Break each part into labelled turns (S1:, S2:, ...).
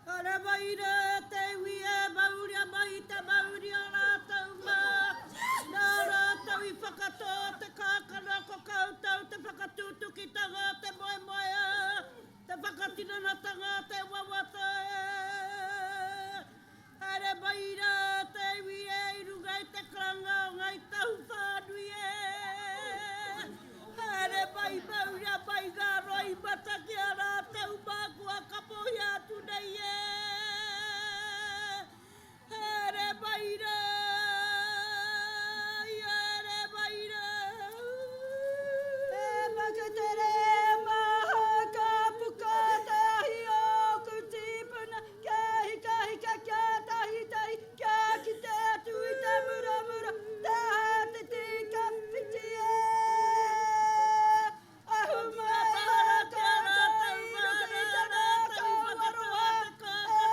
S1: Haere mai rā te iwi e mauria mai te mauri o rātou mā. Nā rātou i whakatō te kākano ko koutou te whakatūtukitanga o te moemoeā, te whakatinanatanga o te wawata e. Haere mai rā te iwi e i runga i te karanga o Ngāi Tahu whānui e. Haere mai mauria mai ngā roimata ki a rātou mā kua kapohia atu nei e. Haere mai rā, haere mai rā.
S2: He whakatere maha ka puka te ahi ōku tīpuna Kia hikahika, kia tahitahi, kia kite atu i te muramura, te hātete ka whiti e. Ahu mai a koutou i runga i te rākau aroha,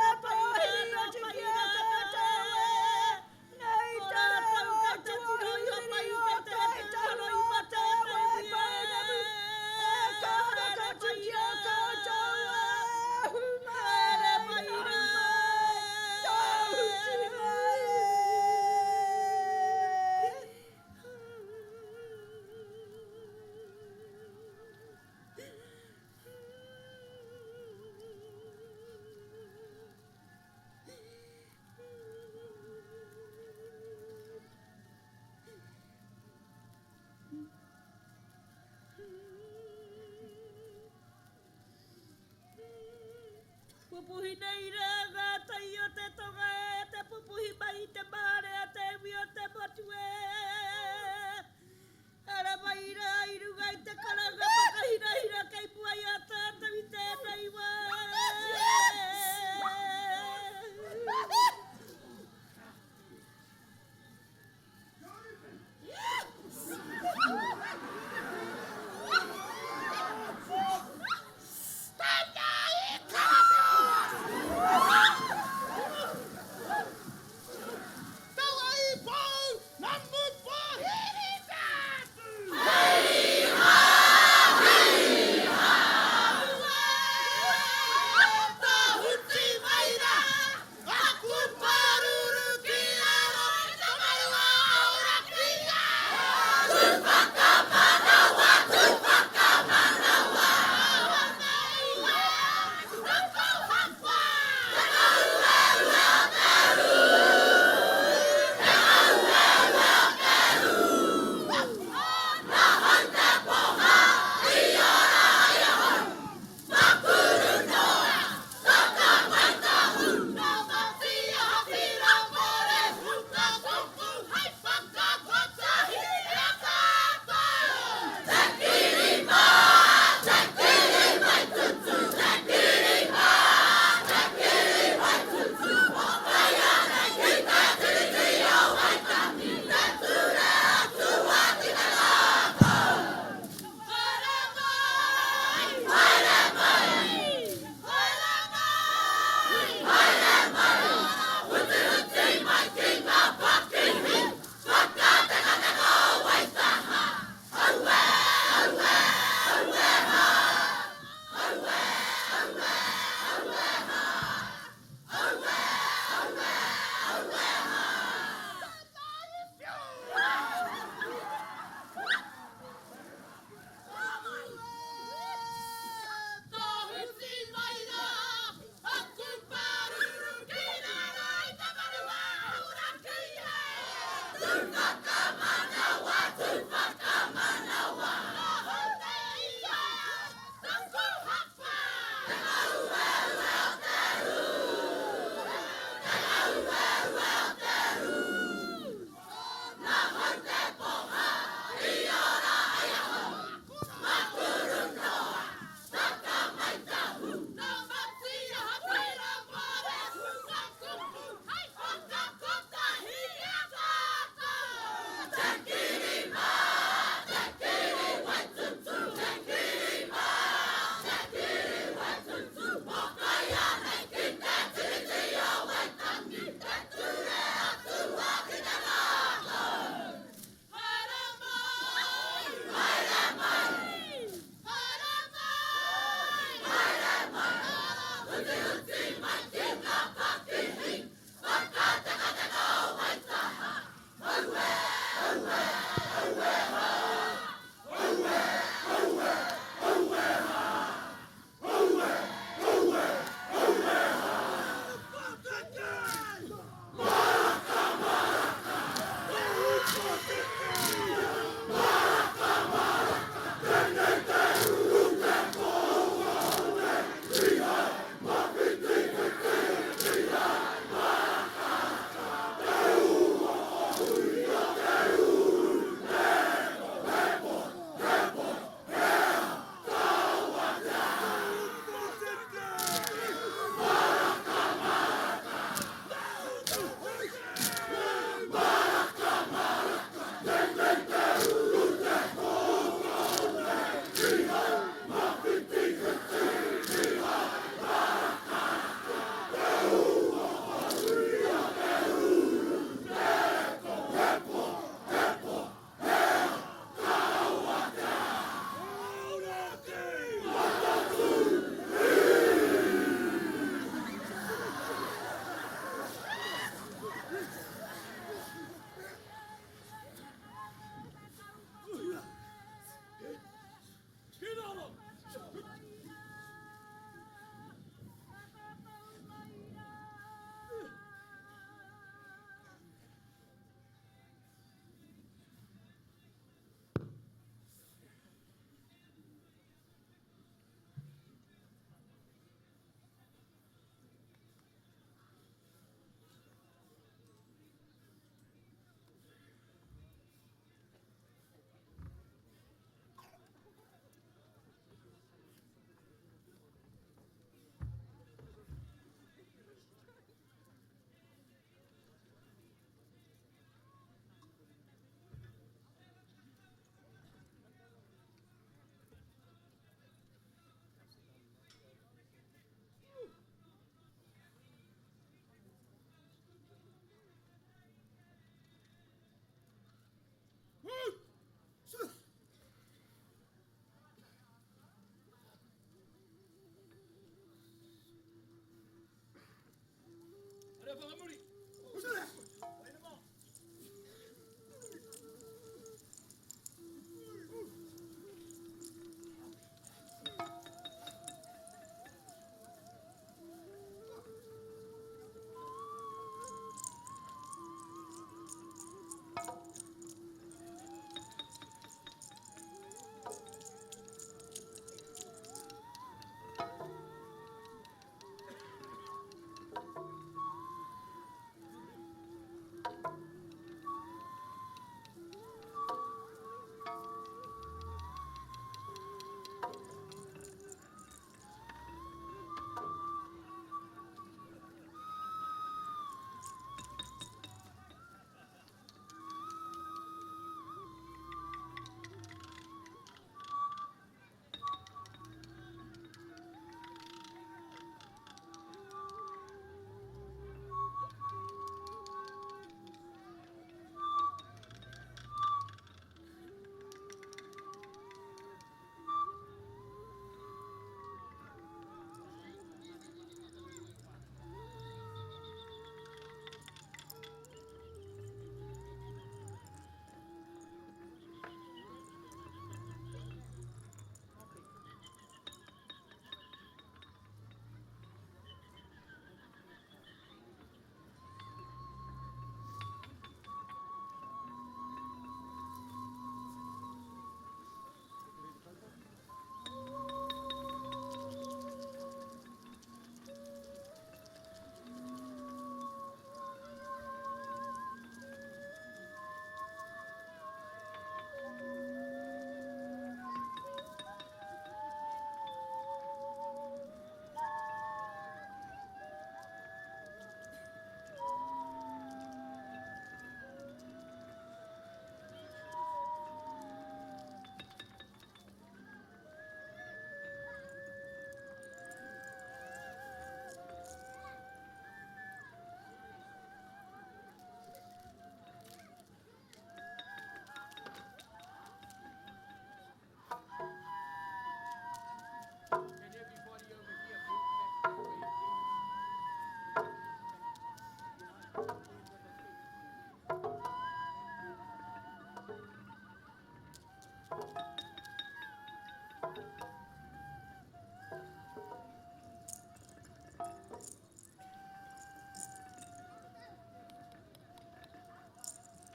S2: e pōhiri atu ki a koutou e. Nei te reo o Tuahuiriri o Kāi Tahu o Te Waipounamu, e karanga atu ki a koutou e, ahu mai, ahu mai, tahuti mai e.
S1: Pupuhi nei rā ngā tai o te tonga e, te pupuhi mai i te marea te iwi o te motu e. Ara mai rā i runga i te karanga whakahirahira kei mua i a tātou i tēnei wā.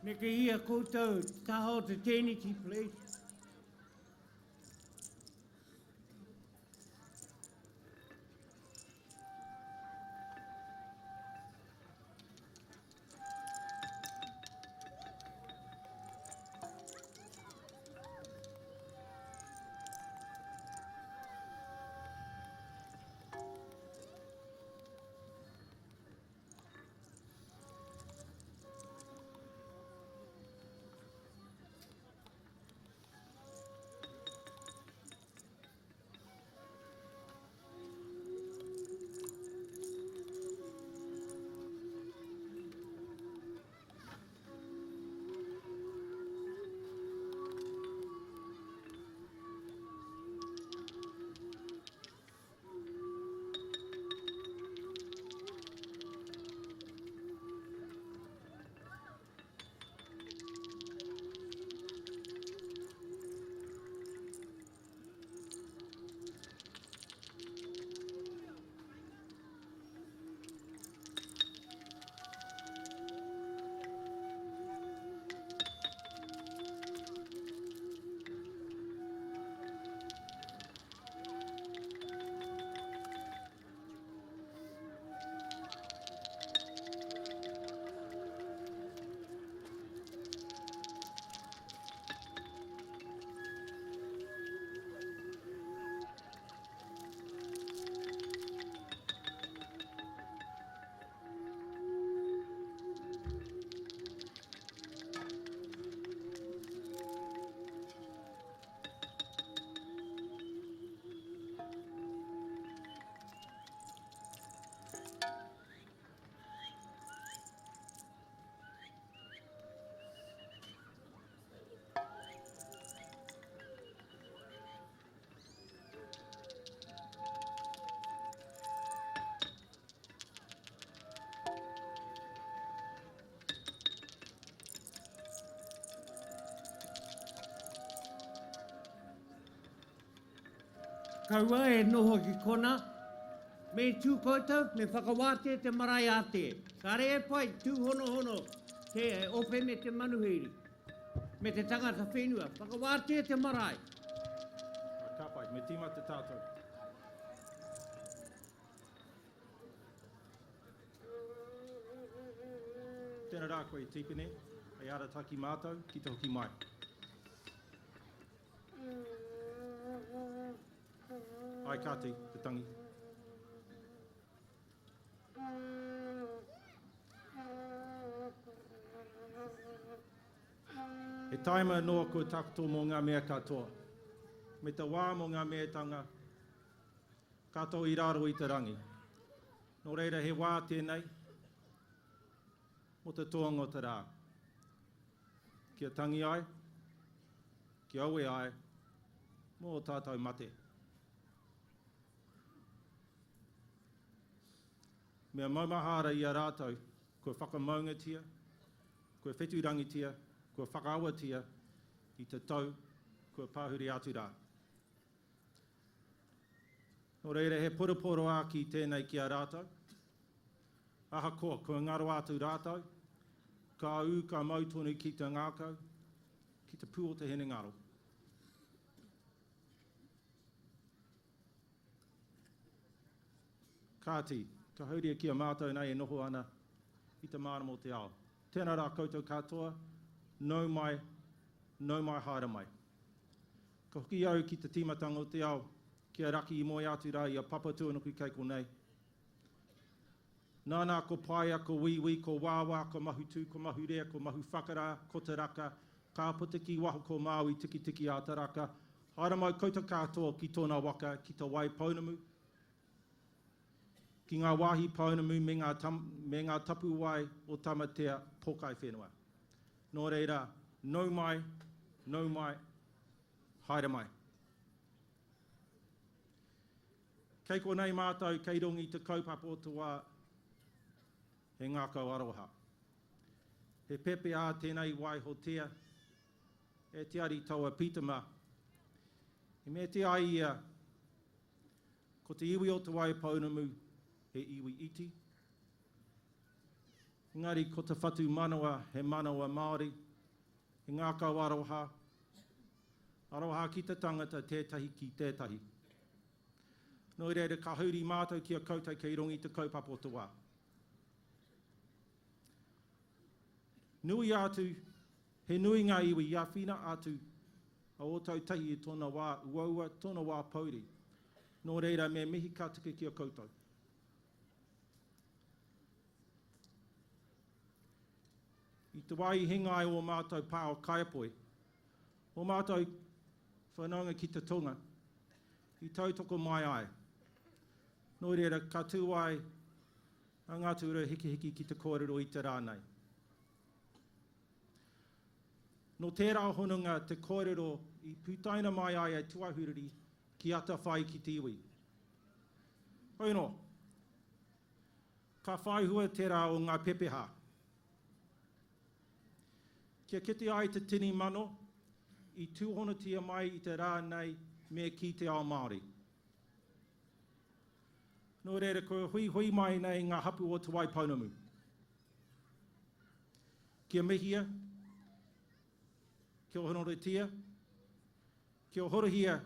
S3: Nekehia koutou te taha o te tēneti, please. Kaua e noho ki kona, me tū koutou, me whakawātea te marae ātea. Kāre e pai, tūhonohono te ope me te manuhiri, me te tangata whenua. Whakawātea te marae.
S4: Ka pai, me tīmata tātou. Tēnā rā koe Tipene, hei arataki mātou ki te hoki mai. Ai kāti, te tangi. He taima noa kua takoto mō ngā mea katoa, me te wā mō ngā meatanga katoa i raro i te rangi. Nō reira he wā tēnei mō te toanga o te rā. Kia tangi ai, kia aue ai mō ō tātou mate. Mea maumahara i a rātou kua whakamaungatia, kua whetūrangitia, kua whakaawatia i te tau kua pāhure atu rā. Nō reira he poroporoākī tēnei ki a rātou. Ahakoa kua ngaro atu rātou, ka ū ka mau tonu ki te ngākau, ki te pū o te hinengaro. Kāti, ka hauria ki a mātou nei e noho ana i te mārama o te ao. Tēnā rā koutou katoa, nau mai, nau mai haere mai. Ka hoki au ki te tīmatanga o te ao, ki a Raki i moe atu rā i a Papatūānuku kei konei. Nānā ko Paea, ko Wīwī, ko Wāwā, ko Mahutū, ko Mahurea, ko Mahuwhakarā, ko Te Raka, ka puta ki waho ko Māui Tikitiki a Te Raka, haere mai koutou katoa ki tōna waka, ki Te Waipounamu, ki ngā wāhi pounamu me ngā, me ngā tapuwae o Tamatea pōkai whenua. Nō reira, nau mai, nau mai, haere mai. Kei konei mātou kei runga i te kaupapa o te wā, he ngākau aroha. He pepeha tēnei waihotia e Te Ari Taua Pitama. I meatia ai ia, ko te iwi o Te Waipounamu he iwi iti. Engari ko te whatu manawa he manawa Māori, he ngākau aroha, aroha ki te tangata tētahi ki tētahi. Nō reira ka huri mātou ki a koutou kei runga i te kaupapa o te wā. Nui atu, he nui ngā iwi i āwhina atu a Ōtautahi i tōna wā uaua, tōna wā pouri. Nō reira me mihi ka tika ki a koutou. I te wā i hinga ai ō mātou pā o Kaiapoi, ō mātou whanaunga ki te tonga, i tautoko mai ai. Nō reira, ka tū ai a Ngāti Ruahikihiki ki te kōrero i te rā nei. Nō tērā hononga te kōrero i putaina mai ai e Tuahuriri ki atawhai ki te iwi. Hoi anō, ka whai hua tērā o ngā pepeha. Kia kite ai te tini mano i tūhonotia mai i te rā nei me kī te ao Māori. Nō reira, kua huihui mai nei ngā hapū o Te Waipounamu. Kia mihia, kia honoretia, kia horohia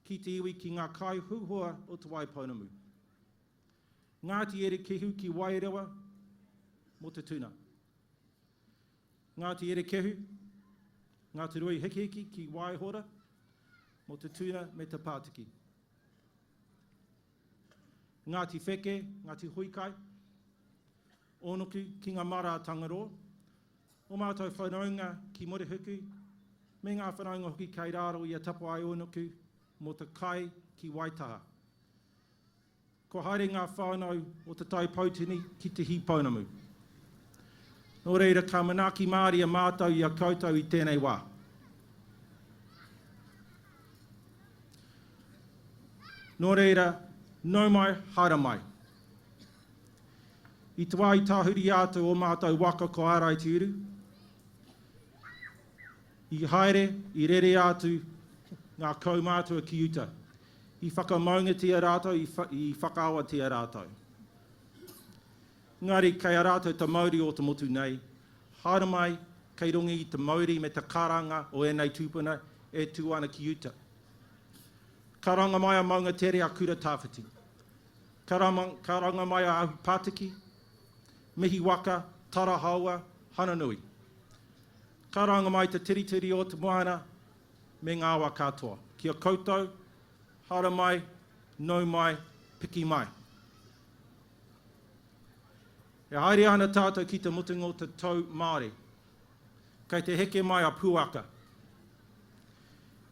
S4: ki te iwi ki ngā kai huhua o Te Waipounamu. Ngāti Erekehu ki Wairewa mō te tuna. Ngāti Erekehu, Ngāti Ruahikihiki ki Waihora mō te tuna me te pātiki. Ngāti Wheke, Ngāti Huikai, Ōnuku ki ngā mara a Tangaroa, ō mātou whanaunga ki Murihuku, me ngā whanaunga hoki kei raro i a Tapuaeōnuku mō te kai ki Waitaha. Kua haere ngā whānau o Te Tai Poutini ki te hī pounamu. Nō reira, ka manaaki mārie mātou i a koutou i tēnei wā. Nō reira, nau mai, haere mai. I te wā i tahuri atu ō mātou waka ko Āraiteuru, i haere, i rere atu ngā kaumātua ki uta. I whakamaungatia rātou, i whakaawatia rātou. Engari, kei a rātou te mauri o te motu nei, haere mai, kei runga i te mauri me te karanga o ēnei tūpuna e tū ana ki uta. Karanga mai a Maungatere a Kura Tāwhiti. Karanga mai a Ahu Pātiki, Mihi Waka, Tarahaoa, Hananui. Karanga mai te tiritiri o te moana me ngā awa katoa. Ki a koutou, haere mai, nau mai, piki mai. E haere ana tātou ki te mutunga o te tau Māori. Kei te heke mai a Puaka.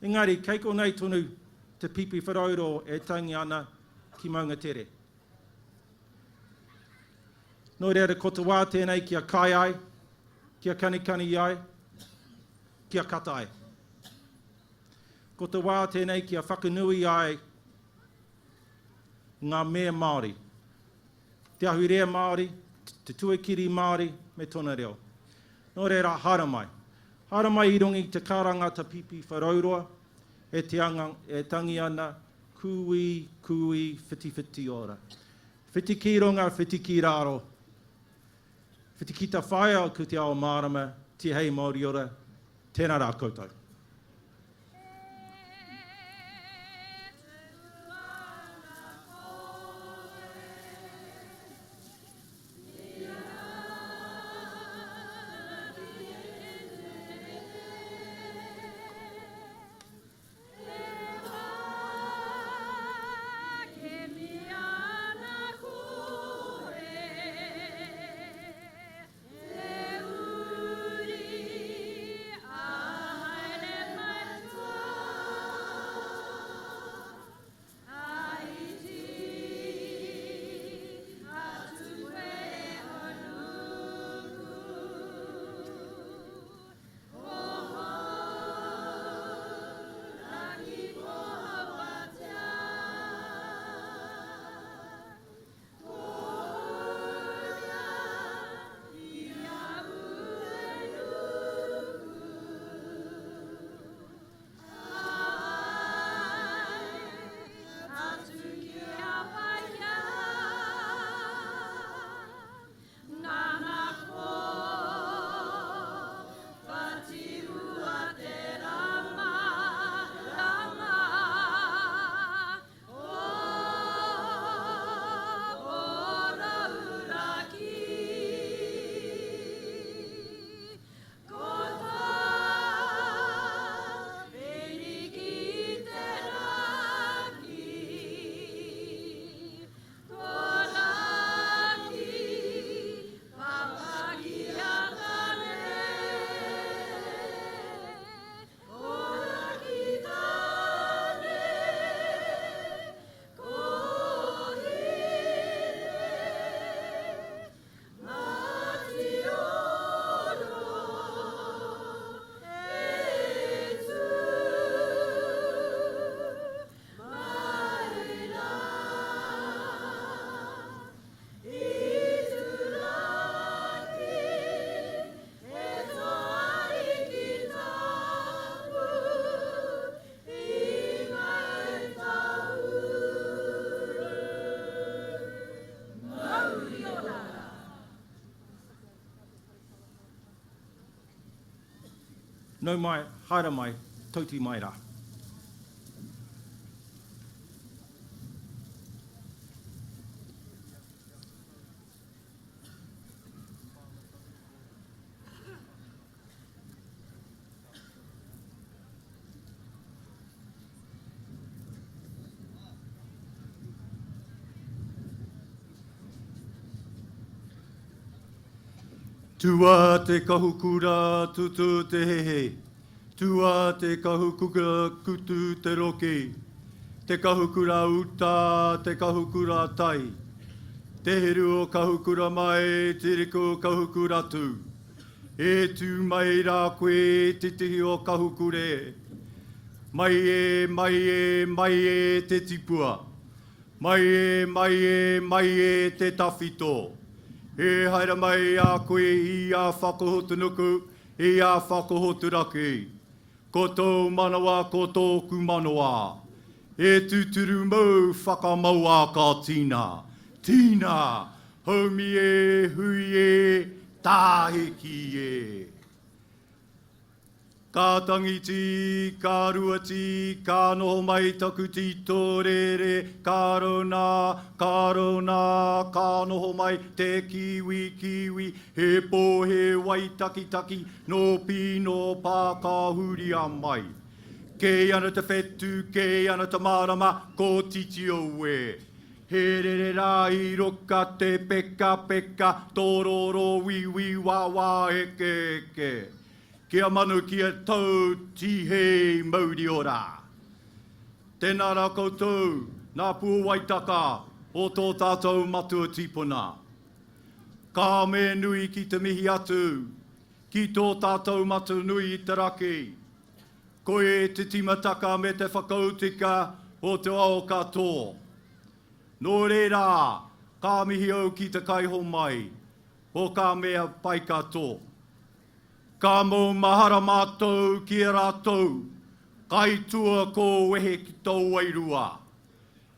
S4: Engari, kei konei tonu te Pipiwharauroa e tangi ana ki Maungatere. Nō reira, ko te wā tēnei kia kai ai, kia kanikani ai, kia kata ai. Ko te wā tēnei kia whakanui ai ngā mea Māori, te ahurea Māori, te tuakiri Māori me tōna reo. Nō reira, haere mai. Haere mai i runga i te karanga ta Pipiwharauroa e te anga e tangi ana, Kūī, kūī, whitiwhiti ora. Whiti ki runga, whiti ki raro. Whiti ki ta whaea ku te ao mārama, tihei mauri ora, tēnā rā koutou. Nau mai, haere mai, tauti mai rā.
S5: Tua te kahukura tutu te hehe, Tua te kahukura kutu te roki, Te kahukura uta, te kahukura tai, Te heru o kahukura mai, Te riku o kahukura tu. E tū mai rā koe te tihi o Kahukure. Mai e, mai e, mai e te tipua. Mai e, mai e, mai e te tawhito. E haere mai a koe i a Whakahotunuku, i a Whakahoturaki. Ko tōu manawa ko tōku manawa. E tūturu mau whakamauā ka tīna, tīna, haumi e, hui e, tāhiki e. Ka tangi tī, ka rua tī, ka noho mai taku tito rere, ka rona, ka rona, ka noho mai te kiwi, kiwi, he pō he wai takitaki, Nō pī, nō pā ka huria mai. Kē ana te whetū, kē ana te marama, ko titio e. He rere rā i roka te peka peka, tōrōrō wīwī wāwā eke eke. Kia manu kia tau tīhei mauri ora. Tēnā rā koutou, nā Puawaitaka o tō tātou matua tīpuna. Ka me nui ki te mihi atu ki tō tātou matua nui i te raki. Koe te timataka me te whakautika o te ao katoa. Nō reira, ka mihi au ki te kaihomai o ka mea pai katoa. Ka maumahara mātou ki a rātou, kai tua ko wehe ki tō wairua.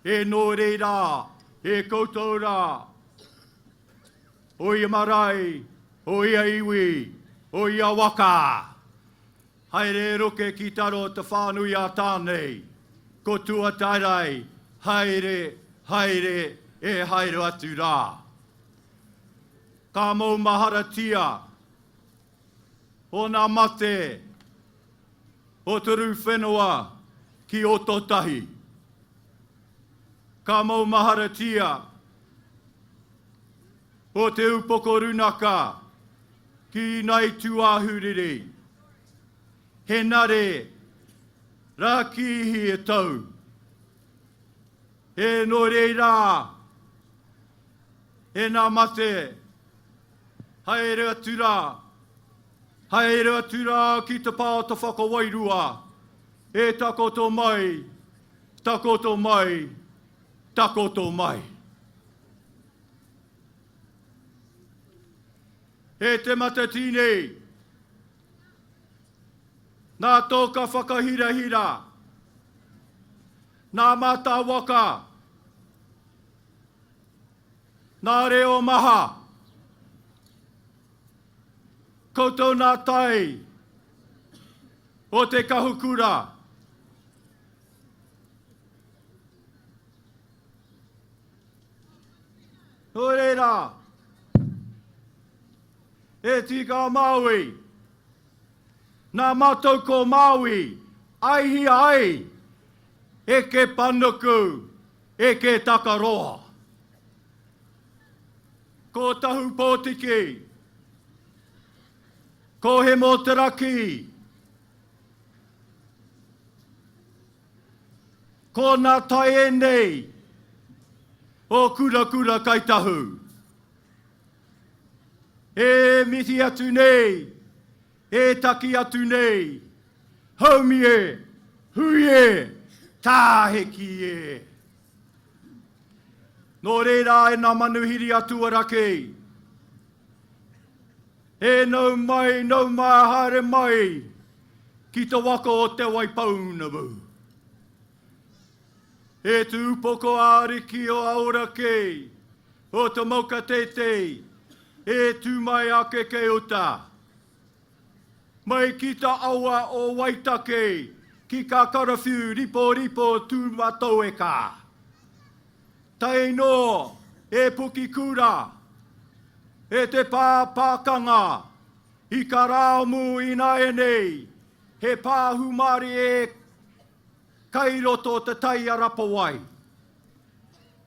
S5: E nō reira, e koutou rā, o ia marae, o ia iwi, o ia waka, haere roke ki taro te whānui a Tāne, ko Tuataerae, haere, haere, e haere atu rā. Ka maumaharatia ōna mate o te rū whenua ki Ōtautahi. Ka maumaharatia o Te Upoko Runaka ki Nai Tūāhuriri, Henare Rākīhi e tau. E nō reira, e nā mate, haere atu rā, haere atu rā ki te pā o te whakawairua, e takoto mai, takoto mai, takoto mai. E te Matatini, nā tōka whakahirahira, nā mātāwaka, nā reo maha, koutou nā tai o te kahukura. Nō reira, e tika a Māui, nā mātou ko Māui, aihia ai, eke panuku, eke takaroa. Ko Tahu Pōtiki, ko Hemo Te Raki, Ko nā tai ēnei o Kurakura Kai Tahu. E mihi atu nei, e taki atu nei, haumi e, hui e, tāheki e. Nō reira e nā manuhiri a Tuaraki, e nau mai, nau mai, haere mai, Ki te waka o Te Waipounamu. E te upoko āriki o Aoraki, o Te Mauka Teitei, e tū mai ake kei uta. Mai ki ta awa o Waitake ki ka karawhiu riporipo Tūmataueka. Tae no e Pukikura, e te pā pākanga i ka rāomu ināianei he pā hūmārie kai roto te tai a Rapawai.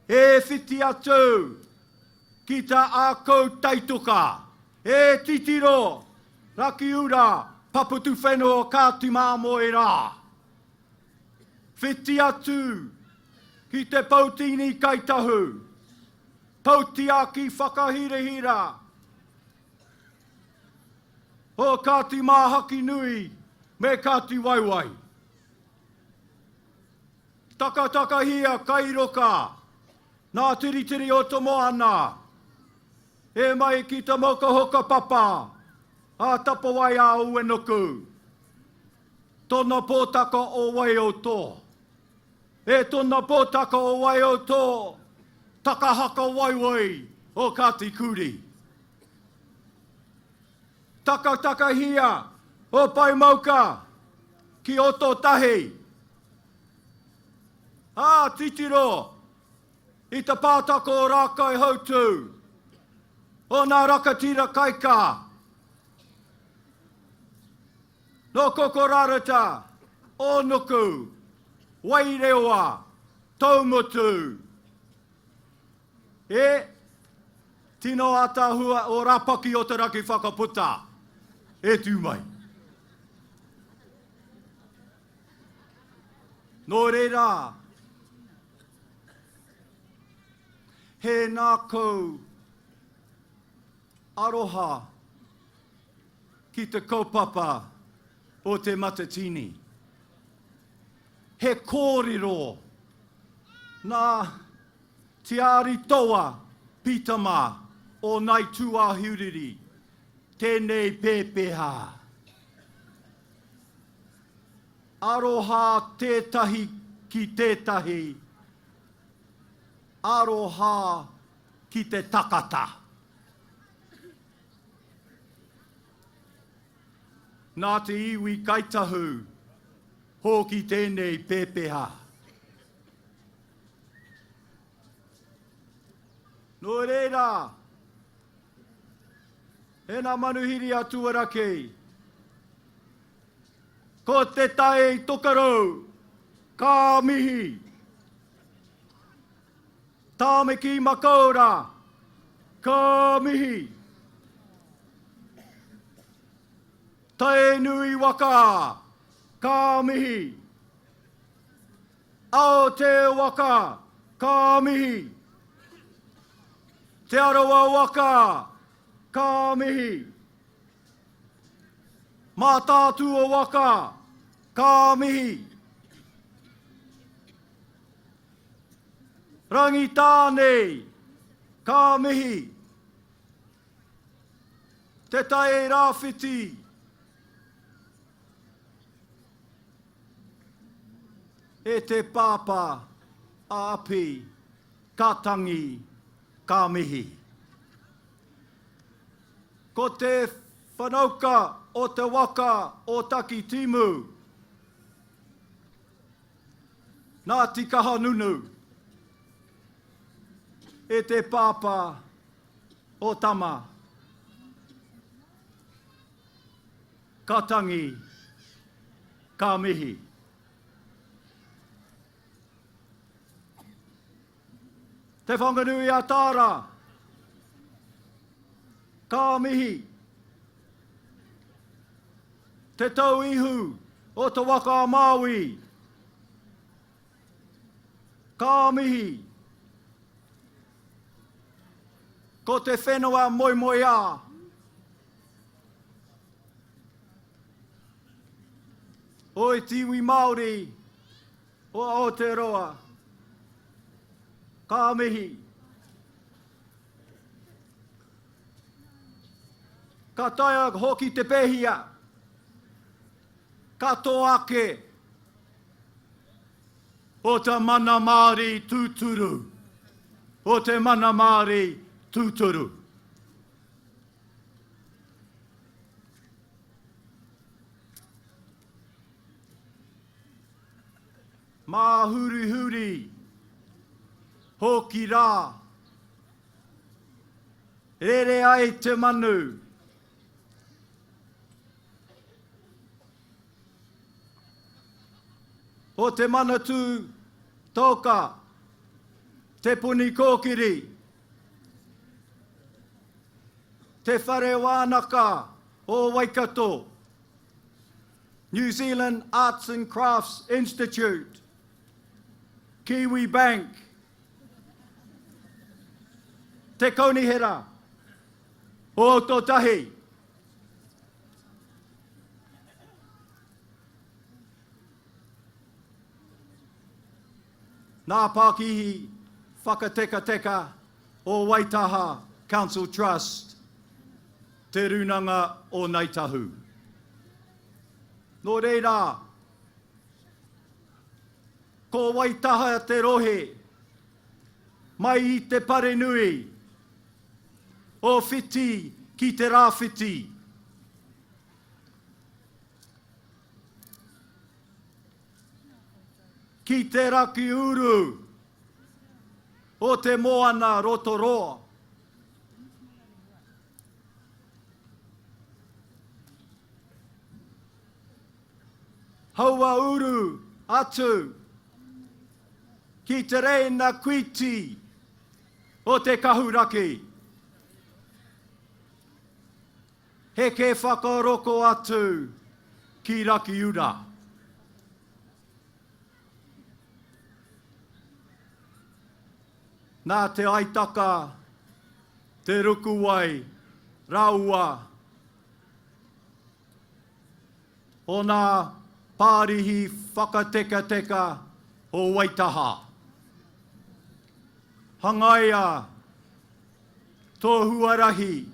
S5: E whiti atu ki ta ākau taitoka, e titiro, Rakiura, Paputuwhenua Kāti Māmoe rā. Whiti atu ki te Poutini Kaitahu, Poutiaki Whakahirahira o Kāti Māhakinui me Kāti Waiwai. Takatakahia Kairoka, nā Tiritiri o te Moana, e mai ki te mokahoka papa a Tapawai a Uenuku, tona pōtaka o Waioto. E tona pōtaka o Waioto, takahaka waiwai o Kāti Kurī. Takatakahia o Paemauka ki Ototahi. Ā, titiro i te pātaka o Rākaihautū, o nā rakatira kaikā, nō Kokorarata, Ōnuku, Wairewa, Taumutu, e tino ātaahua o Rāpaki o te Raki Whakaputa, e tū mai. Nō reira, he ngākau aroha ki te kaupapa o Te Matatini. He kōrero nā Tiari Toa Pitama o Nai Tūāhuriri tēnei pēpeha. Aroha tētahi ki tētahi, aroha ki te takata. Nā te iwi Kaitahu hōki tēnei pēpeha. Nō reira, e nā manuhiri a Tuaraki, Ko te tai tokerau, ka mihi. Tāmaki Makaura, ka mihi. Tainui waka, ka mihi. Aotea waka, ka mihi. Te Arawa waka, ka mihi. Mātaatua waka, ka mihi. Rangitāne, ka mihi. Te Tai Rāwhiti, e te pāpā a Api, ka tangi, ka mihi. Ko te whanauka o te waka o Takitimu, Ngāti Kahanunu, e te pāpā o Tama. Ka tangi, ka mihi. Te Whanganui a Tara, ka mihi. Te Tau Ihu o Te Waka a Māui, ka mihi. Ko te whenua moemoeā. O te iwi Māori o Aotearoa, ka mihi. Ka taea hoki te pēhia, ka toa ake o te mana Māori tūturu, o te mana Māori tūturu. Māhurihuri hoki rā. Rere ai te manu. O te Manatū Taoka, Te Puni Kōkiri, Te Whare Wānaka o Waikato, New Zealand Arts and Crafts Institute, Kiwi Bank, Te Kaunihera o Ōtautahi. Nā Pākihi Whakatekateka o Waitaha Council Trust te Rūnanga o Ngāi Tahu. Nō reira, ko Waitaha te rohe mai i te parenui o Whiti ki te rāwhiti. Ki te raki uru o te moana Rotoroa. Haua uru atu ki te reina kuiti o te kahuraki. Heke whakaroko atu ki Rakiura. Nā Te Aitaka, Te Rukuwai rāua o nā Pārihi whakatekateka o Waitaha. Hangaia tō huarahi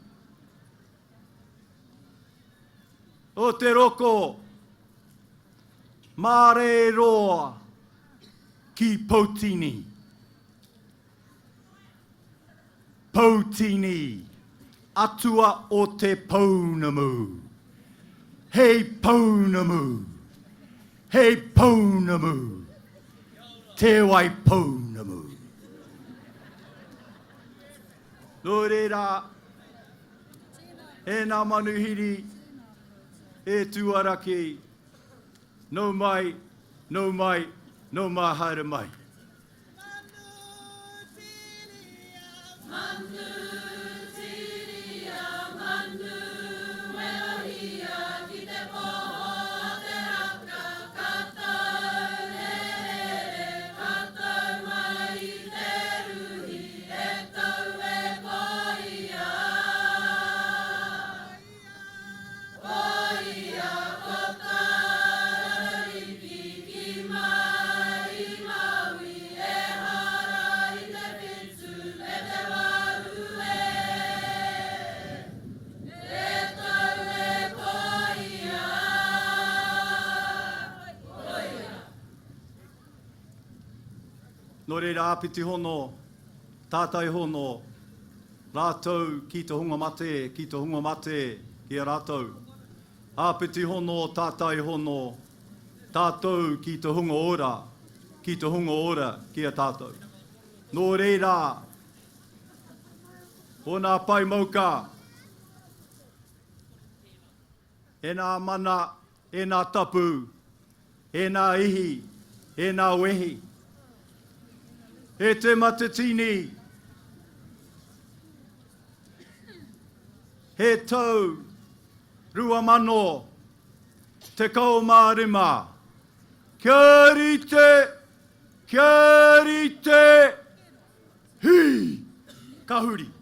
S5: o te roko Māreroa ki Poutini. Poutini, atua o te pounamu. Hei pounamu, hei pounamu, te wai pounamu. Nō reira, e nā manuhiri, e tūaraki, nau mai, nau mai, nau mai haere mai. Nō reira āpiti hono, tātai hono, rātou ki te hunga mate, ki te hunga mate ki a rātou. Āpiti hono, tātai hono, tātou ki te hunga ora, ki te hunga ora ki a tātou. Nō reira, o nā pae mauka, e nā mana, e nā tapu, e nā ihi, e nā wehi, e te matatini, he tau 2015. Kia rite, kia rite, hī! Ka huri.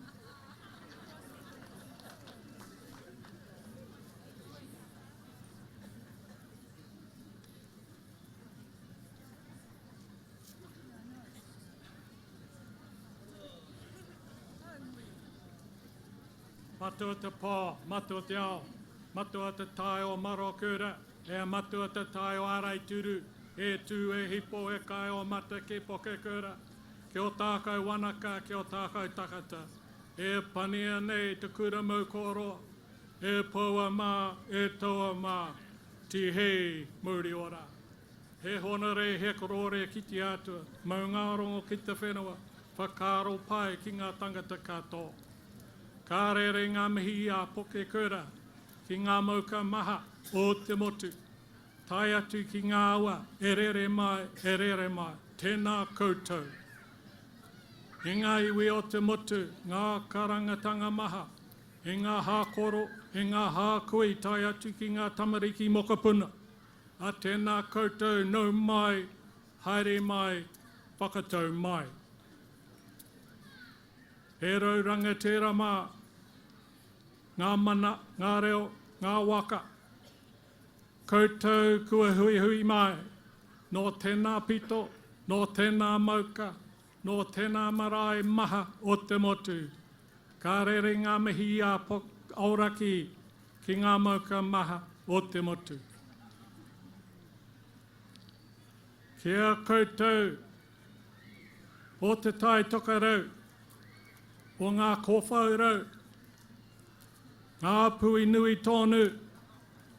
S6: Matua te pō, matua te ao, matua te tae o Marokura, e matua te tae o Āraituru, e tū e hipo e kai o mata ki Pokekura, ki o tākau wanaka, ki o tākau takata, e pania nei te kura mau kōroa, e poua mā, e toa mā, tihei mauri ora. He honore, he korōria ki te Atua, maungārongo ki te whenua, whakaaro pai ki ngā tangata katoa. Ka rere ngā mihi a Pukekura ki ngā mauka maha o te motu, tae atu ki ngā awa e rere mai, e rere mai, tēnā koutou. I ngā iwi o te motu, ngā karangatanga maha, i ngā hākoro, i ngā hākui tae atu ki ngā tamariki mokopuna. A tēnā koutou, nau mai, haere mai, whakatau mai. He rau rangatira mā, ngā mana, ngā reo, ngā waka. Koutou kua huihui mai, nō tēnā pito, nō tēnā mauka, nō tēnā marae maha o te motu. Ka rere ngā mihi a Aoraki ki ngā mauka maha o te motu. Ki a koutou o Te Tai Tokerau, o ngā kōwhau rau, ngā pui nui tonu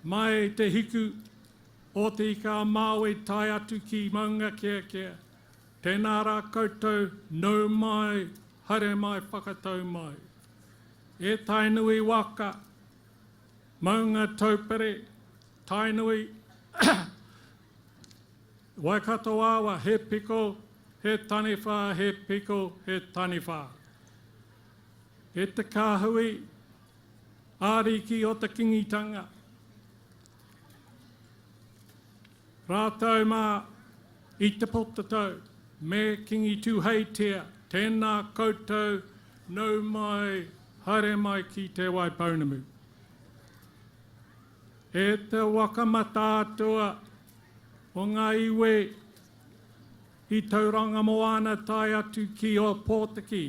S6: mai te hiku o Te Ika-a-Māui tae atu ki Maungakeakea, tēnā rā koutou, nau mai, haere mai, whakatau mai. E Tainui waka, Maunga Taupere, Tainui, Waikato awa, he piko, he taniwha, he piko, he taniwha. E te kāhui ariki o te Kingitanga, rātou mā i te Potatau me Kingi Tuheitia, tēnā koutou, nau mai, haere mai ki Te Waipounamu. E te waka mataatua o ngā iwi i Tauranga Moana tae atu ki Ōpōtiki,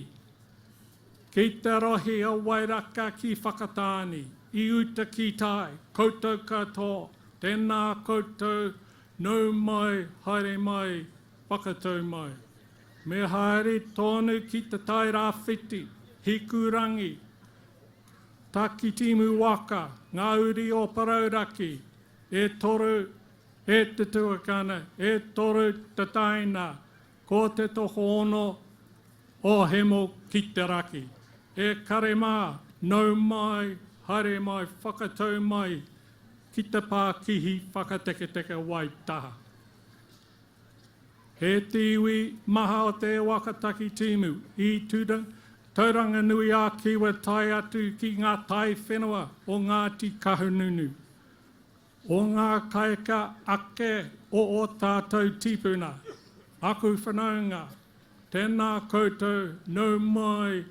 S6: ki te rohe o Wairaka ki Whakatāne, i uta ki tai, koutou katoa, tēnā koutou, nau mai, haere mai, whakatau mai. Me haere tonu ki te tai rāwhiti, Hikurangi, Takitimu waka, ngā uri o Parauraki, e toru, e te tuakana, e toru te taina, ko te tokoono o Hemo ki te raki. E kare mā, nau mai, haere mai, whakatau mai ki te pākihi whakateketeke Waitaha. He te iwi maha o te waka Takitimu i Tauranganui-ā-Kiwa tae atu ki ngā tai whenua o Ngāti Kahungunu, o ngā kaika ake o ō tātou tīpuna, aku whanaunga, tēnā koutou, nau mai,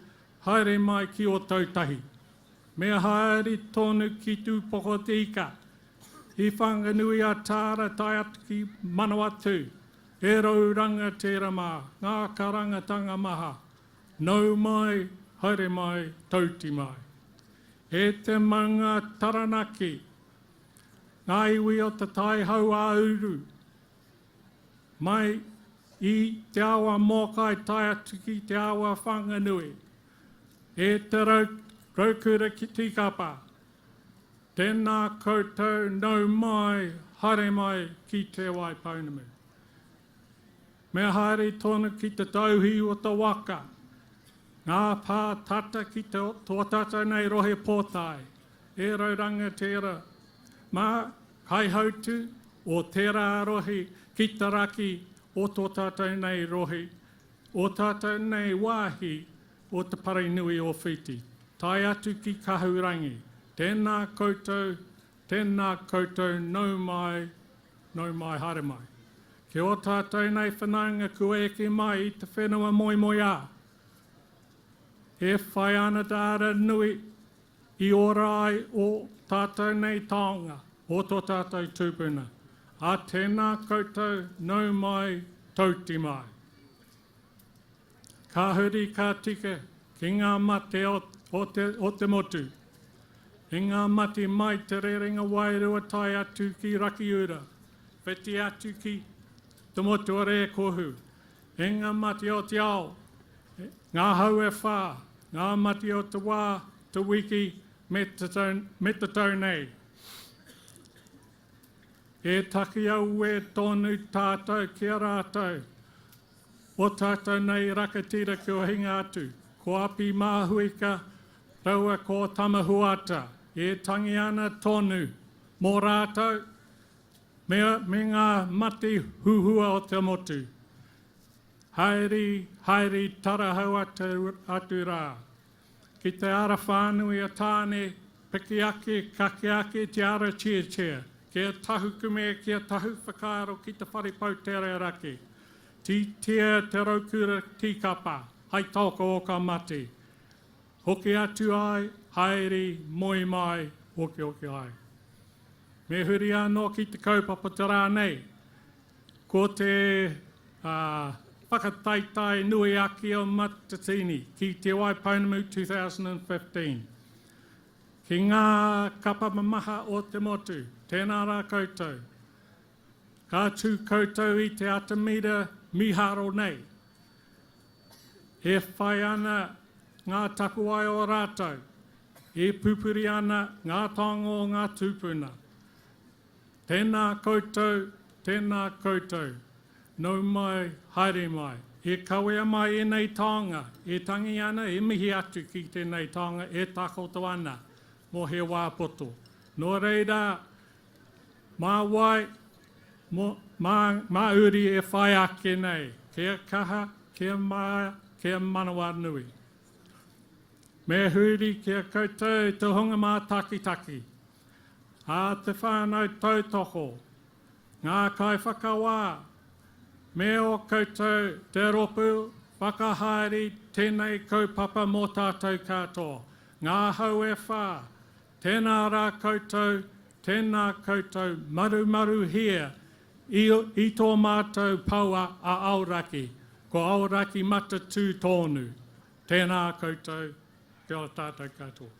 S6: haere mai ki Ōtautahi. Me haere tonu ki Tūpoko Te Ika, I Whanganui a Tara tae atu ki Manawatū, e rau rangatira mā, ngā karangatanga maha, nau mai, haere mai, tauti mai. E te maunga Taranaki, ngā iwi o te Tai Hau-ā-uru, mai i te awa Mōkai tae atu ki te awa Whanganui, e te rau, raukura ki Tīkapa, Tēnā koutou, nau mai, haere mai ki Te Waipounamu. Me haere tonu ki te tauhi o te waka, ngā pā tata ki te, tō tātou nei rohe pōtae, e raurangatira mā Kaihautū o tērā rohe ki te raki o tō tātou nei rohe, o tātou nei wāhi o Te Parinui o Whiti, tae atu ki Kahurangi, tēnā koutou, tēnā koutou, nau mai, nau mai, haere mai. Ki ō tātou nei whanaunga kua eke mai i te whenua moemoeā, e whai ana te ara nui i ora ai ō tātou nei taonga, ō tō tātou tūpuna. Ā tēnā koutou, nau mai, tauti mai. Ka huri ka tika ki ngā mate o, o, te, o te motu. I ngā mate mai te rerenga wairua tae atu ki Rakiura, whiti atu ki te motu o Rēkohu. I ngā mate o te ao, ngā hau e whā, ngā mate o te wā, te wiki, me te tau, me te tau nei. E taki auē tonu tātou ki a rātou, o tātou nei rakatira kua hinga atu, ko Api Māhuika raua ko Tama Huata, e tangi ana tonu mō rātou me, me ngā mate huhua o te motu. Haere, haere tarahau atu, atu rā. Ki te ara whānui a Tāne, piki ake, kake ake te ara tiatia, kia tahukume, kia tahu whakaaro ki te whare poutere raki. Tītia te raukura tīkapa, hai taoka o ka mate. Hoki atu ai, haere, moe mai, hokihoki ai. Me huri anō ki te kaupapa te rā nei. Ko te whakataetae nui ake o Matatini ki Te Waipounamu 2015. Ki ngā kapa maha o te motu, tēnā rā koutou. Ka tū koutou i te atamira mīharo nei. E whai ana ngā tapuwae o rātou, e pupuri ana ngā taonga o ngā tūpuna. Tēnā koutou, tēnā koutou. Nau mai, haere mai. E kawea mai ēnei taonga, e tangi ana, e mihi atu ki tēnei taonga e takoto ana mō he wā poto. Nō reira, mā wai, mō, mā ngā uri e whai ake nei, kia kaha, kia māia, kia manawanui. Me huri ki a koutou te hunga mātakitaki, a te whānau tautoko, ngā kaiwhakawā, me ō koutou te rōpū whakahaere tēnei kaupapa mō tātou katoa, ngā hau e whā, tēnā rā koutou, tēnā koutou marumaruhia i, i tō mātou paua a Aoraki, ko Aoraki Matatū tōnu. Tēnā koutou, kia ora tātou katoa.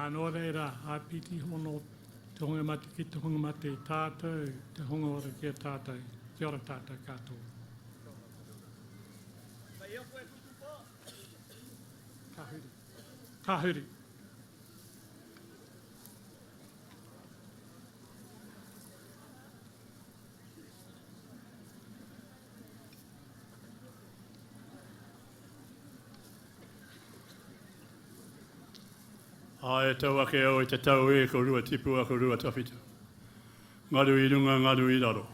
S6: Ā, nō reira, āpiti hono te hunga mate ki te hunga mate, tātou te hunga ora ki a tātou. Kia ora tātou katoa. Ka huri. Ka huri.
S7: Ā, e tau ake au i te tau e ko Ruatipua, ko Ruatawhito. Ngaru i runga, ngaru i raro.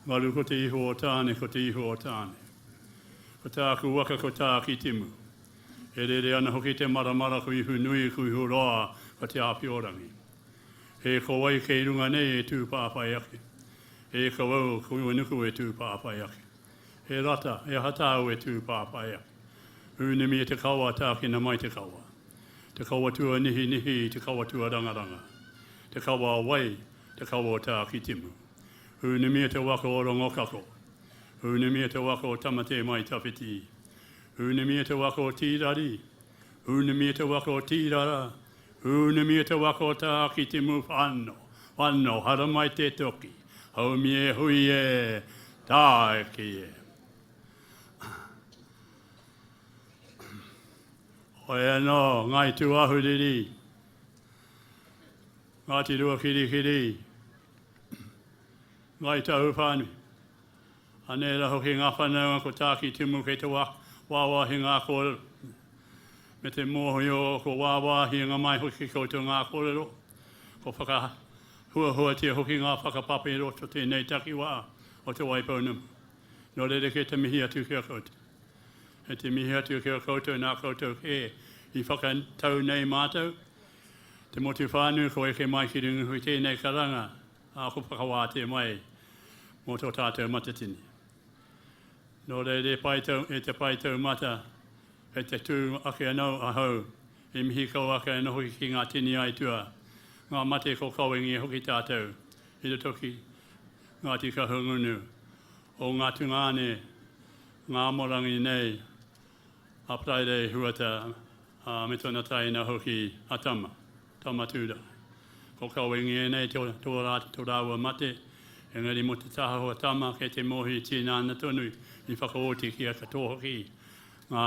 S7: Ngaru ko te iho o Tāne, ko te iho o Tāne. Ko tāku waka ko Tākitimu. E rere ana hoki te maramara ko Ihunui, ko Ihuroa, ko Te Āwhiorangi. E ko wai kei runga nei e tū pāwhai ake? E ko au, ko Uenuku e tū pāwhai ake. E Rata, e aha tāu e tū pāwhai ake? Ūnemi e te kawa, tākina mai te kawa. Te kawa tua nihinihi, te kawa tua rangaranga. Te kawa a wai, te kawa o Tākitimu. Ūnemi e te waka o Rongokako. Ūnemi e te waka o Tamatea-mai-tawhiti. Ūnemi e te waka o Tīrari. Ūnemi e te waka o Tīrara. Ūnemi e te waka o Tākitimu whano, whano, haramai te toki. Haumi e hui e, tāiki e. Hoi anō, Ngāi Tūāhuriri, Ngāti Ruakirikiri, Ngāi Tahu whānui. Anei rā hoki ngā whanaunga ko Tākitimu kei te wāwāhi ngā kōrero. Me te mōhio ko wāwāhinga mai hoki koutou ngā kōrero, ko whakahuahuatia hoki ngā whakapapa i roto tēnei takiwā o Te Waipounamu. Nō reira kei te mihi atu ki a koutou. Kei te mihi atu ki a koutou nā koutou kē i whakatau nei mātou, te motu whānui ko eke mai ki runga i tēnei karanga, ā, ko whakawātea mai mō tō tātou matatini. Nō reira e pai tau, e te pae taumata, kei te tū ake anō ahau, e mihi kau ake anō hoki ki ngā tini aituā, ngā mate ko kawengia hoki tātou i roto ki Ngāti Kahungunu, o ngā tungāne, ngā amorangi nei a Paraire Huata, ā, me tōna taina hoki a Tama, Tama Tūrangi. Ko kawengia nei tō, tō, rā, tō rāua mate, engari mō te taha o Tama kei te mōhio tīnana tonu i whakaoti kia katoa hoki ngā,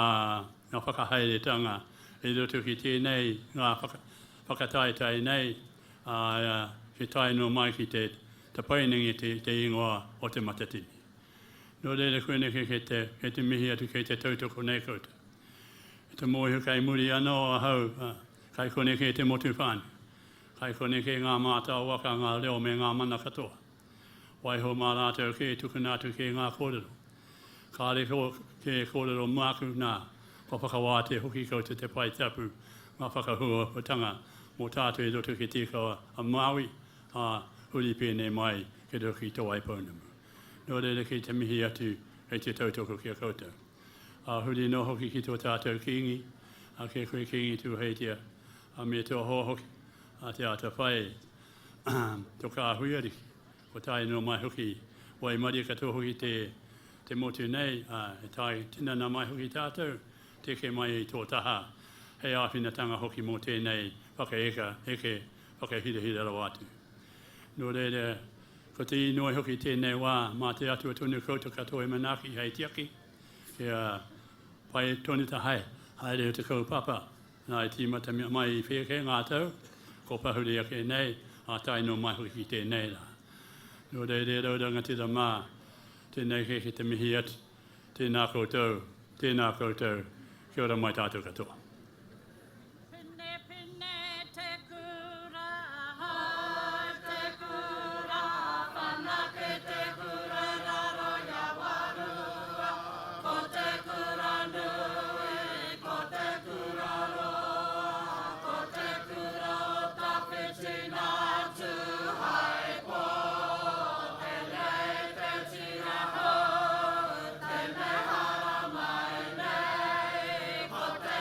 S7: ngā whakahaeretanga i roto ki tēnei ngā whaka, whakataetae nei, ā, he tae noa mai ki te tapainengi te, te ingoa o Te Matatini. Nō reira koinei kei te, kei te mihi atu, kei te tautoko nei koutou. I te mōhio kei muri anō ahau, ā, kai konei kei te motu whānui. Kai konei kei ngā mātao waka, ngā reo me ngā mana katoa. Waiho mā rātou kē tukuna atu kē ngā kōrero. Kāre ko kē kōrero māku, nā, kua whakawātea hoki koutou te pae tapu, ngā whakahuahuatanga mō tātou i roto ki Te Ika a Māui, ā, huri pēnei mai ki roto ki Te Waipounamu. Nō reira kei te mihi atu, kei te tautoko ki a koutou. Ā, huri noa hoki ki tō tātou Kīngi, ā, ki a koe Kīngi Tūheitia, ā, me tō hoa hoki, ā, Te Atawhai, tō kāhui ariki, ko tae noa mai hoki, waimarie katoa hoki te, te motu nei, ā, e tae tinana mai hoki tātou, teke mai i tō taha, hei āwhinatanga hoki mō tēnei whakaeka, eke, whakahirahira rawa atu. Nō reira, ko te inoi hoki tēnei wā, mā te Atua tonu koutou katoa e manaaki hei tiaki, kia pai tonu te haere o te kaupapa. Nā, i tīmata mai i whēkē ngā tau, ko pahure ake nei, ā tae noa mai hoki ki tēnei rā. Nō reira, e rau rangatira mā, tēnei kē ki te mihi atu, tēnā koutou, tēnā koutou, kia ora mai tātou katoa.
S1: Pine pine te kura hai te kura whanake te kura raro i a Warua ko te kura nui ko te kura roa ko te kura o tawhiti nā Tūhaepō tenei te tira hou te mea haramai nei ko te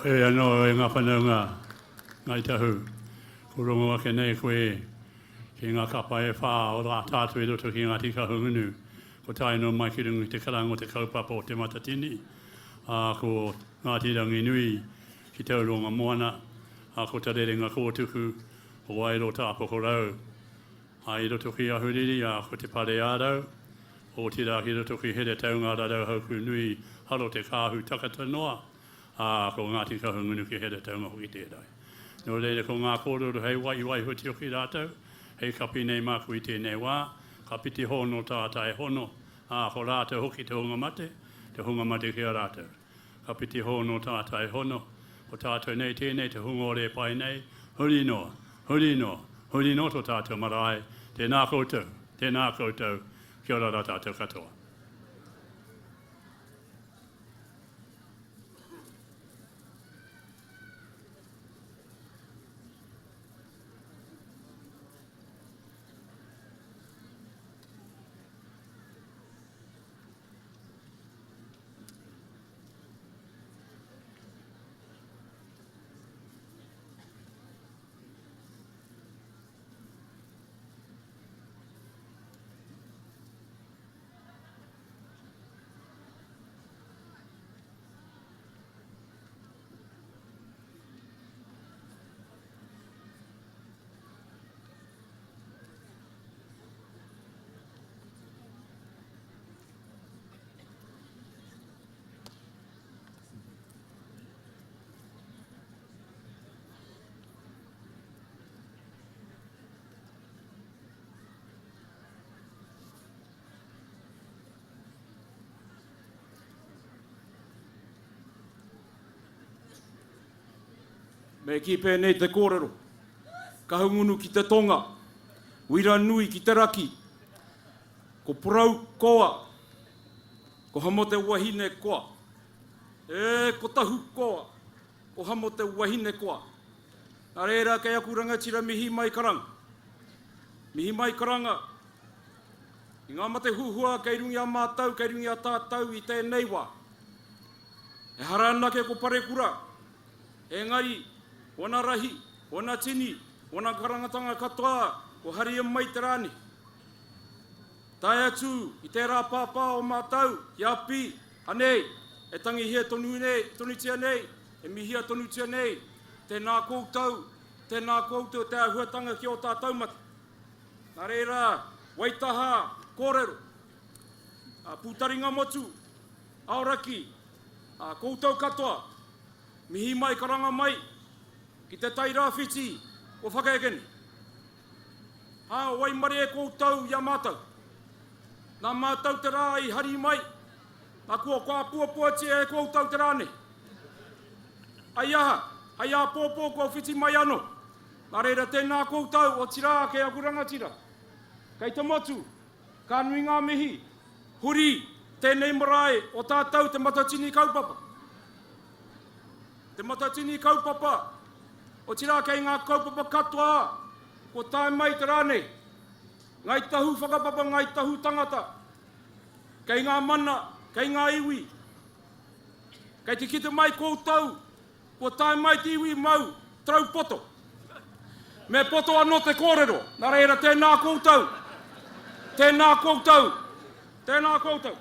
S7: E anō e ngā whanaunga Ngāi Tahu, ko rongo ake nei koe ki ngā kapa e whā o rā tātou i roto ki Ngāti Kahungunu, ko tae noa mai ki runga i te karanga o te kaupapa o Te Matatini, ā, ko Ngāti Ranginui ki Tauranga Moana, ā, ko Te Rerenga Kōtuku, ko Waero Tāpokorau, ā, i roto ki Ahuriri, ā, ko Te Pare Ārau, otirā ki roto ki Heretaunga Rarau Haukū Nui, Haro Te Kāhu Takata Noa, ā, ko Ngāti Kahungunu ki Heretaunga hoki tērā. Nō reira, ko ngā kōrero hei wai i waihotia ki rātou, hei kapi nei māku i tēnei wā, ka piti hono tātai hono, ā, ko rātou hoki te hunga mate, te hunga mate ki a rātou. Ka piti hono tātai hono, ko tātou nei tēnei te hunga ore e pai nei, huri noa, huri noa, huri noa tō tātou marae, tēnā koutou, tēnā koutou, kia ora rā tātou katoa.
S8: Me kī pēnei te kōrero, Kahungunu ki te tonga, Wiranui ki te raki, ko Porou koa, ko Hamo te wahine koa, e ko Tahu koa, ko Hamo te wahine koa. Nā reira kei aku rangatira mihi mai karanga. Mihi mai karanga i ngā mate huhua kei runga i a mātou, kei runga i a tātou i tēnei wā. Ehara anake ko Parekura, engari, wana rahi, wana tini, wana karangatanga katoa ko haria mai te rā nei. Tae atu i tērā pāpā o mātou ki a Pi, anei, e tangihia tonu nei, tonutia nei, e mihia tonutia nei, tēnā koutou, tēnā koutou te āhuatanga ki ō tātou mate. Nā reira, Waitaha, kōrero, Pūtaringa motu, Aoraki, koutou katoa, mihi mai karanga mai ki te Tai Rāwhiti o whakaeke nei. Ā, waimarie koutou i a mātou. Nā mātou te rā i hari mai, nā kua kāpuapuatia e koutou te rā nei. Hei aha, hei āpōpō kua whiti mai anō. Nā reira tēnā koutou, otirā kei aku rangatira, kei te motu, ka nui ngā mihi, huri tēnei marae o tātou Te Matatini kaupapa. Te Matatini kaupapa, otirā kei ngā kaupapa katoa kua tae mai te rā nei. Ngāi Tahu whakapapa, Ngāi Tahu tangata, kei ngā mana, kei ngā iwi. Kei te kite mai koutou, kua tae mai te iwi mau tarau poto. Me poto anō te kōrero, nā reira tēnā koutou, tēnā koutou, tēnā koutou.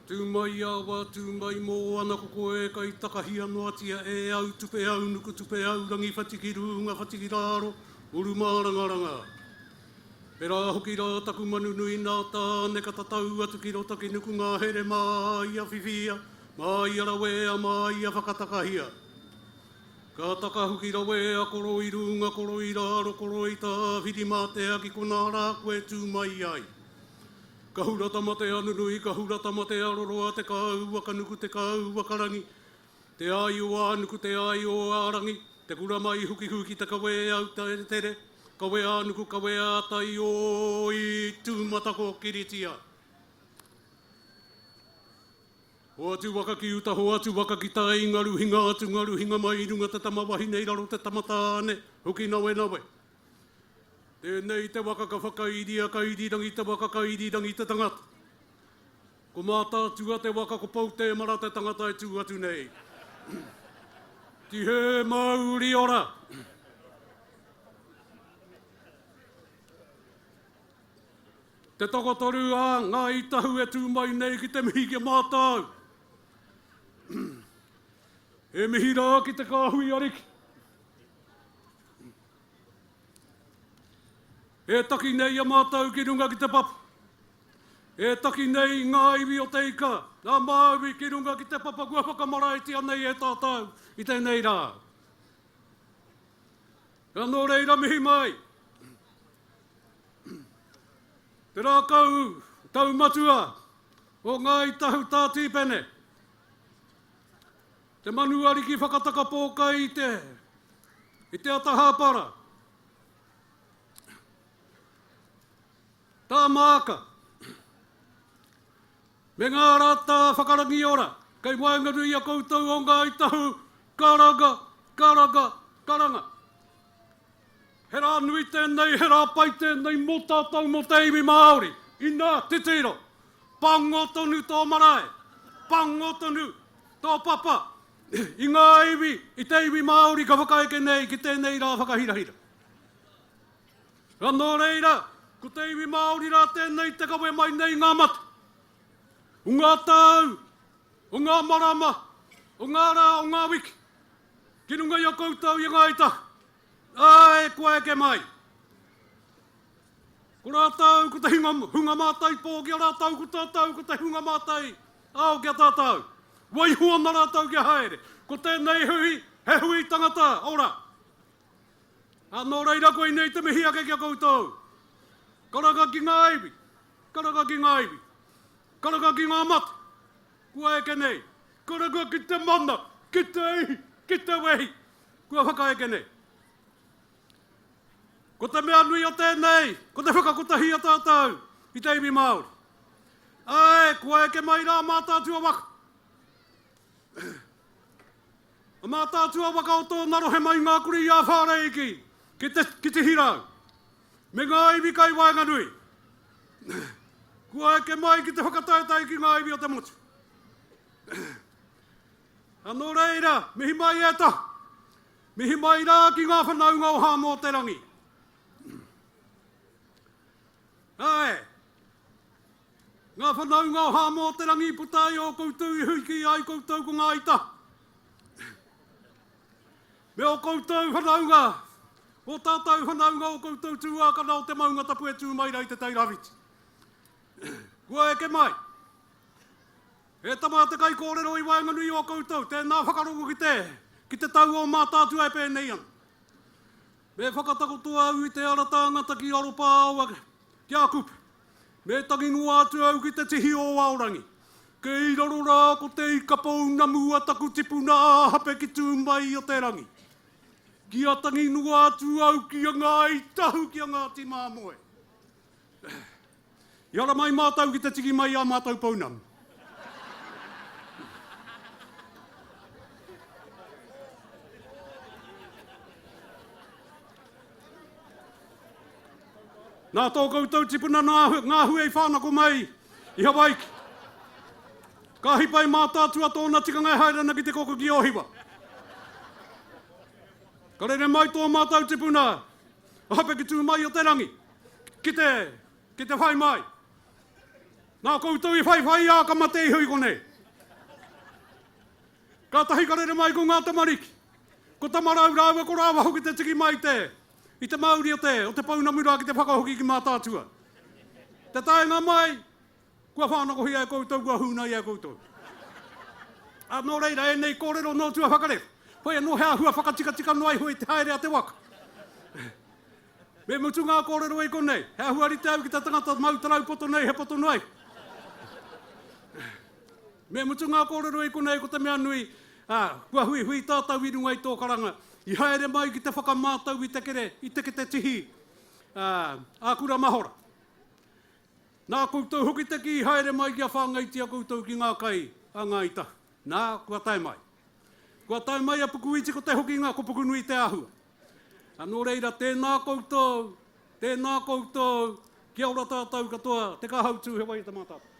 S6: Tū mai awa, tū mai mōana ko koe kai takahia noatia e au tupe au nuku tupe au rangi whatiki rūnga whatiki rāro uru mārangaranga. Pērā hoki rā taku manu nui nā Tāne ka tatau atu ki roto ki nuku ngahere mā ia whiwhia, mā ia rawea, mā ia whakatakahia. Ka taka hoki rawea koro i rūnga koro i rāro koro i Tāwhirimātea ki konā rā koe tū mai ai. Ka hura tamatea nunui, ka hura tamatea roroa, te kāua ka nuku, te kāua ka rangi, te āio ā nuku, te āio ā rangi, te kura mai hukihuki, te kawē au tere, kawe ā nuku, kawe ā tai ō i Tūmatakōkiritia. Hoatu waka ki uta, hoatu waka ki tai, ngaru hinga atu, ngaru hinga mai, i runga te tama wahine, i raro te tama tāne, hoki nawenawe. Tēnei te waka ka whakairia, ka irirangi te waka, ka irirangi te tangata. Ko Mātaatua te waka, ko Pou Tēmara te tangata e tū atu nei. Tihē mauri ora! Te tokotoru a Ngāi Tahu e tū mai nei ki te mihi ki a mātou. E mihi rā ki te kāhui ariki. E taki nei a mātou ki runga ki te papa. E taki nei ngā iwi o te ika, a Māui ki runga ki te papa kua whakamaraetia nei e tātou i tēnei rā. Ka nō reira mihi mai. Te rākau taumatua o Ngāi Tahu Tā Tīpene. Te manu ariki whakataka pōkai i te, i te ata hāpara. Tā Maaka, me ngā rata whakarangiora kei waenganui i a koutou o Ngāi Tahu, karanga, karanga, karanga. He rā nui tēnei, he rā pai tēnei mō tātou, mō te iwi Māori. Inā, titiro, pango tonu tō marae, pango tonu tō papa i ngā iwi, i te iwi Māori ka whakaeke nei ki tēnei rā whakahirahira. Ka nō reira, ko te iwi Māori rā tēnei te kawe mai nei ngā mate, o ngā tau, o ngā marama, o ngā rā, o ngā wiki, ki runga i a koutou i a Ngāi Tahu. Āe, kua eke mai. Ko rātou, ko te hunga mātai pō ki a rātou, ko tātou, ko te hunga mātai ao ki a tātou. Waiho ana rātou kia haere. Ko tēnei hui, he hui tangata ora. Ā, nō reira koinei te mihi ake ki a koutou. Karanga ki ngā iwi, karanga ki ngā iwi, karanga ki ngā mate, kua eke nei. Karanga ki te mana, ki te ihi, ki te wehi, Kua whakaeke nei. Ko te mea nui o tēnei, ko te whakakotahi a tātou i te iwi Māori. Āe, kua eke mai rā Mātaatua waka. A Mātaatua waka o tōna rohe mai ngā kurī a Whāreiki ki te, ki te Hirau, me ngā iwi kai waenganui. Kua eke mai ki te whakataetae ki ngā iwi o te motu. A nō reira, mihi mai e ta! Mihi mai rā ki ngā whanaunga o Hāmōterangi. Āe, ngā whanaunga o Hāmōterangi i puta ai ō koutou i hui ki ai koutou ko Ngāi Tahu. Me ō koutou whanaunga, ō tātou whanaunga ō koutou tūākana o te maunga tapu e tū mai rā i Te Tairāwhiti. Kua eke mai. E tama te kaikōrero i waenganui o koutou, tēnā whakarongo ki te, ki te tau o Mātaatua e pēnei ana. Me whakatakoto au i te ara tāngata ki Aropāoa, ki a Kupe. Me tangi noa atu au ki te tihi o Aorangi. Kei raro rā ko te ika pounamu a taku tipuna a Hape ki tū mai o te rangi. Kia tangi noa atu au ki a Ngāi Tahu ki a Ngāti Māmoe. I ara mai mātou ki te tiki mai i ā mātou pounamu. Nā tō koutou tipuna nā ngā hue i whānako mai i Hawaiki. Ka hipa i Mātaatua tōna tikanga e haere ana ki te koko ki Ōhiwa. Ka rere mai tō mātou tipuna a Hape ki Tūmai-o-te-rangi ki te Ki te whai mai. Nā koutou i whaiwhai ā ka mate iho i konei. Kātahi ka rere mai ko ngā tamariki. Ko Tamarau rāua ko Rāwaho ki te tiki mai te, i te mauri o te, o te pounamu rā ki te whakahoki ki Mātaatua. Te taenga mai, kua whānakohia e koutou, kua hūnaia e koutou. Ā, nō reira, ēnei kōrero nō tua whakarere. Hoi anō he āhua whakatikatika noa iho i te haere a te waka. Me mutu ngā kōrero i konei. He āhua rite au ki te tangata mau tarau poto nei, he poto noa iho. Me mutu ngā kōrero i konei ko te mea nui, ā, kua huihui tātou i runga i tō karanga, i haere mai ki te whakamātau i te kere, i te kete tihi, ā, ā Kura Mahora. Nā koutou hoki te kī haere mai kia whāngaitia koutou ki ngā kai a Ngāi Tahu. Nā, kua tae mai. Kua tae mai a Pukuiti ko te hokinga ko Pukunui te āhua. Ā, nō reira, tēnā koutou, tēnā koutou, kia ora tātou katoa, te kahautū he waiata mātāpono.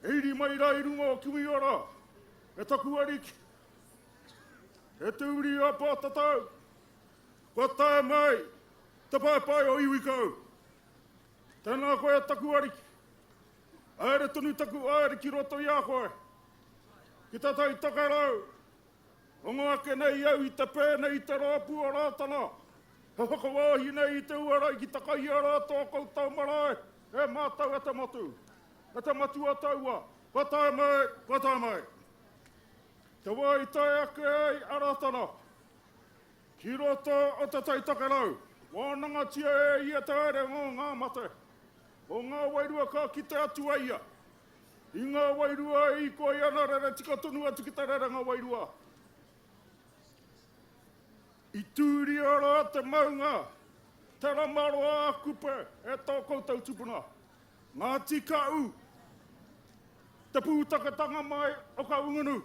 S9: E iri mai rā i runga o Kiwiora, e taku ariki, e te uri a Pātatau, kua tae mai te paepae o Iwikau. Tēnā koe e taku ariki, haere tonu taku haere ki roto i a koe, ki te Tai Tokerau, rongo ake nei au i te pēnei i te rōpū o Rātana, he whakawāhi nei i te uara i ki takahia rā tō koutou marae, e mātau e te motu. E te matua taua, kua tae mai, kua tae mai. Te wā i tae ake ai a Ratana ki roto o Te Tai Tokerau, wānangatia e ia te haerenga o ngā mate, o ngā wairua ka kite atu a ia. I ngā wairua e īkoi ana rere tika tonu atu ki te rerenga wairua. I tūria rā te maunga, te ramaroa a Kupe e tō koutou tupuna. Ngāti Kaʻu, te pūtaketanga mai o Kahungunu.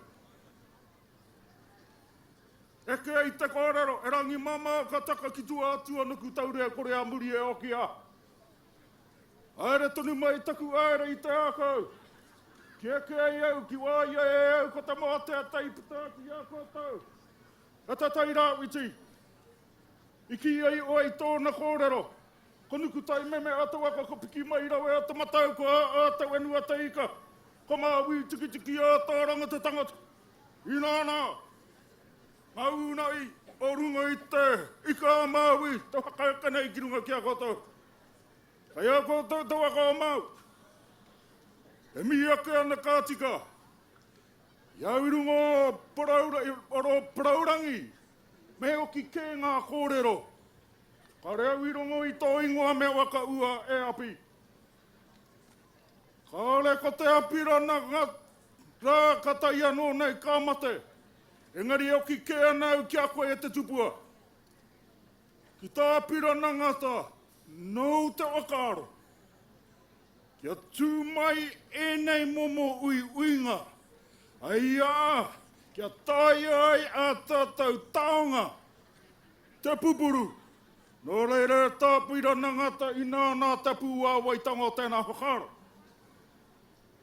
S9: Eke ai te kōrero, e rangi mamao ka taka ki tua atu o Nukutaurea kore a muri e okia. Haere tonu mai taku aere i te ākau. Ki eke ai au, ki wāia e au ko te mōteatea i puta atu i a koutou. E te Tai Rāwhiti, i kī ai oe i tōna kōrero, Ko Nukutai meme a te waka, ko piki mai rawe a te matau, ko ā te whenua te ika, ko Māui tikitiki a Tāranga te tangata. Inā nā, ngā ūnai o runga i te ika a Māui te whakaeke nei ki runga ki a koutou. Kei a koutou te waka o Māui. E mihi ake ana ka tika, i au i runga o Porourangi, me hoki kē ngā kōrero. Kare au i rongo i tō ingoa me waka ua e Api. Kāore ko te Apirana ngā rā ka tae anō nei ka mate. Engari e oki kē ana au ki a koe e te tupua. Ki tā Apirana Ngata, nōu te whakaaro. Kia tū mai ēnei momo uiuinga, ai ā, kia taea ai ā tātou taonga Te pupuru. Nō reira e Tāpirana Ngata inā nā te pūāwaitanga o tēnā whakaaro.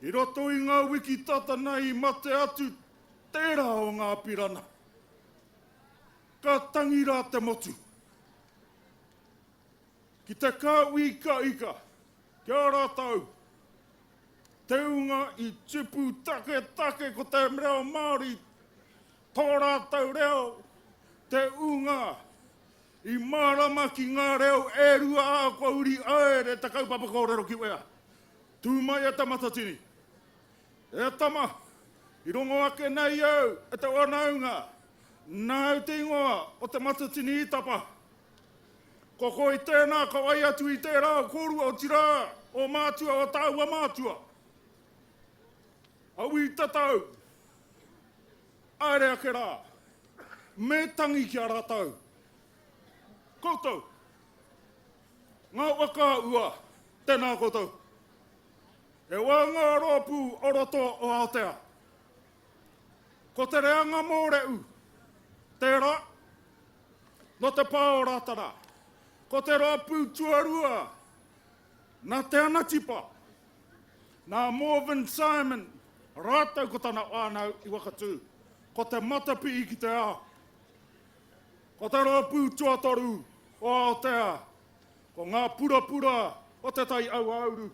S9: I roto i ngā wiki tata nei i mate atu tērā o ngā Apirana. Ka tangi rā te motu. Ki te kāuikaika ki a rātou te ūnga i tupu taketake ko te reo Māori Tō rātou reo, te ūnga, i mārama ki ngā reo e rua ā kua uri aere te kaupapa kōrero ki wea. Tū mai e Te Matatini. E tama, i rongo ake nei au e te whanaunga, nāu te ingoa o Te Matatini i tapa. Ko koe tēnā ka whai atu i tērā o kōrua, otirā, o mātua, o tāua mātua. Aui tatau, Aere ake rā, me tangi ki a rātou. Koutou, ngā waka ua, tēnā koutou. E wā ngā rōpū o roto o Aotea. Ko te reanga mōreʻu, tērā, nō te pā o Rātana. Ko te rōpū tuarua, nā Te Anatipa, Nā Morvin Simon rātou ko tana whānau i Wakatū, ko te matapihi ki te ao. Ko te rōpū tuatoru o Aotea, ko ngā purapura o Te Tai Auauru.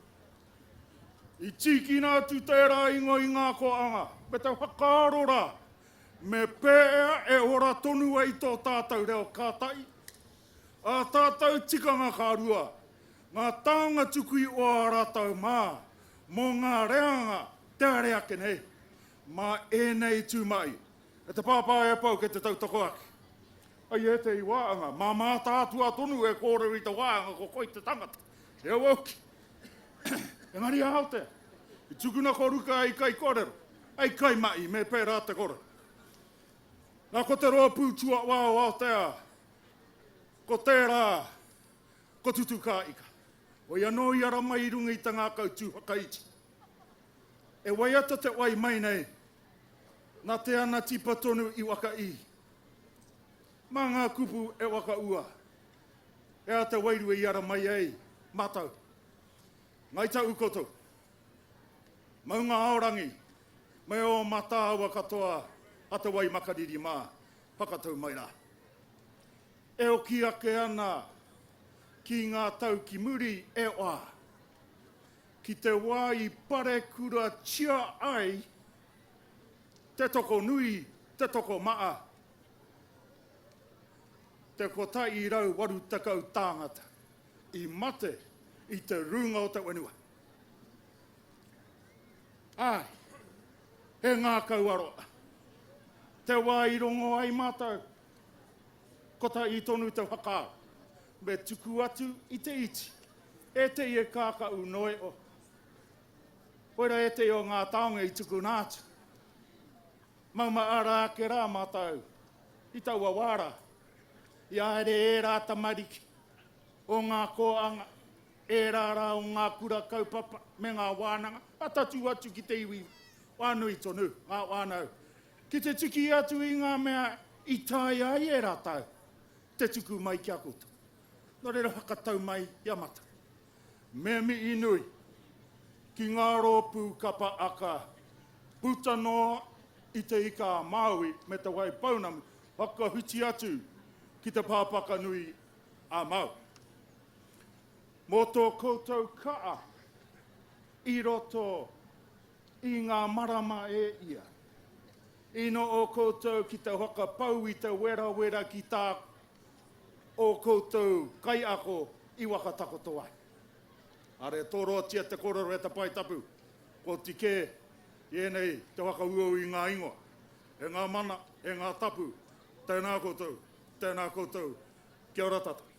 S9: I tīkina atu tērā ingoa i ngā koanga, me te whakaaro rā, me pēhea e ora tonu ai tō tātou reo ka tahi, ā tātou tikanga ka rua, Ngā taonga tukui o ā rātou mā, mō ngā reanga te are ake nei, mā ēnei tū mahi. E te pāpā e Pou kei te tautoko ake. Ai ētehi wāhanga, mā Mātaatua tonu e kōrero i te wāhanga ko koe te tangata. He aua hoki. Engari a Aotea, i tukuna ko Ruka hei kaikōrero, hei kaimahi me pērā te kore. Nā ko te rōpū tuawā o Aotea, ko tērā Ko Tutu ka ika. Hoi anō i ara mai i runga i te ngākau tū whakaiti. E waiata te wai mai nei, nā te ana tipa tonu i waka i. Mā ngā kupu e waka ua, e a te wairua i ara mai ai mātou. Ngai Tahu koutou. Maunga Aorangi, me ō matāua katoa a Te Waimakariri mā, whakatau mai rā. E oki ake ana ki ngā tau ki muri e wā, ki te wā i parekuratia ai te tokonui, te tokomaa, te 180 tāngata i mate i te rūnga o te whenua. Āe, he ngākau aroa. Te wā i rongo ai mātou, kotahi tonu te whakaaro, me tuku atu i te iti, ētehi e kākaʻu noa iho. Koira ētehi o ngā taonga i tukuna atu. Maumahara ake rā mātou i taua wā rā, i haere ērā tamariki o ngā kōanga, ērā rā o ngā kura kaupapa me ngā wānanga, ka tatū atu ki te iwi whānui tonu, ngā whānau, ki te tiki atu i ngā mea i taea ai e rātou te tuku mai ki a koutou. Nō reira whakatau mai i a mātou. Me mihi nui ki ngā rōpū kapa aka puta noa i Te Ika a Māui me Te Wai Pounamu whakawhiti atu ki Te Pāpakanui a Māui. Mō tō koutou kaa i roto i ngā marama e ia. I noho koutou ki te whakapau i te werawera ki tā ō koutou kaiako i whakatakoto ai. Are toroatia te korero e te pae tapu, kua oti kē i ēnei te whakauau i ngā ingoa. E ngā mana, e ngā tapu, tēnā koutou, tēnā koutou, kia ora tātou.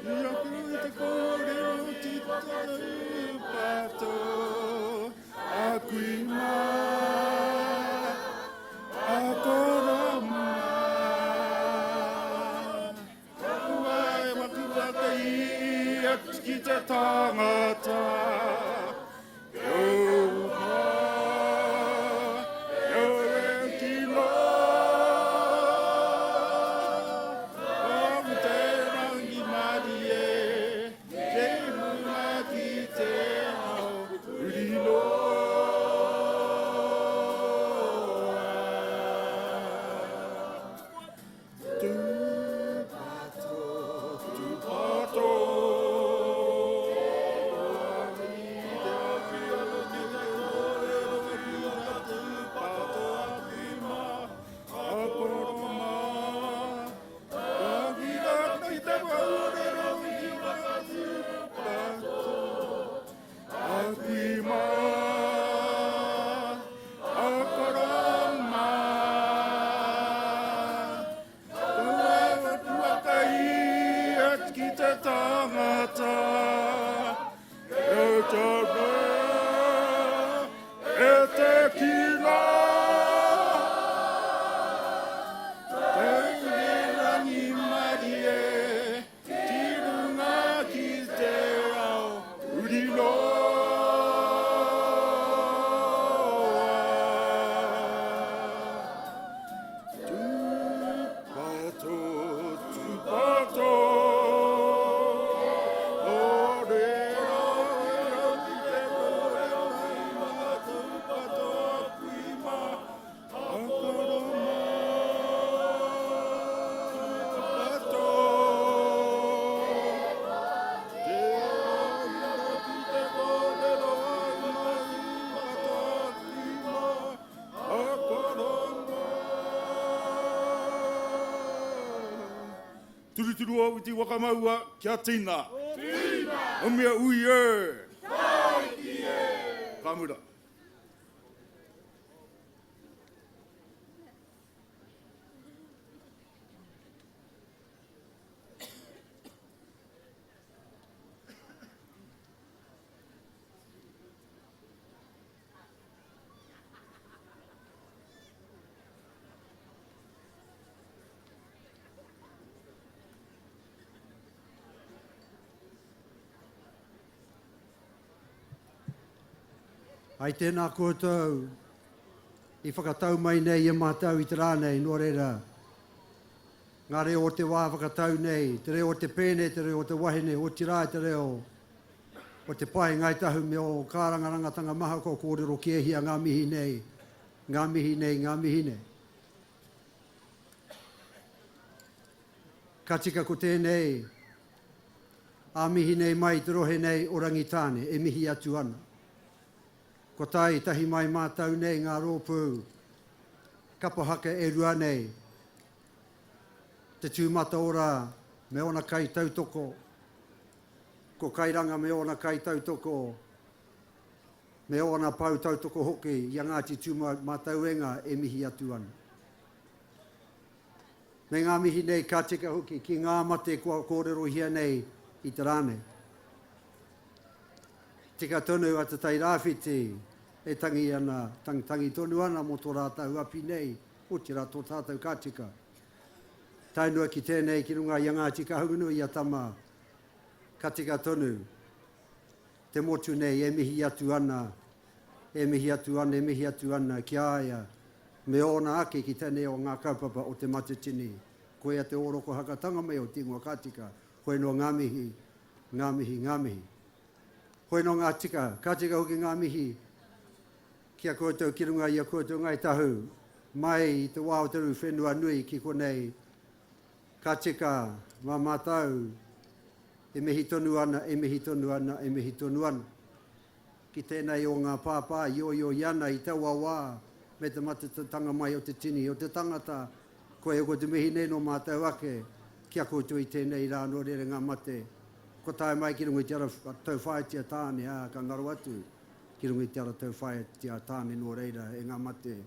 S9: I aku te kōrero ki te tūpato, a kui mā, a koro mā. Kaua e matua kei atu ki te tangata. Tūpato, tūpato, Ki te tangata, e te mea, e te kina. Te rangimarie, ki runga ki te ao, huri noa. Tūpato, tūpato, nō reira ki te kōrero ki ngā tūpato a kui mā, a koro mā. Tūpato, te ora ki te kōrero ai ngā tūpato a kui mā, Turuturu au i te waka maua kia tina. Tina! Haumia ui e! Tāiki e! Ka mura.
S10: Hai tēnā koutou. I whakatau mai nei i a mātou i te rā nei, nō reira, ngā reo o te wā whakatau nei, te reo o te pēne, te reo o te wahine, otirā te reo o te pae Ngāi Tahu me ō kārangarangatanga maha kua kōrero kēhia ngā mihi nei, ngā mihi nei, ngā mihi nei. Ka tika ko tēnei ā mihi nei mai i te rohe nei o Rangitāne e mihi atu ana. Kua tae tahi mai mātou nei ngā rōpū kapa haka e rua nei, Te Tū Mataora me ōna kaitautoko, ko Kairanga me ōna kaitautoko, me ōna pou tautoko hoki i a Ngāti Tūmatauenga e mihi atu ana. Me ngā mihi nei ka tika hoki ki ngā mate kua kōrerohia nei i te rā nei. Tika tonu a Te Tai Rāwhiti e tangi ana, tangitangi tonu ana mō tō rātou api nei, otirā tō tātou ka tika. Tae noa ki tēnei ki runga i a Ngāti Kahungunu i a Tama, ka tika tonu te motu nei e mihi atu ana, e mihi atu ana, e mihi atu ana ki a ia me ōna ake ki tēnei o ngā kaupapa o Te Matatini. Koia te ōrokohakatanga mai o te ingoa ka tika, hoi noa ngā mihi, ngā mihi, ngā mihi. Hoi noa ngā tika, ka tika hoki ngā mihi ki a koutou ki runga i a koutou Ngāi Tahu, mai i te wā o te rū whenua nui ki konei, ka tika mā mātou e mihi tonu ana, e mihi tonu ana, e mihi tonu ana. Ki tēnei o ngā pāpā i oioi ana i taua wā me te matetatanga mai o te tini o te tangata, koia ko te mihi nei nō mātou ake ki a koutou i tēnei rā nō reira ngā mate kua tae mai ki runga i te ara tauwhāiti a Tāne, ā, ka ngaro atu ki runga i te ara tauwhāiti a Tāne nō reira e ngā mate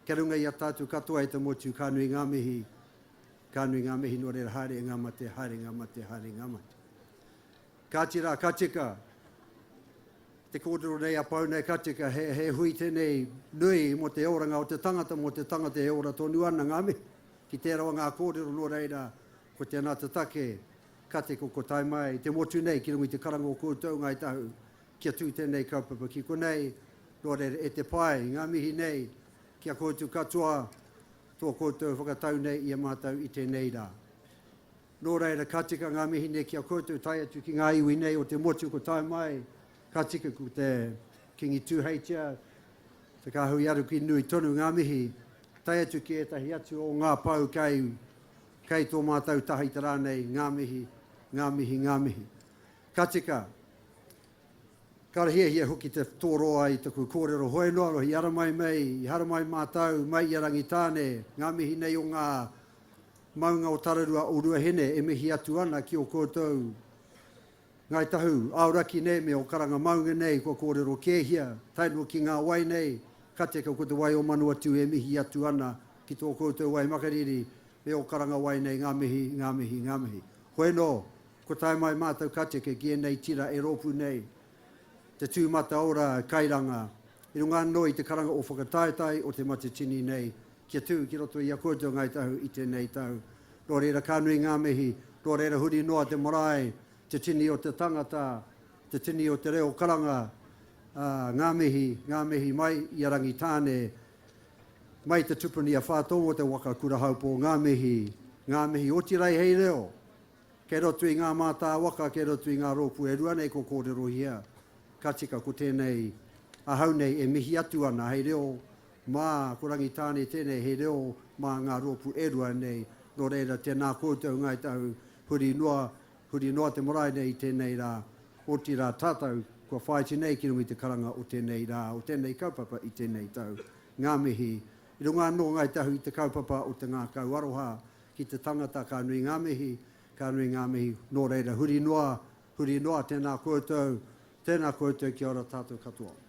S10: kia runga i a tātou katoa e te motu ka nui ngā mihi, ka nui ngā mihi nō reira haere e ngā mate, haere ngā mate, haere ngā mate. Kāti rā, ka tika te kōrero nei a Pau nei, ka tika he, he hui tēnei nui mō te oranga o te tangata, mō te tangata e ora tonu ana ngā mihi. Ki tērā o ngā kōrero nō reira, ko tēnā te take, ka tika ko tae mai te motu nei ki runga i te karanga o koutou Ngāi Tahu, kia tū tēnei kaupapa ki konei, nō reira e te pae, ngā mihi nei ki a koutou katoa, tō koutou whakatau nei i a mātou i tēnei rā. Nō reira, ka tika ngā mihi nei ki a koutou tae atu ki ngā iwi nei o te motu ko tae mai, ka tika ko te Kingi Tūheitia, te Kāhui Ariki nui tonu ngā mihi, tae atu ki ētahi atu o ngā pou kei, kei tō mātou taha i te rā nei, ngā mihi, ngā mihi, ngā mihi. Ka tika, ka hiahia hoki te tōroa i taku kōrero hoi noa, i haramai mei, i haramai mātou mai i a Rangitāne, ngā mihi nei o ngā Maunga o Tararua o Ruahine e mihi atu ana ki o koutou Ngāi Tahu, Aoraki nei me o Karanga Maunga nei kua kōrero kēhia, tae noa ki ngā wai nei, ka teka ko te wai o Manawatū e mihi atu ana ki tō koutou wai makariri me o Karanga wai nei ngā mihi, ngā mihi, ngā mihi. Hoi nō, kua tae mai mātou ka teka ki ēnei tira e rōpū nei, te tū mataora kairanga, i runga anō i te karanga o whakataetae o Te Matatini nei, Kia tū ki roto i a koutou Ngāi Tahu i tēnei tau. Nō reira ka nui ngā mihi, nō reira huri noa te marae, te tini o te tangata, te tini o te reo karanga, ā, ngā mihi, ngā mihi mai i a Rangitāne, mai te tupuni a Whātongo te waka Kurahaupō, ngā mihi, ngā mihi otirā hei reo, kei roto i ngā mātā waka, kei roto i ngā rōpū e rua nei kua kōrerohia, ka tika ko tēnei ahau nei e mihi atu ana hei reo Mā, ko Rangitāne tēnei he reo mā ngā rōpū e rua nei, nō reira tēnā koutou Ngāi Tahu, huri noa, huri noa te marae nei i tēnei rā, otirā tātou kua whāiti nei ki runga i te karanga o tēnei rā, o tēnei kaupapa i tēnei tau. Ngā mihi. I runga anō Ngāi Tahu i te kaupapa o te ngākau aroha ki te tangata ka nui ngā mihi, ka nui ngā mihi, nō reira huri noa, huri noa tēnā koutou, tēnā koutou kia ora tātou katoa.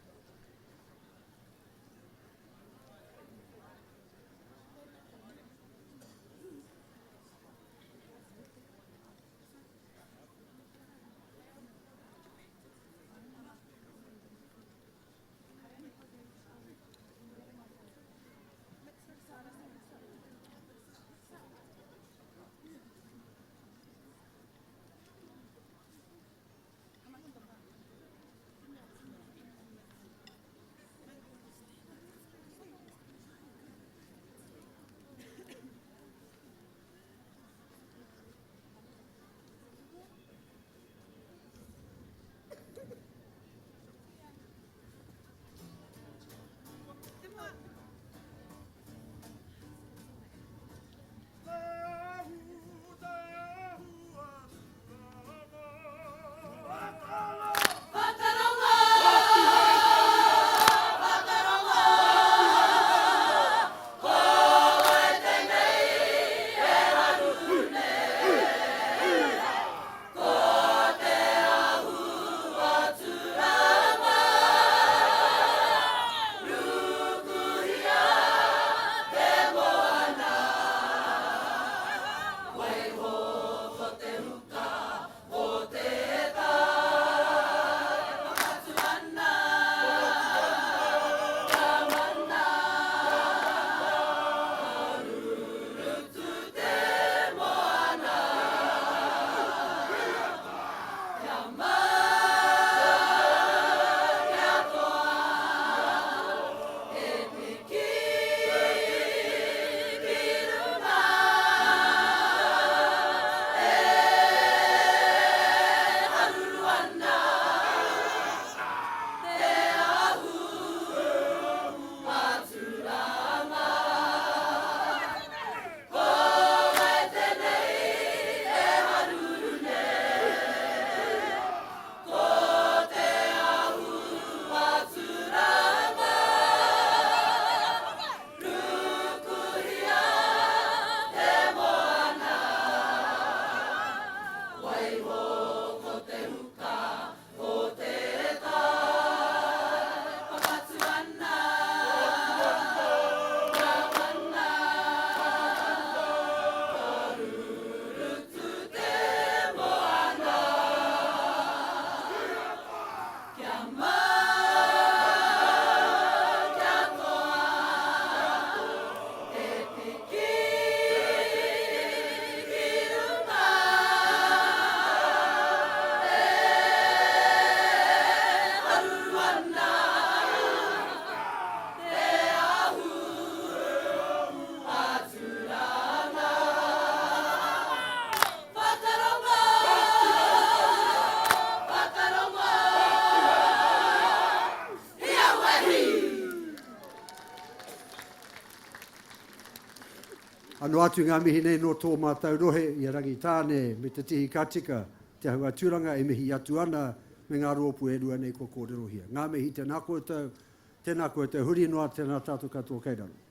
S10: Ano atu ngā mihi nei nō tō mātou rohe i a Rangitāne me Te Tihi Ka Tika, Te Ahu a Turanga e mihi atu ana me ngā rōpū e rua nei kua kōrerohia. Ngā mihi tēnā koutou, tēnā koutou, huri noa tēnā tātou katoa kei raro.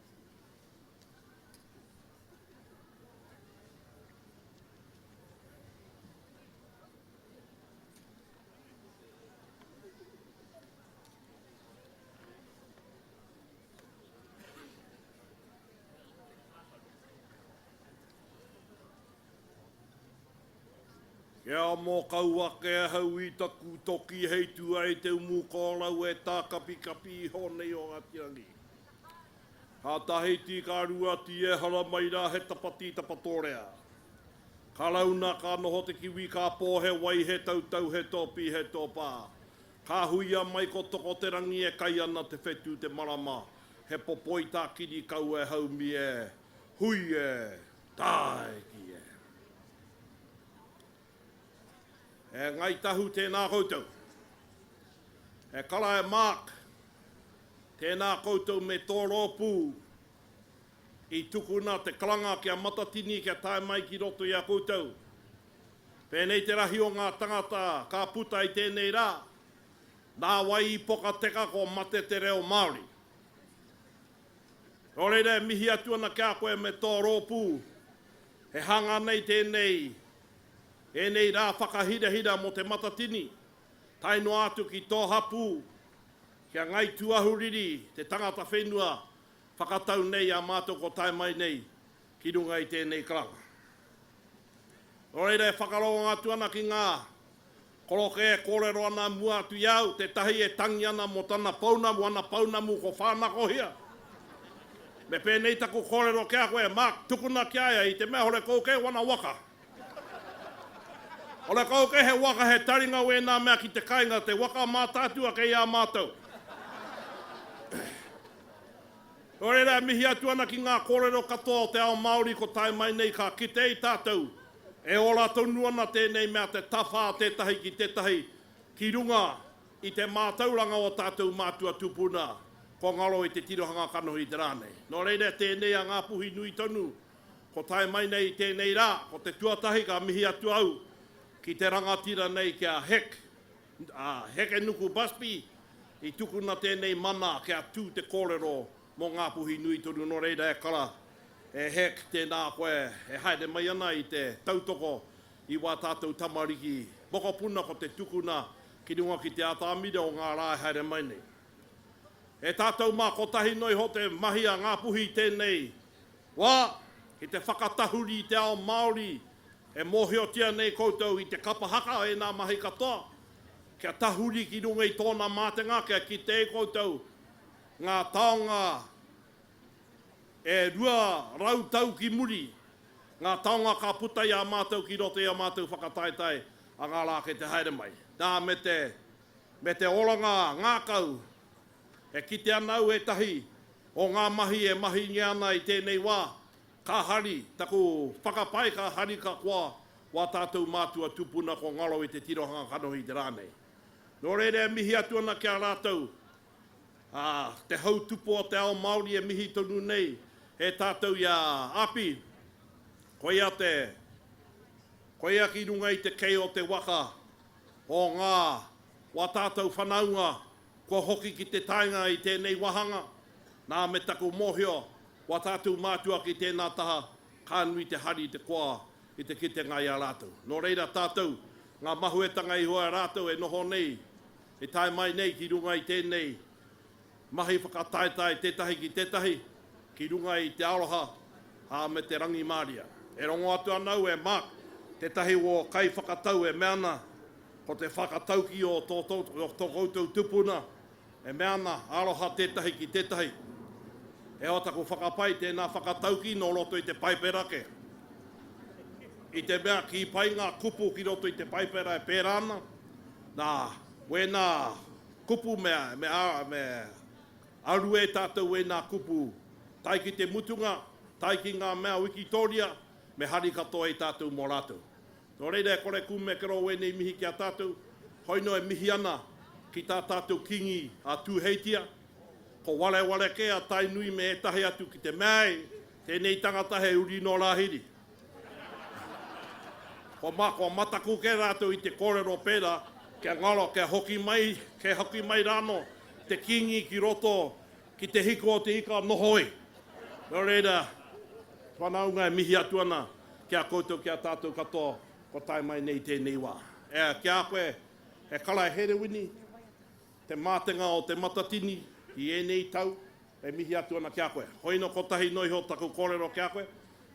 S9: Kia mōkau ake ahau i taku toki hei tua i te umu kōrau e tākapikapi iho nei o Ngāti Rangi. Ka tahiti, ka ruati e haramai rā he tapati tapatōrea. Ka rauna, ka noho te kiwi, ka pō he wai, he tautau, he tōpī, he tōpā. Ka huia mai ko Toko te rangi e kai ana te whetū te marama, he popoi tā kiri kau e haumi e, hui e, tāiki e. E Ngai Tahu tēnā koutou. E kara e Mark, tēnā koutou me tō rōpū i tukuna te karanga kia matatini kia tae mai ki roto i a koutou. Pēnei te rahi o ngā tangata ka puta i tēnei rā, nā wai i poka teka ko mate te reo Māori. Nō reira e mihi atu ana ki a koe me tō rōpū, he hanga nei tēnei, ēnei rā whakahirahira mō Te Matatini, tae noa atu ki tō hapū, ki a Ngāi Tūahuriri, te tangata whenua whakatau nei a mātou ko tae mai nei ki runga i tēnei karanga. Nō reira e whakarongo atu ana ki ngā koroke e kōrero ana mua atu i a au, tētahi e tangi ana mō tana pounamu, ana pounamu ko whānakohia. Me pēnei taku kōrero ki a koe, Mark, tukuna ki a ia i te mea hore kou kei wana waka. Hore kou kei he waka, he taringa wēnā mea ki te kainga, te waka mātātua kei a mātou. Nō reira e mihi atu ana ki ngā kōrero katoa o te ao Māori ko tae mai nei ka kite i tātou e ora tonu ana tēnei mea te tawhā tētahi ki tētahi ki runga i te mātauranga o tātou mātua tupuna kua ngaro i te tirohanga kanohi i te rā nei. Nō reira tēnei a Ngāpuhi nui tonu ko tae mai nei i tēnei rā, ko te tuatahi ka mihi atu au ki te rangatira nei ki a Hek a Hekenuku Busby, i tukuna tēnei mana kia tū te kōrero mō Ngāpuhi nui tonu nō reira e kara, e Hek, tēnā koe e haere mai ana i te tautoko i wā tātou tamariki mokopuna ko te tukuna ki runga ki te atamira o ngā rā e haere mai nei. E tātou mā kotahi noa iho te mahi a Ngāpuhi i tēnei wā, ki te whakatahuri i te ao Māori E mōhiotia nei koutou i te kapa haka ēnā mahi katoa, kia tahuri ki runga i tōna mātenga kia kite ai koutou ngā taonga e 200 tau ki muri, ngā taonga ka puta i a mātou ki roto i a mātou whakataetae a ngā rā kei te haere mai. Nā, me te, me te oranga ngākau, e kite ana au ētahi o ngā mahi e mahingia ana i tēnei wā, Ka hari, taku whakapae ka hari ka koa wā tātou mātua tupuna kua ngaro i te tirohanga kanohi i te rā nei. Nō reira e mihi atu ana ki a rātou, ā, te hau tupu o te ao Māori e mihi tonu nei e tātou i a Api, koia te, koia ki runga i te kei o te waka o ngā, wā tātou whanaunga kua hoki ki te taenga i tēnei wāhanga, nā me taku mōhio Wā tātou mātua ki tēnā taha, ka nui te hari, te koa i te kitenga i a rātou. Nō reira tātou, ngā mahuetanga iho a rātou e noho nei, e tae mai nei ki runga i tēnei mahi whakataetae tētahi ki tētahi, ki runga i te aroha, ā, me te rangimāria. E rongo atu ana au e Mark, tētahi o kaiwhakatau e mea ana, ko te whakatauki o tō, tō koutou tupuna, E mea ana, aroha tētahi ki tētahi. He aha taku whakapae tēnā whakataukī nō roto i te Paipera kē. I te mea kī pai ngā kupu ki roto i te Paipera e pērā ana, nā, wēnā kupu me, me, me aru e tātou wēnā kupu tae ki te mutunga, tae ki ngā mea wikitōria, me hari katoa i tātou mō rātou. Nō reira e kore kūmekero wēnei mihi ki a tātou, hoino e mihi ana ki tā tātou Kīngi a Tūheitia, ko wareware kē a Tainui me ētahi atu ki te mea e.
S11: Tēnei tangata he uri nō Rāhiri. Kua, ma, kua mataku kē rātou i te kōrero pērā, kia ngaro, kia hoki mai, kia hoki mai rānō te Kīngi ki roto ki te hiko o te ika noho ai. Nō reira, whanaunga e mihi atu ana ki a koutou, ki a tātou katoa kua tae mai nei tēnei wā. E, ki a koe, e Kara Herewini, te mātenga o Te Matatini i ēnei tau, e mihi atu ana ki a koe. Hoino kotahi noa iho taku kōrero ki a koe,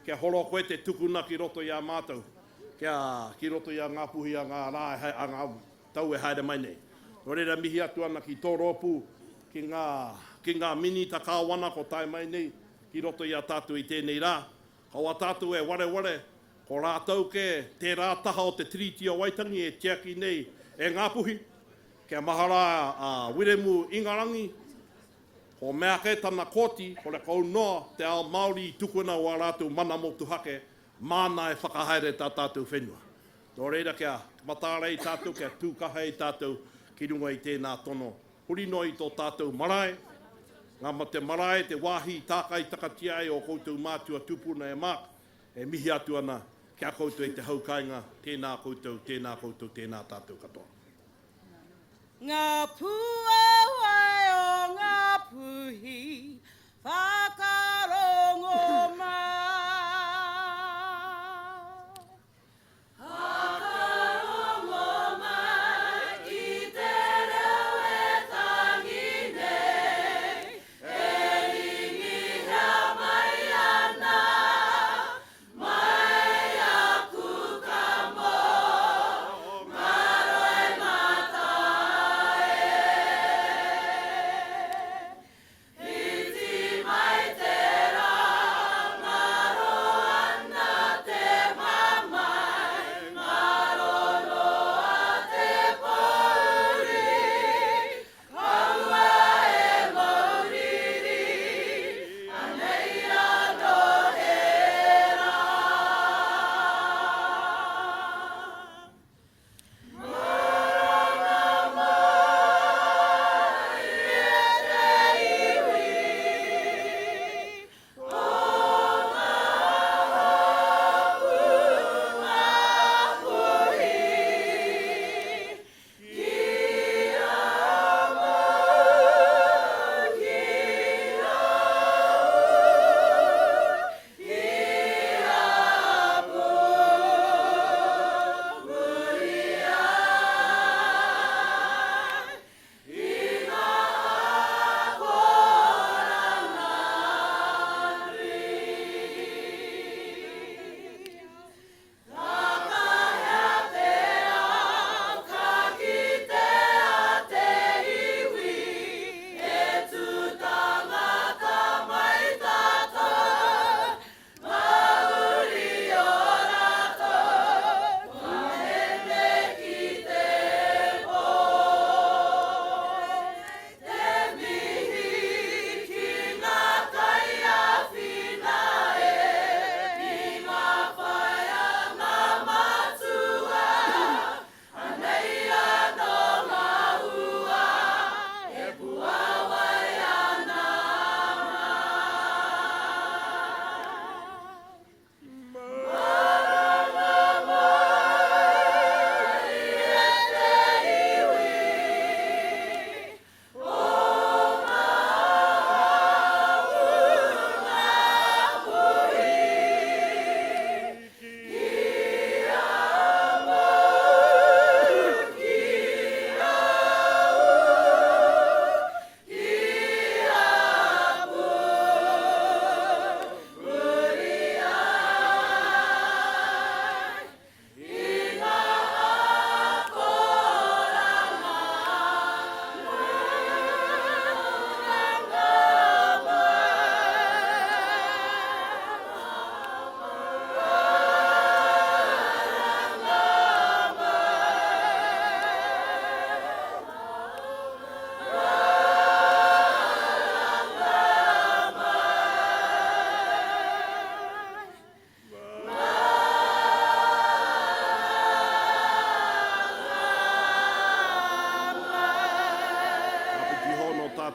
S11: kia horo koe te tukuna ki roto i a mātou, kia, ki roto i a Ngāpuhi a ngā rā e, a ngā tau e haere mai nei. Nō reira mihi atu ana ki tō rōpū, ki ngā, ki ngā Minita Kāwana ko tae mai nei ki roto i a tātou i tēnei rā. Kaua tātou e wareware, ko rātou kē tērā taha o te Tiriti o Waitangi e tiaki nei e Ngāpuhi, kia mahara a Wiremu Ingarangi, ko mea kē tana kōti, horekau noa te ao Māori i tukuna wā rātou mana motuhake, māna e whakahaere tā tātou whenua. Nō reira kia mataara ai tātou, kia tū kaha ai tātou ki runga i tēnā tono. Huri noa i tō tātou marae, ngā mate marae, te wāhi i tākaitakatia ai ō koutou mātua tūpuna e Mark, e mihi atu ana ki a koutou e te hau kāinga, tēnā koutou, tēnā koutou, tēnā tātou katoa.
S1: Ngā puawai o ngā puhi whakarongo mai. Whakarongo mai ki te reo e tangi nei, e ringihia mai ana, mai aku kamo, ngaro e mata e.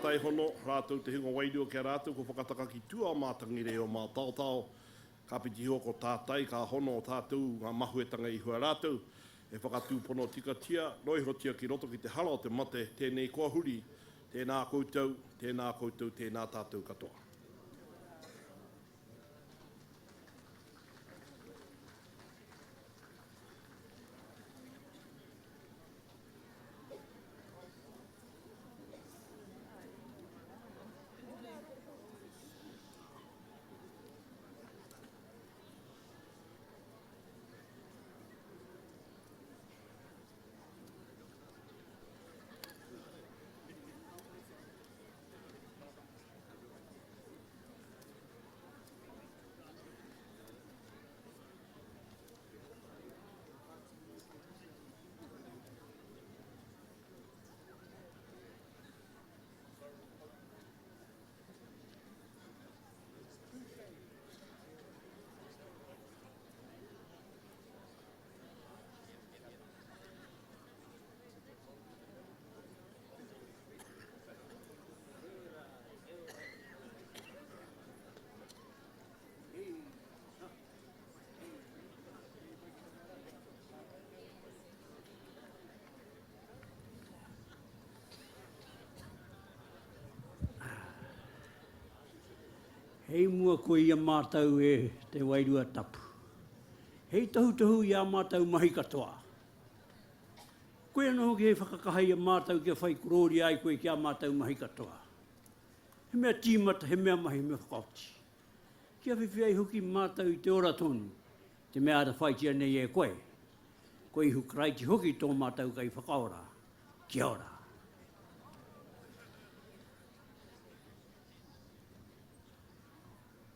S11: tātai hono, rātou te hunga wairua ki a rātou kua whakataka ki tua o Mātangirei o Mātaotao, ka whiti hua ko tātai, ka hono o tātou ngā mahuetanga i hua rātou, e whakatūpono tikatia, roihotia ki roto ki te hara o te mate, tēnei kua huri, tēnā koutou, tēnā koutou, tēnā tātou katoa.
S12: Hei mua koe i a mātou e te Wairua Tapu. Hei tohutohu i ā mātou mahi katoa. Koe anō hoki hei whakakaha i a mātou kia whai korōria ai koe ki ā mātou mahi katoa. He mea tīmata, he mea mahi, he mea whakaoti. Kia whiwhi ai hoki mātou i te ora tonu, te mea atawhaitia nei e koe. Ko Ihu Karaiti hoki tō mātou Kaiwhakaora. Kia ora.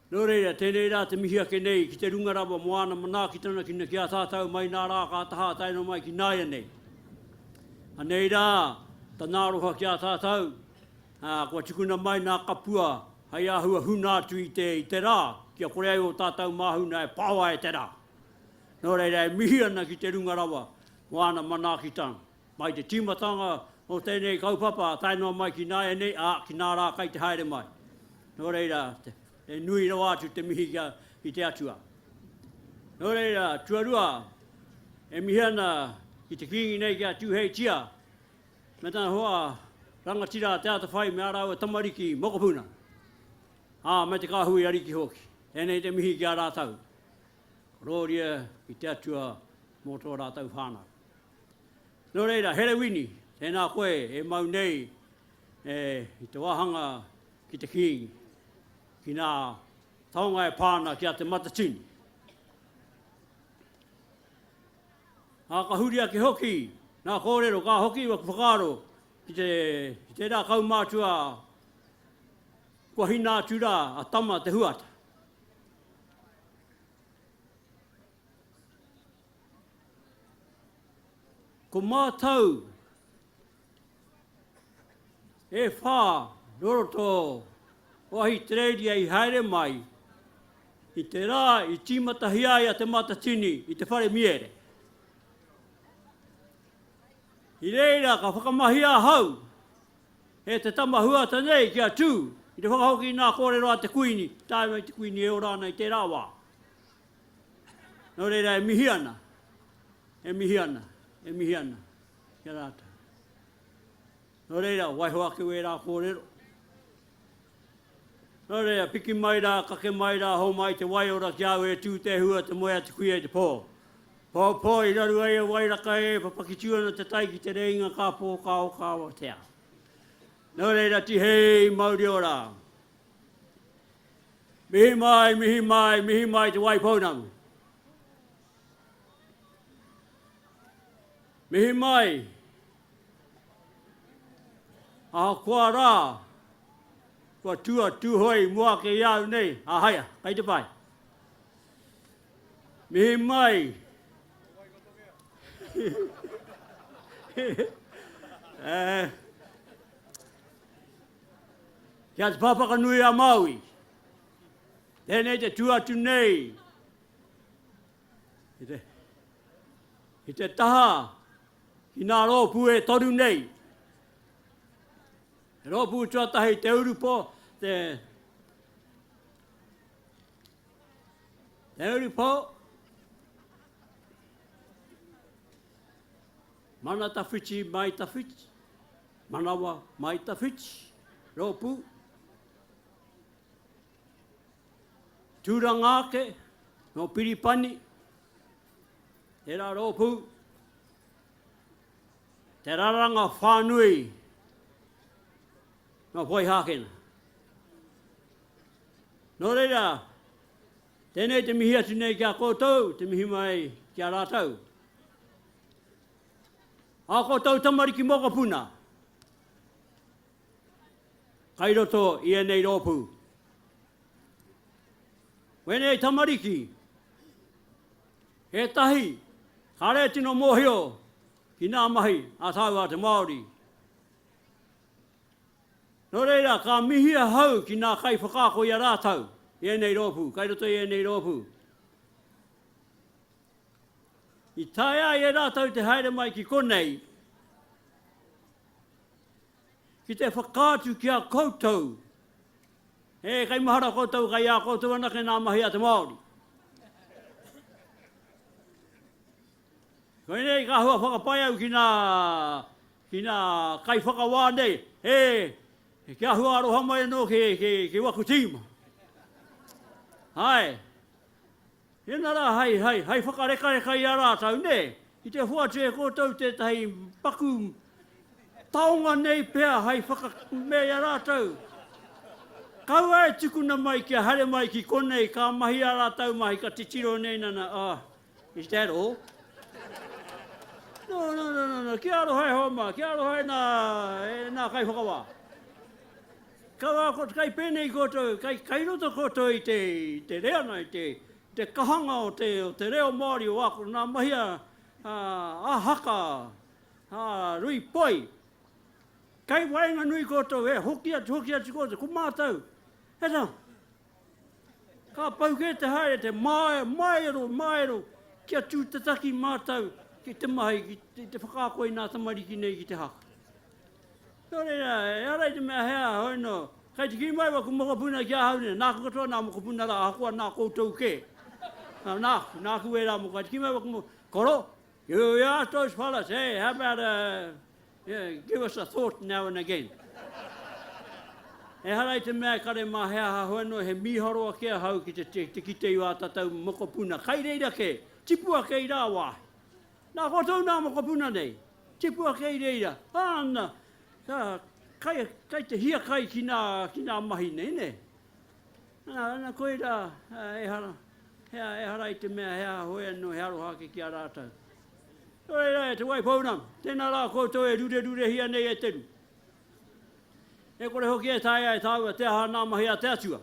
S12: Nō reira, tēnei rā te mihi ake nei ki te runga rawa mō āna manaakitanga ki ki a tātou mai nā rā ka taha tae noa mai ki nāianei. Anei rā tana aroha ki a tātou, ā, kua tukuna mai nā kapua hei āhua huna atu i te, i te rā, kia kore ai ō tātou māhuna e paoa e te rā. Nō reira, e mihi ana ki te runga rawa mō āna manaakitanga. Mai te tīmatanga o tēnei kaupapa tae noa mai ki nāianei, ā, ki nā rā kai te haere mai. Nō reira, he nui rawa atu te mihi kia, ki te Atua. Nō reira, tuarua, e mihi ana ki te Kīngi nei ki a Tūheitia, me tana hoa rangatira a Te Atawhai me ā rāua tamariki mokopuna, ā, me te kāhui ariki hoki. Tēnei te mihi ki a rātou. Korōria ki te Atua mō tō rātou whānau. Nō reira, Herewini, tēnā koe e mau nei e, i te wāhanga ki te Kīngi, ki nā taonga e pā ana ki a Te Matatini. Ā, ka huri ake hoki nā kōrero, ka hoki waku whakaaro ki te, ki tērā kaumātua kua hina atu rā a Tama Te Huata. Ko mātou e whā nō roto o Ahitereiria i haere mai i te rā i tīmatahia ai a Te Matatini i te whare miere. I reira ka whakamahia ahau e te tama huata nei kia tū i te whakahoki i nā kōrero a te Kuini, tae mai te Kuini e ora ana i tērā wā. Nō reira e mihi ana, e mihi ana, e mihi ana ki a rātou. Nō reira, waiho ake wērā kōrero. Nō reira, piki mai rā, kake mai rā, hōmai te waiora ki a au e tū te hua, te moe a te kuia i te pō. Pō, pō, i raru ai a Wairaka e, papakitū ana te tai ki te rēinga ka pō, ka o, ka awatea. Nō reira, tihei mauri ora. Mihi mai, mihi mai, mihi mai te Waipounamu. Mihi mai, ahakoa rā, kua tū a Tūhoe i mua ake i a au nei, a haia, kei te pai. Mihi mai. eh, Ki a Te Pāpakanui a Māui, tēnei te tū atu nei i te, i te taha ki nā rōpū e toru nei. Te rōpū tuatahi te urupo, te, te urupo, mana tawhiti mai tawhiti, manawa mai tawhiti, rōpū, Tūranga ake, nō Piripani, tērā rōpū, te raranga whānui nō Poihākena. Nō reira, tēnei te mihi atu nei ki a koutou, te mihi mai ki a rātou. A koutou tamariki mokopuna, kai roto i ēnei rōpū. Wēnei tamariki, ētahi kāre e tino mōhio ki nā mahi a tāua a te Māori. Nō reira, ka mihi ahau ki nā kaiwhakaako i a rātau i ēnei rōpū, kai roto i ēnei rōpū. I taea ai e rātau te haere mai ki konei, ki te whakaatu ki a koutou, e, kei mahara koutou, kei a koutou anake nā mahi a te Māori. Koinei ka hua whakapae au ki nā, ki nā kaiwhakawā nei, e, kia hua aroha mai anō ki, ki, ki waku tīma. Hai, Tēnā rā hai, hai, hai whakarekareka i a rātou, nē? Ki te hoatu e koutou tētahi paku taonga nei pea hai whakamea i a rātou. Kaua e tukuna mai kia haere mai ki konei ka mahi ā rātou mahi ka titiro nei nana, ah, is that all? No, no, no, no, no, kia aroha e hoa mā, kia aroha e nā, e nā kaiwhakawā. Kaua ko kai pēnei koutou, kai, kai roto koutou i te, i te reanga, i te, te kahanga o te, o te reo Māori o āku nā mahi a, a, a haka, a rui poi. Kai waenganui koutou, e hoki atu, hoki atu koutou, ko mātou. He tā, ka pau kē te haere, te māe, māero, māero, kia tūtataki mātou ki te mahi, ki te, te whakaako i nā tamariki nei ki te haka. Nō reira, ehara i te mea he aha, hoi nō, kei te kī mai waku mokopuna ki ahau nei, nāku katoa nā mokopuna rā, ahakoa nā koutou kē. Nā, nāku, nāku ērā moko, kei te kī mai waku mokopuna, Koro, you, you ask those fellas, hey, how about, uh, yeah, give us a thought now and again. Ehara i te mea e kare mā he aha, hoi anō, he mīharo ake ahau ki te, te, te kite i wā tātou mokopuna, kai reira kē, tipu ake i rāwāhi. Nā koutou nā mokopuna nei, tipu ake i reira, āna, ka, kai, kai te hiakai ki nā, ki nā mahi nei, nē. Nā, nā, koirā, ehara, hea, ehara i te mea he aha hoi anō, he aroha ake ki a rātou. Nō reira, e Te Waipounamu, tēnā rā koutou e rurerurehia nei e te ru. E kore hoki e taea e tāua te aha nā mahi a te Atua.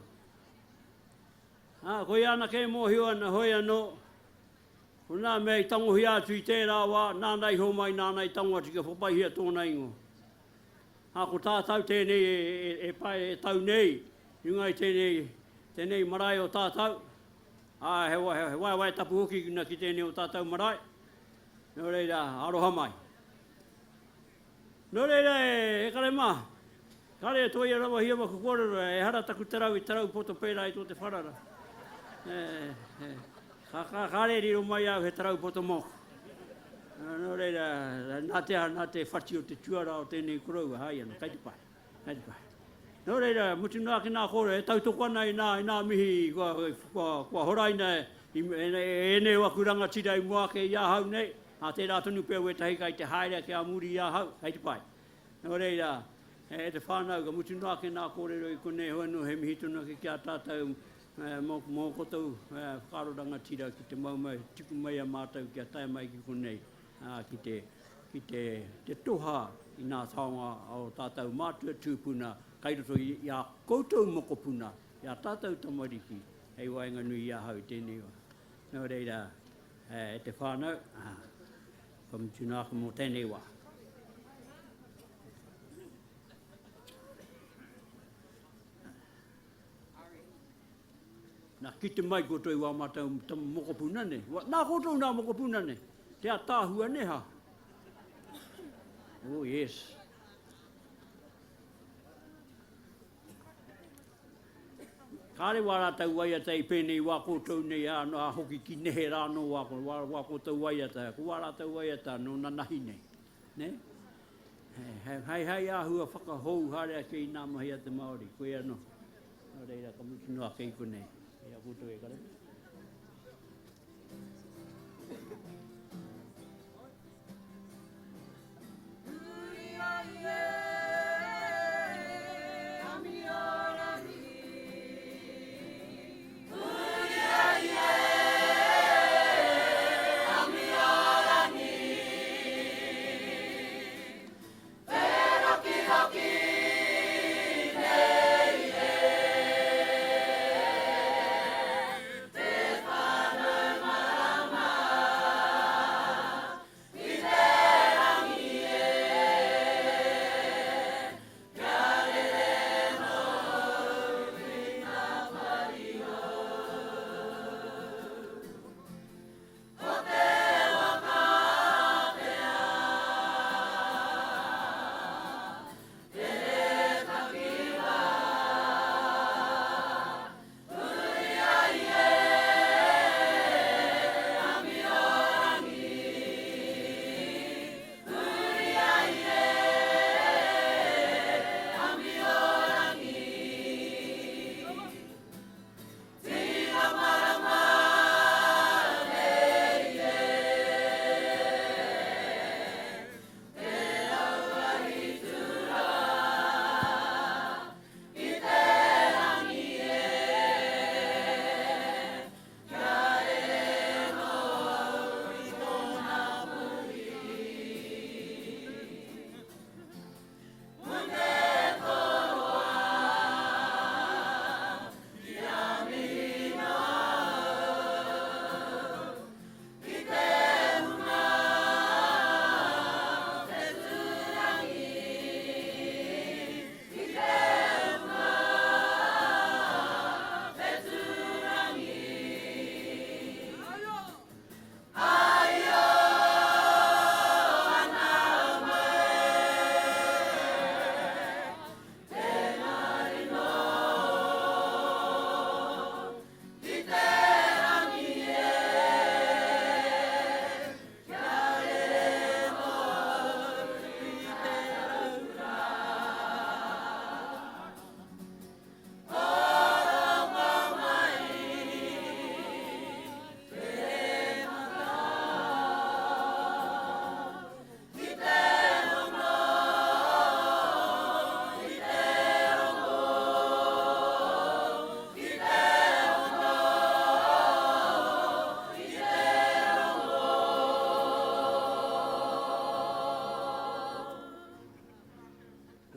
S12: Ā, koia anake e mōhio ana, hoi anō, Ko nā mea i tangohia atu i tērā wā, nāna i homai, nāna i tango atu kia whapaihia tōna ingoa. Ā, ko tātau tēnei e, e, e pae, e tau nei, i runga i tēnei, tēnei marae o tātau, ā, he, he, he waewae tapu hoki ki, ki tēnei o tātau marae. Nō reira, aroha mai. Nō reira, e, e kare mā, kāre e toia rawahia waku kōrero, ehara taku tarau i tarau poto pērā i tō te wharara. E, e, ka, ka, kāre e riro mai au he tarau poto mōku. Nō reira, nā te aha, nā te whati o te tuara o tēnei koroua, hai ana, kai te pai, kai te pai. Nō reira, mutu noa ake nā kōrero, e tautoko ana i nā, i nā mihi kua, kua, kua horaina e, e, e ēnei o aku rangatira i mua ake i ahau nei, Ā, tērā tonu pea wētahi kai te haere ake ā muri i ahau, kei te pai. Nō reira, e te whānau, ka mutu noa ake nā kōrero i konei, hoi anō he mihi tonu ake ki a tātou mō, mō koutou whakaaro rangatira ki te mau mai, tuku mai a mātou kia tae mai ki konei, ā, ki te, ki te, te toha i nā taonga o tātou mātua tūpuna kai roto i, i a koutou mokopuna, i a tātou tamariki hei waenganui i ahau i tēnei wā. Nō reira, E te whānau, kua mutu noa ake mō tēnei wā. Nā, kite mai koutou i wā mātou mokopuna nei. Nā koutou nā mokopuna nei. Te ataahua nei ha. Oh, yes. Kāre wā rātou waiata i pēnei wā koutou nei, ā, ā hoki ki nehe rā anō wā, wā, wā koutou waiata, ko wā rātou waiata nō nanahi nei. Nē? Hei, hei, hei āhua whakahou haere ake i nā mahi a te Māori, koia anō. Nō reira, ka mutu noa ake i konei. Kei a koutou e kare.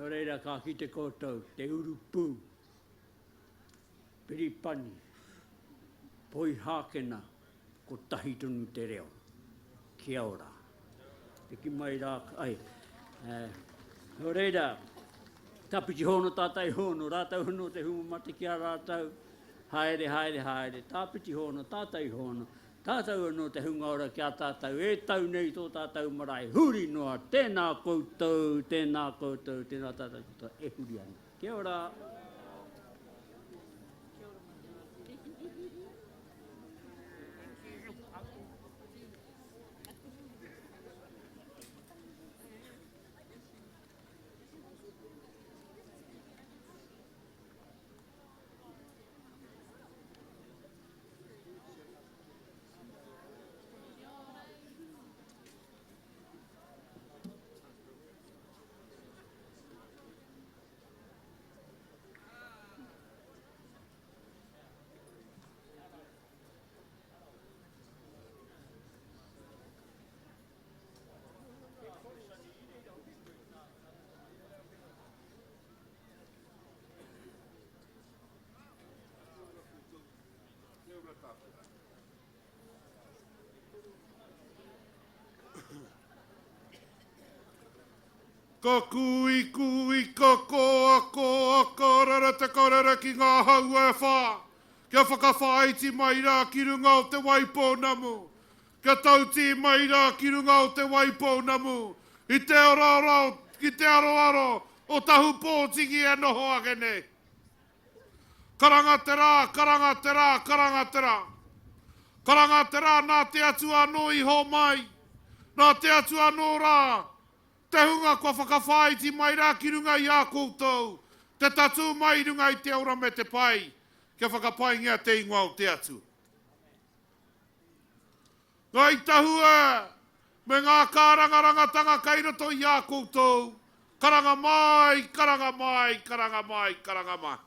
S12: Nō reira ka kite koutou te urupū, Piripani, Poihākena, kotahi tonu te reo. Kia ora. Piki mai rā, ai. Eh, nō reira, Tapiti hono tātai hono, rātou hono te hunga mate ki a rātou, haere, haere, haere, tāpiti hono, tātai hono, tātou anō te hunga ora ki a tātou, e tau nei tō tātou marae, huri noa, tēnā koutou, tēnā koutou, tēnā tātou katoa, e huri ana. Kia ora!
S9: Ka kui kui ka koa koa ka rere te karere ki ngā hau e whā, kia whakawhāiti mai rā ki runga o Te Waipounamu, kia tautī mai rā ki runga o Te Waipounamu, i te oraora o, ki te aroaro o Tahupōtiki e noho ake nei.
S11: Karanga te rā, karanga te rā, karanga te rā. Karanga te rā nā te Atua anō i hōmai, nā te Atua anō rā, te hunga kua whakawhāiti mai rā ki runga i a koutou, te tatū mai i runga i te ora me te pai, kia whakapaingia te ingoa o te Atua. Ngāi Tahu e, me ngā kārangarangatanga kei roto i a koutou, karanga mai, karanga mai, karanga mai, karanga mai.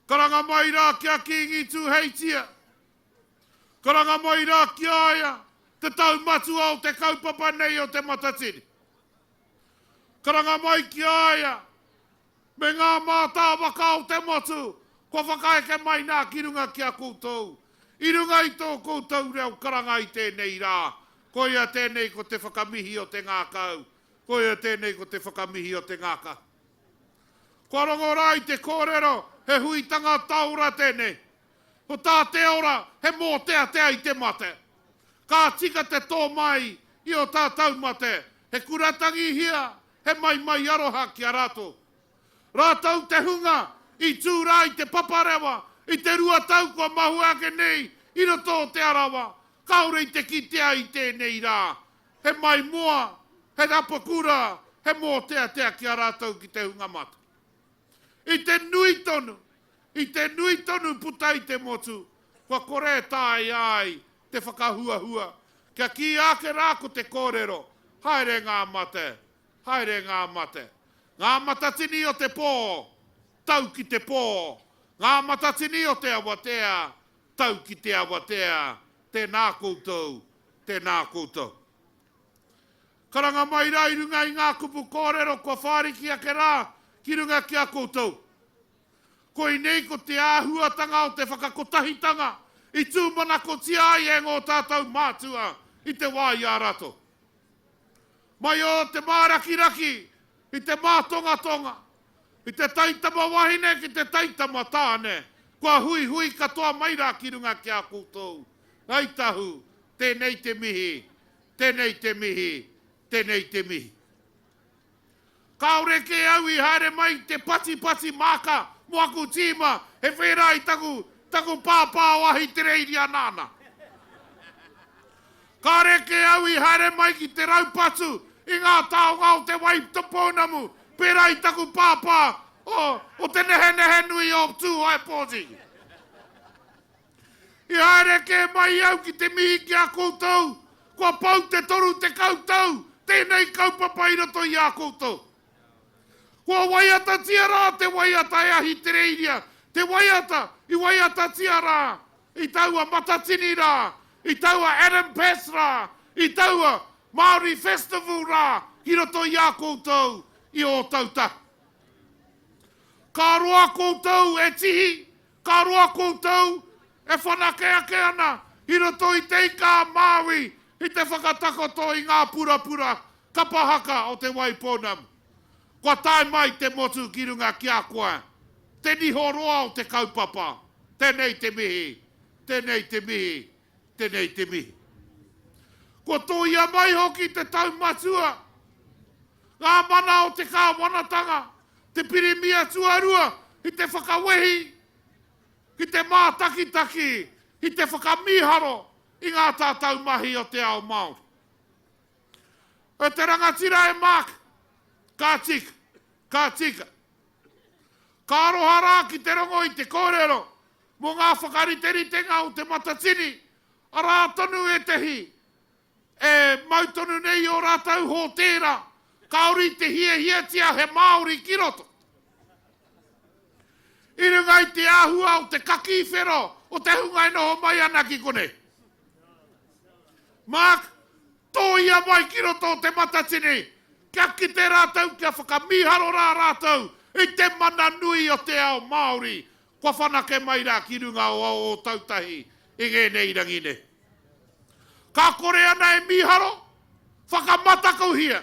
S11: Karanga mai rā ki a Kīngi Tūheitia. Karanga mai rā ki a ia, te taumatua o te kaupapa nei o Te Matatini. Karanga mai ki a ia, Me ngā mātāwaka o te motu kua whakaeke mai nā ki runga ki a koutou, i runga i tō koutou reo karanga i tēnei rā, koia tēnei ko te whakamihi o te ngākau, koia tēnei ko te whakamihi o te ngākau. Kua rongo rā i te kōrero he huitanga taora tēnei. Ko tā te ora he mōteatea i te mate. Ka tika te tō mai i ō tātou mate, he kura tangihia, He maimai aroha ki a ratou. Ratou te hunga i tū rā i te paparewa i te 2 tau kua mahue ake nei i roto o Te Arawa, kāore i te kitea i tēnei rā. He maimoa, he rapakura, he mōteatea ki a ratou ki te hunga mate. I te nui tonu, i te nui tonu puta i te motu, kua kore e taea ai te whakahuahua, kia kīia ake rā ko te kōrero, haere ngā mate, haere ngā mate. Ngā matatini o te pō, tau ki te pō, ngā matatini o te awatea, tau ki te awatea, tēnā koutou, tēnā koutou. Karanga mai rā i runga i ngā kupu kōrero kua whāriki ake rā ki runga ki a koutou. Koinei ko te āhuatanga o te whakakotahitanga i tūmanakotia ai e ngō tātou mātua i te wā i a ratou. Mai o te mārakiraki i te mātongatonga, i te taitama wahine ki te taitama tāne, kua huihui katoa mai rā ki runga ki a koutou. Ngāi Tahu, tēnei te mihi, tēnei te mihi, tēnei te mihi. Kāore kē au i haere mai te patipati māka mō aku tīma, he whērā i taku, taku pāpā o Ahitereiria nāna. Kāre kē au i haere mai ki te raupatu i ngā taonga o Te Wai Pounamu, pērā i taku pāpā o, o Te Nehenehenui o Tūhoe Pōtiki. I haere kē mai au ki te mihi ki a koutou, kua pau te 30 tau tēnei kaupapa i roto i a koutou. Kua waiatatia rā te waiata e Ahitereiria, te waiata i waiatatia rā i taua Matatini rā, i taua Adam Pass rā, i taua Māori Festival rā ki roto i a koutou i Ōtautahi. Ka roa koutou e tihi, Ka roa koutou e whanake ake ana i roto i Te Ika a Māui i te whakatakoto i ngā purapura kapa haka o Te Waipounamu. Kua tae mai te motu ki runga ki a koe, te niho roa o te kaupapa, tēnei te mihi, tēnei te mihi, tēnei te mihi. Kua tōia mai hoki te taumatua, ngā mana o te kāwanatanga, te Pirimia tuarua i te whakawehi, ki te mātakitaki, ki te whakamīharo i ngā tātau mahi o te ao Māori. E te rangatira e Mark, ka tika, ka tika. Ka aroha rā ki te rongo i te kōrero mō ngā whakariteritenga o Te Matatini, arā tonu ētehi E mau tonu nei ō rātou hōtēra, kāore i te hiahiatia he Māori ki roto. I runga i te āhua o te kakī whero o te hunga e noho mai ana ki konei. Mark, tōia mai ki roto o Te Matatini, kia kite rātou, kia whakamīharo rā rātou i te mana nui o te ao Māori kua whanake mai rā ki runga o Ōtautahi i ngēnei rangi nei. Ka kore ana e mīharo, whakamatakuhia.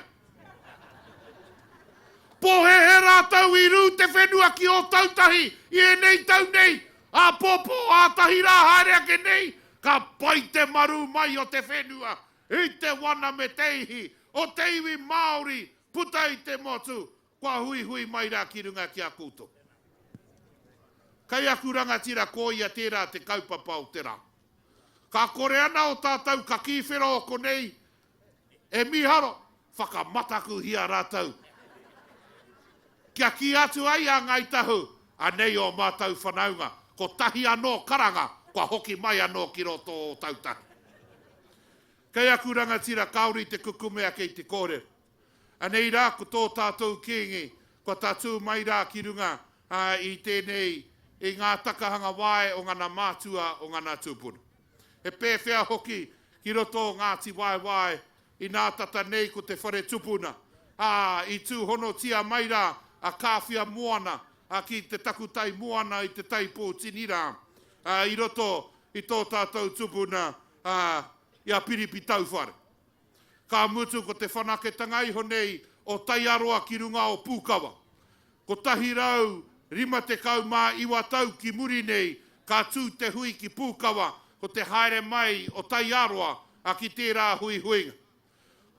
S11: Pōhēhē rātou i rū te whenua ki Ōtautahi i ēnei tau nei, āpōpō, ātahi rā haere ake nei, ka pai te marū mai o te whenua i te wana me te ihi o te iwi Māori puta i te motu, kua huihui mai rā ki runga ki a koutou. Kei aku rangatira koia tērā te kaupapa o te rā. Ka kore ana o tātou kakī whero o konei e mīharo, whakamatakuhia rātou. Kia kī atu ai a Ngāi Tahu, anei ō mātou whanaunga, kotahi anō karanga kua hoki mai anō ki roto o Ōtautahi. Kei aku rangatira kāore i te kukume ake i te kōrero. Anei rā ko tō tātou Kīngi kua tatū mai rā ki runga i tēnei, i ngā takahanga wae o ngana mātua, o ngana tūpuna. He pēwhea hoki ki roto o Ngāti Waewae, inā tata nei ko te whare tupuna, ā, i tūhonotia mai rā a Kāwhia Moana ki te takutai moana i te Tai Poutini rā, ā, i roto i tō tātou tupuna, ā, i a Piripi Tauwhare. Ka mutu ko te whanaketanga iho nei o Taiaroa ki runga o Pūkawa. 159 tau ki muri nei ka tū te hui ki Pūkawa ko te haere mai o Taiaroa a ki tērā huihuinga.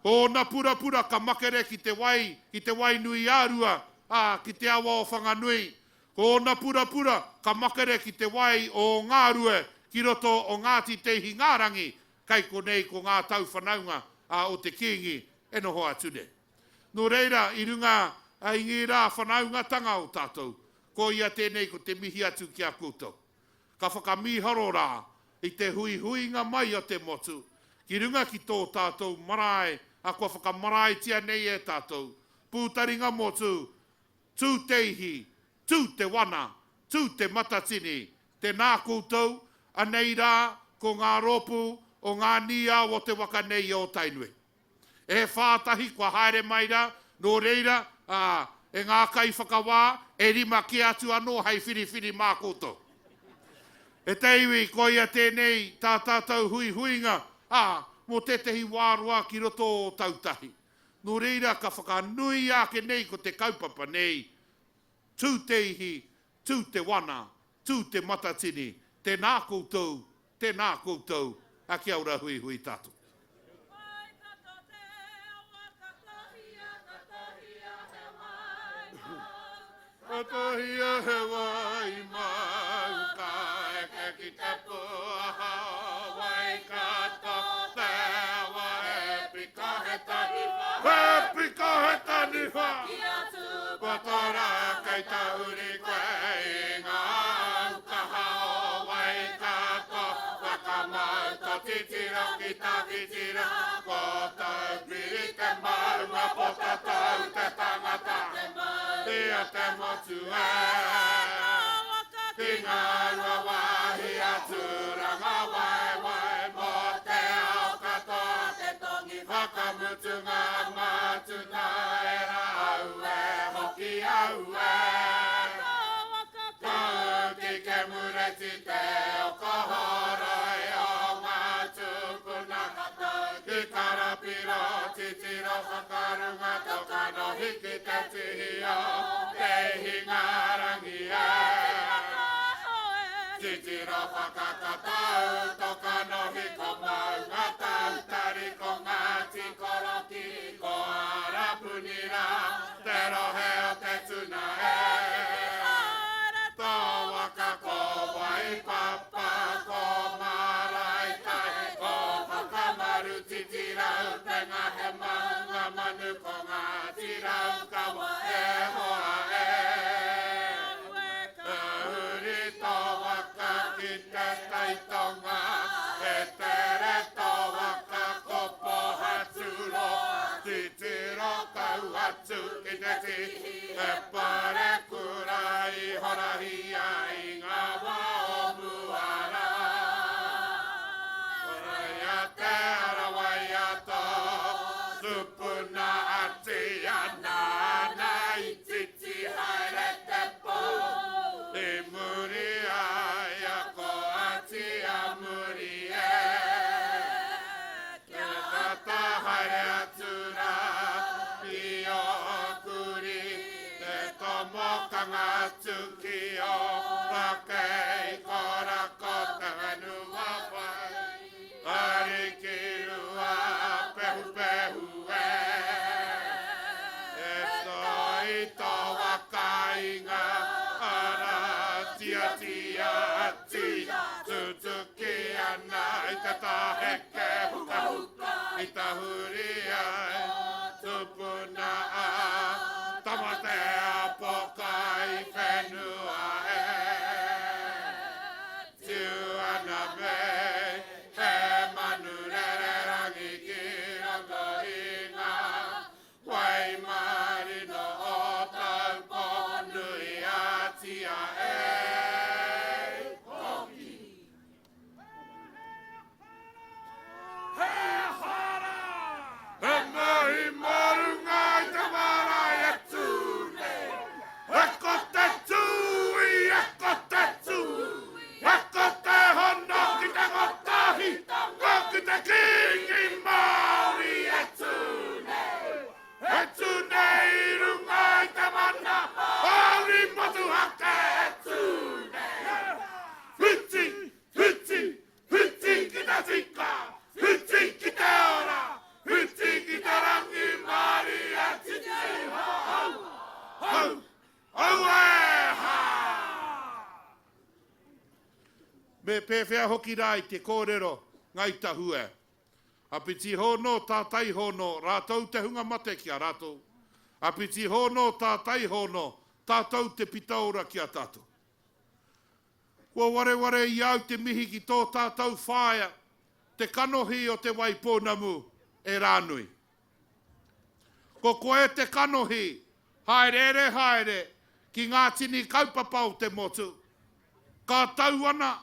S11: Ko ōna purapura ka makere ki te wai, ki Te Wainui-ā-Rua, ā, ki te awa o Whanganui. Ko ōna purapura ka makere ki te wai o Ngārue ki roto o Ngāti Te Ihingārangi, Kei konei ko ngā tau whanaunga o te Kīngi e noho atu nei. Nō reira, i runga i ngērā whanaungatanga o tātou, ko ia tēnei ko te mihi atu ki a koutou. Ka whakamīharo rā i te huihuinga mai o te motu ki runga ki tō tātou marae a kua whakamaraetia nei e tātou, Pūtaringa Motu, Tū te ihi, tū te wana, tū te matatini, tēnā koutou, anei rā ko ngā rōpū o ngā nīao o te waka nei o Tainui. E whātahi kua haere mai rā, nō reira, ā, e ngā kaiwhakawā, e rima kē atu anō hei whiriwhiri mā koutou. E te iwi, koia tēnei tā tātou huihuinga, ā, mō tētehi wā roa ki roto o Tautahi. Nō reira ka whakanuia ake nei ko te kaupapa nei, Tū te ihi, tū te wana, tū te matatini, tēnā koutou, tēnā koutou, a kia ora huihui tātou. Katohia he wai mau, ka eke ki te puaha o Waikato, te awa e pika he taniwha, e pika he taniwha, kua tora kei tahuri koe i ngā aukaha o Waikato, whakamau tō titiro ki tawhiti rā, ko Taupiri te maunga, Potatau te tangata. Ia te motu e, ki ngā rua wāhi a Tūrangawaewae mō te ao katoa, te tongi whakamutunga mātuna e rā aue hoki aue. Ka ū ki Kemureti te oko horoi o ngā tūpuna, ki Karapiro titiro whakarunga tō kanohi ki te tihi o Te Ihingarangi e. Titiro whakakatau tō kanohi ko Maungatautari ko Ngāti Korokī ko Arapuni rā te rohe o te tuna e. Tō waka ko Waipapa ko Maraetai ko Whakamaru Titirau te ngahe maunga manu ko Ngāti Raukawa e hoa e. Ka huri tō waka ki te taitonga, he tere tō waka ko Pōhaturoa, titiro kau atu ki te tihi, he parekura i horahia i ngā wā o mua rā. Whaia te ara waiata, tupuna atia nāna i titi haere te pō. I muri a ia ko Atia muri e. Kia tata haere atu rā i ō kurī, te tomokanga atu ki ō rākei korako te whenua whai. Ariki rua pehupehu e, e toi tō waka i ngā ara tiatia.
S13: I tahuri ai tupuna a Tamatea pokai whenua e Tiu ana me he manu rererangi ki roto i ngā wai marino o Taupo nui a tia e Hoki. He aha rā? He mahi mā runga i te marae e tū nei. E ko te tūī, e ko te tū, e ko te hono ki te kotahi, ko ki te Kīngi Māori e tū nei. E tū nei i runga i te mana Māori motuhake e tū nei. Whiti, whiti, Whiti ki te tika, whiti ki te ora, whiti ki te rangimārie titi hau, hau, auē hā! Me pēwhea hoki rā i te kōrero Ngāi Tahu e? Apiti hōnō tātai hōnō rātou te hunga mate ki a rātou. Apiti hōnō tātai hōnō tātou te pita ora ki a tātou. Kua wareware i au te mihi ki tō tātou whaea, te kanohi o Te Waipounamu e Rānui. Ko koe te kanohi, haereere haere ki ngā tini kaupapa o te motu. Ka tau ana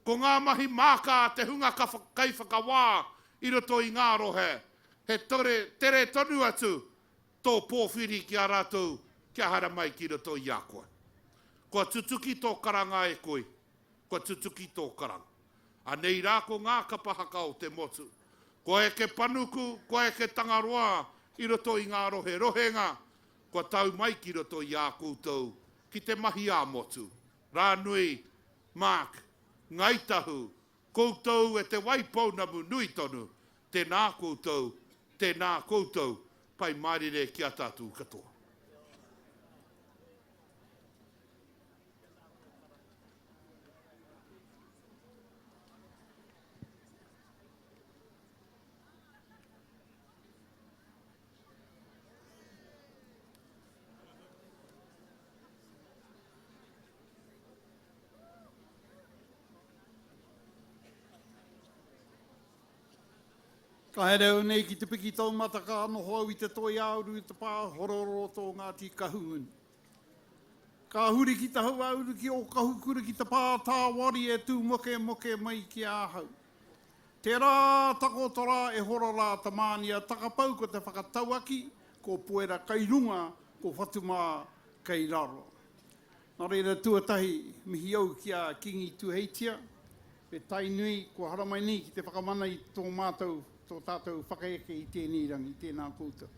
S13: ko ngā mahi māka a te hunga kaiwhakawā i roto i ngā rohe, he tere tonu atu tō pōwhiri ki a rātou kia haramai ki roto i a koe. Kua tutuki tō karanga e koi, kua tutuki tō karanga. Anei rā ko ngā kapa haka o te motu. Kua eke panuku, kua eke Tangaroa i roto i ngā rohe rohenga, kua tau mai ki roto i ā koutou ki te mahi ā-motu. Rānui, Mark, Ngāi Tahu, Koutou e Te Waipounamu nui tonu, tēnā koutou, tēnā koutou, pai mārire ki a tātou katoa.
S9: Ka haere au nei ki te piki taumata ka noho au i te toi āuru i te pā hororo o Ngāti Kahungunu. Ka huri ki te hauāuru ki Ōkahukura ki te pā tāwari e tū mokemoke mai ki ahau. Tērā takoto rā e hora rā Tamānia Takapau ko te whakatauaki, ko Puera kai runga, ko Whatumā kei raro. Nā reira tuatahi, mihi au ki a Kingi Tuheitia me Tainui kua haramai nei ki te whakamana i tō mātou, tō tātou whakaeke i tēnei rangi, tēnā koutou.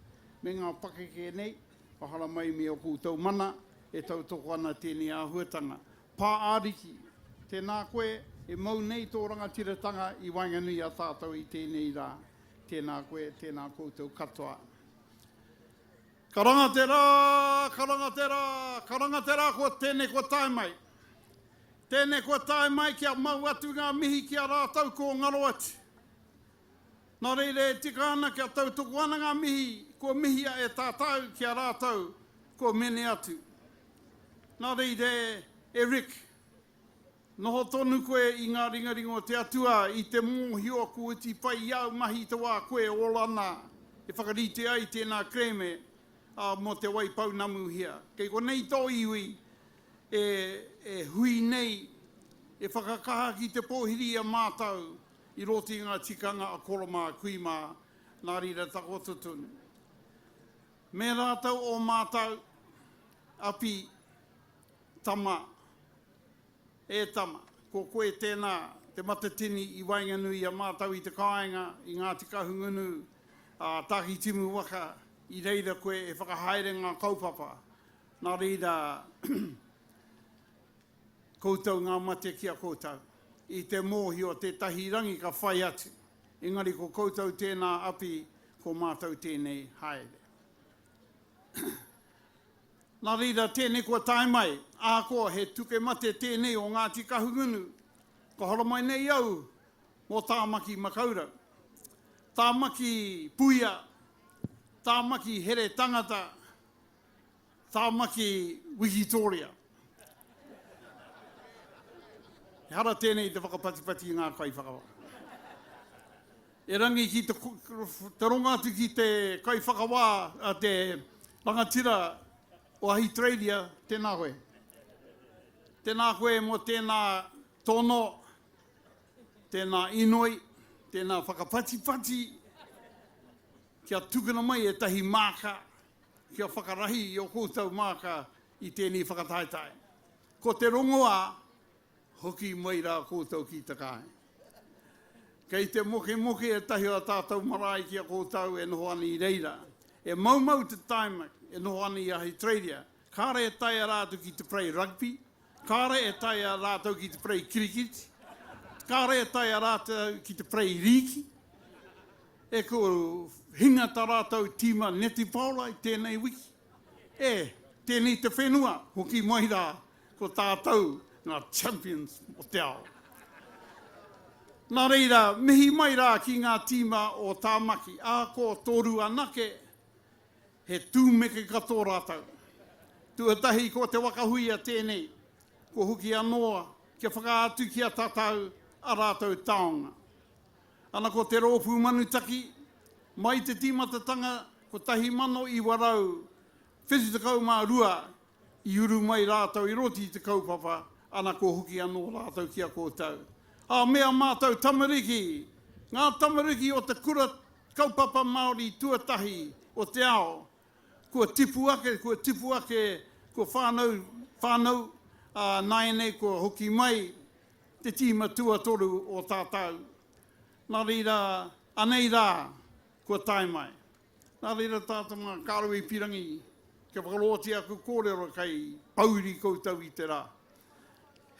S9: Me ngā pakeke nei, kua haramai me ō koutou mana e tautoko ana tēnei āhuatanga. Pā Ariki, tēnā koe e mau nei tō rangatiratanga i waenganui i a tātou i tēnei rā. Tēnā koe, tēnā koutou katoa. Karanga te rā, karanga te rā, karanga te rā kua tēnei kua tae mai. Tēnei kua tae mai kia mau atu ngā mihi ki a rātou kua ngaro atu. Nā reira e tika ana kia tautoko ana ngā mihi kua mihia e tātou ki a rātou kua mene atu. Nā reira e Rick, Noho tonu koe i ngā ringaringa o te Atua i te mōhio kua iti pai i āu mahi i te wā koe e ora ana e whakarite ai tēnā kerēme mō te Waipounamuhia. Kei konei tō iwi e e hui nei, e whakakaha ki te pōhiri i a mātou i roto i ngā tikanga a koro mā, kui mā, nā reira takoto tonu. Me rātou ō mātou api Tama, e tama, ko koe tēnā, te matatini i waenganui i a mātou i te kāinga, i Ngāti Kahungunu, ā, Tākitimu waka, i reira koe e whakahaere ngā kaupapa. Nā reira, koutou ngā mate ki a koutou. I te mōhio tētahi rangi ka whai atu. Engari ko koutou tēnā api, ko mātou tēnei haere. Nā reira tēnei kua tae mai, ahakoa he tuke mate tēnei o Ngāti Kahungunu, ka haramai nei au mō Tāmaki Makaurau. Tāmaki Puia, Tāmaki Here Tangata, Tāmaki Wikitōria. Ehara tēnei i te whakapatipati i ngā kaiwhakawā. Erangi ki te, te rongo atu ki te kaiwhakawā, a te rangatira o Ahitereiria, tēnā koe. Tēnā koe mō tēnā tono, tēnā inoi, tēnā whakapatipati, kia tukuna mai ētahi māka, kia whakarahi i ō koutou māka i tēnei whakataetae. Ko te rongoā, hoki mai rā koutou ki te kāinga. Kei te mokemoke ētahi o ā tātou marae ki a koutou e noho ana i reira. E maumau te taima e noho ana i Ahitereiria, kāre e taea rātou ki te parei rugby, kāre e taea rātou ki te parei kirikiti, kāre e taea rātou ki te parei rīki. E ko hinga tā rātou tīma netipāora i tēnei wiki. E, tēnei te whenua, hoki mai rā, ko tātou ngā champions o te ao. Nā reira, mihi mai rā ki ngā tīma o Tāmaki, ahakoa toru anake, he tūmeke katoa rātou. Tuatahi ko Te Waka Huia tēnei, kua hoki anō kia whakaatu ki a tātou a rātou taonga. Ana ko te rōpū manutaki, mai te tīmatatanga 1972 i uru mai rātou i roto i te kaupapa, ana ko hoki anō rātou ki a koutou. Ā, me a mātou tamariki, ngā tamariki o te kura kaupapa Māori tuatahi o te ao, kua tipu ake, kua tipu ake, kua whānau, whānau, ā, nāianei kua hoki mai te tīma tuatoru o tātou. Nā reira, anei rā, kua tae mai. Nā reira tātou mā, kāore i pirangi kia whakaroatia aku kōrero kei pouri koutou i te rā.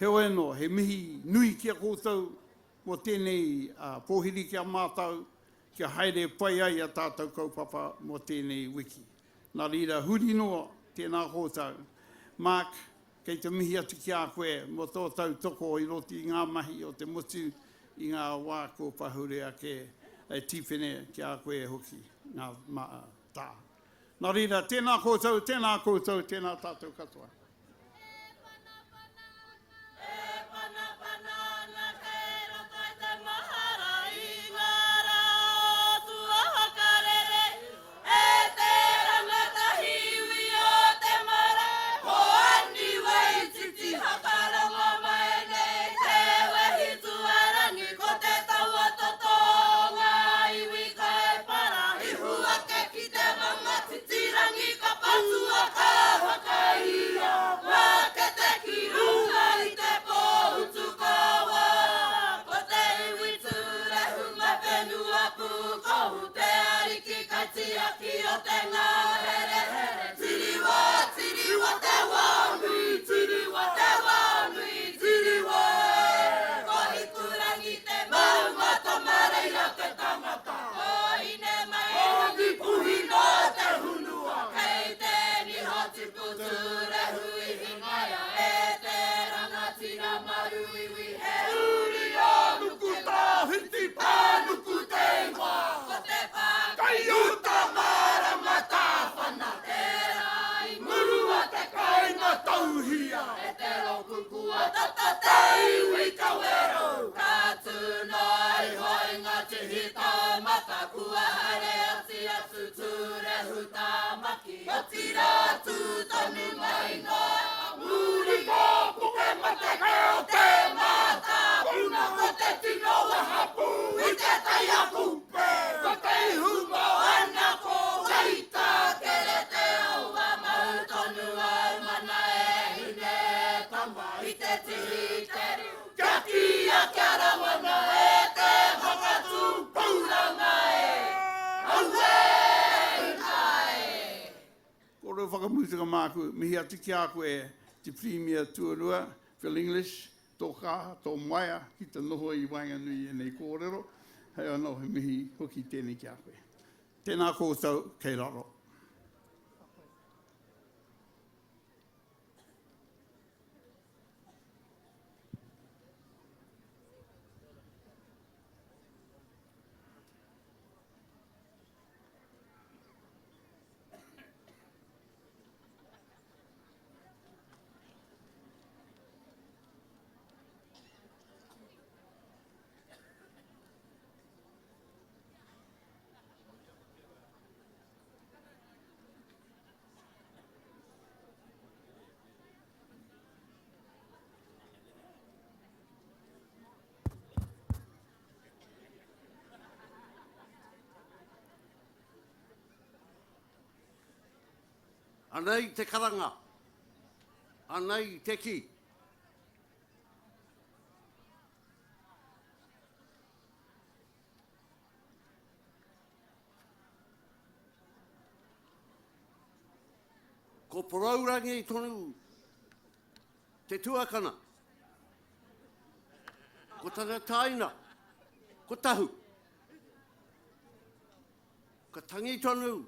S9: Heoi anō, he mihi nui ki a koutou mō tēnei pōhiri ki a mātou, kia haere pai ai a tātou kaupapa mō tēnei wiki. Nā reira, huri noa, tēnā koutou. Mark, Kei te mihi atu ki a koe mō tō tautoko i roto i ngā mahi o te motu i ngā wā kua pahure ake e Tīpene ki a koe hoki ngā tā. Nā reira, tēnā koutou, tēnā koutou, tēnā tātou katoa.
S1: E panapana ana, e panapana ana kei roto i te mahara i ngā rā o tua whakarere E te rangatahi iwi o te marae, ko Ani Waititi whakarongo mai nei te wehi tuarangi, ko te taua toto o ngā iwi kaipara, ihu ake ki te manga titirangi ka patua ka whakaia ngā kete ki runga i te pōhutukawa, ko te iwi tūrehu me whenua pūkohu te ariki kaitiaki o te ngāherehere. Tiriwa, tiriwa te wā nui, tiriwa te wā nui, tiriwa e. Ko Hikurangi te maunga, Tamareira te tangata. Ko Hinemairangi puhi nō te hunua. Kei te niho tipu tūrehu i hingaia e te rangatira maruiwi he uri o
S9: Nukutawhiti Pānuku te ingoa.
S1: Ko te pā
S9: Kai uta marama tāwhana.
S1: Tērā i murua
S9: te kāinga tauhia.
S1: E te rōkuku a tata te iwi kawerau. Ka tū noa iho i ngā tihi taumata kua haere oti atu Tūrehu Tāmaki. Otirā tū tonu mai noa muri.
S9: Ngā puke mate o te mātāpuna ko te tino wahapū i te tai a Kupe. Ko te ihu moana ko Waitākere
S1: te awa mau tonu au mana e hine tama i te tihi te riu.
S9: Kia kīia kia rangona e te whakatū pūranga e. Auē ina e. Kōrero whakamutunga māku, mihi atu ki a koe te Pirimia Tuarua, Phil English, tō kaha, tō maia ki te noho i waenganui i ēnei kōrero, hei anō he mihi hoki tēnei ki a koe. Tēnā koutou kei raro.
S14: Anei te karanga, anei te kī. Ko Porourangi tonu te tuakana. Ko tana taina, ko Tahu. Ka tangi tonu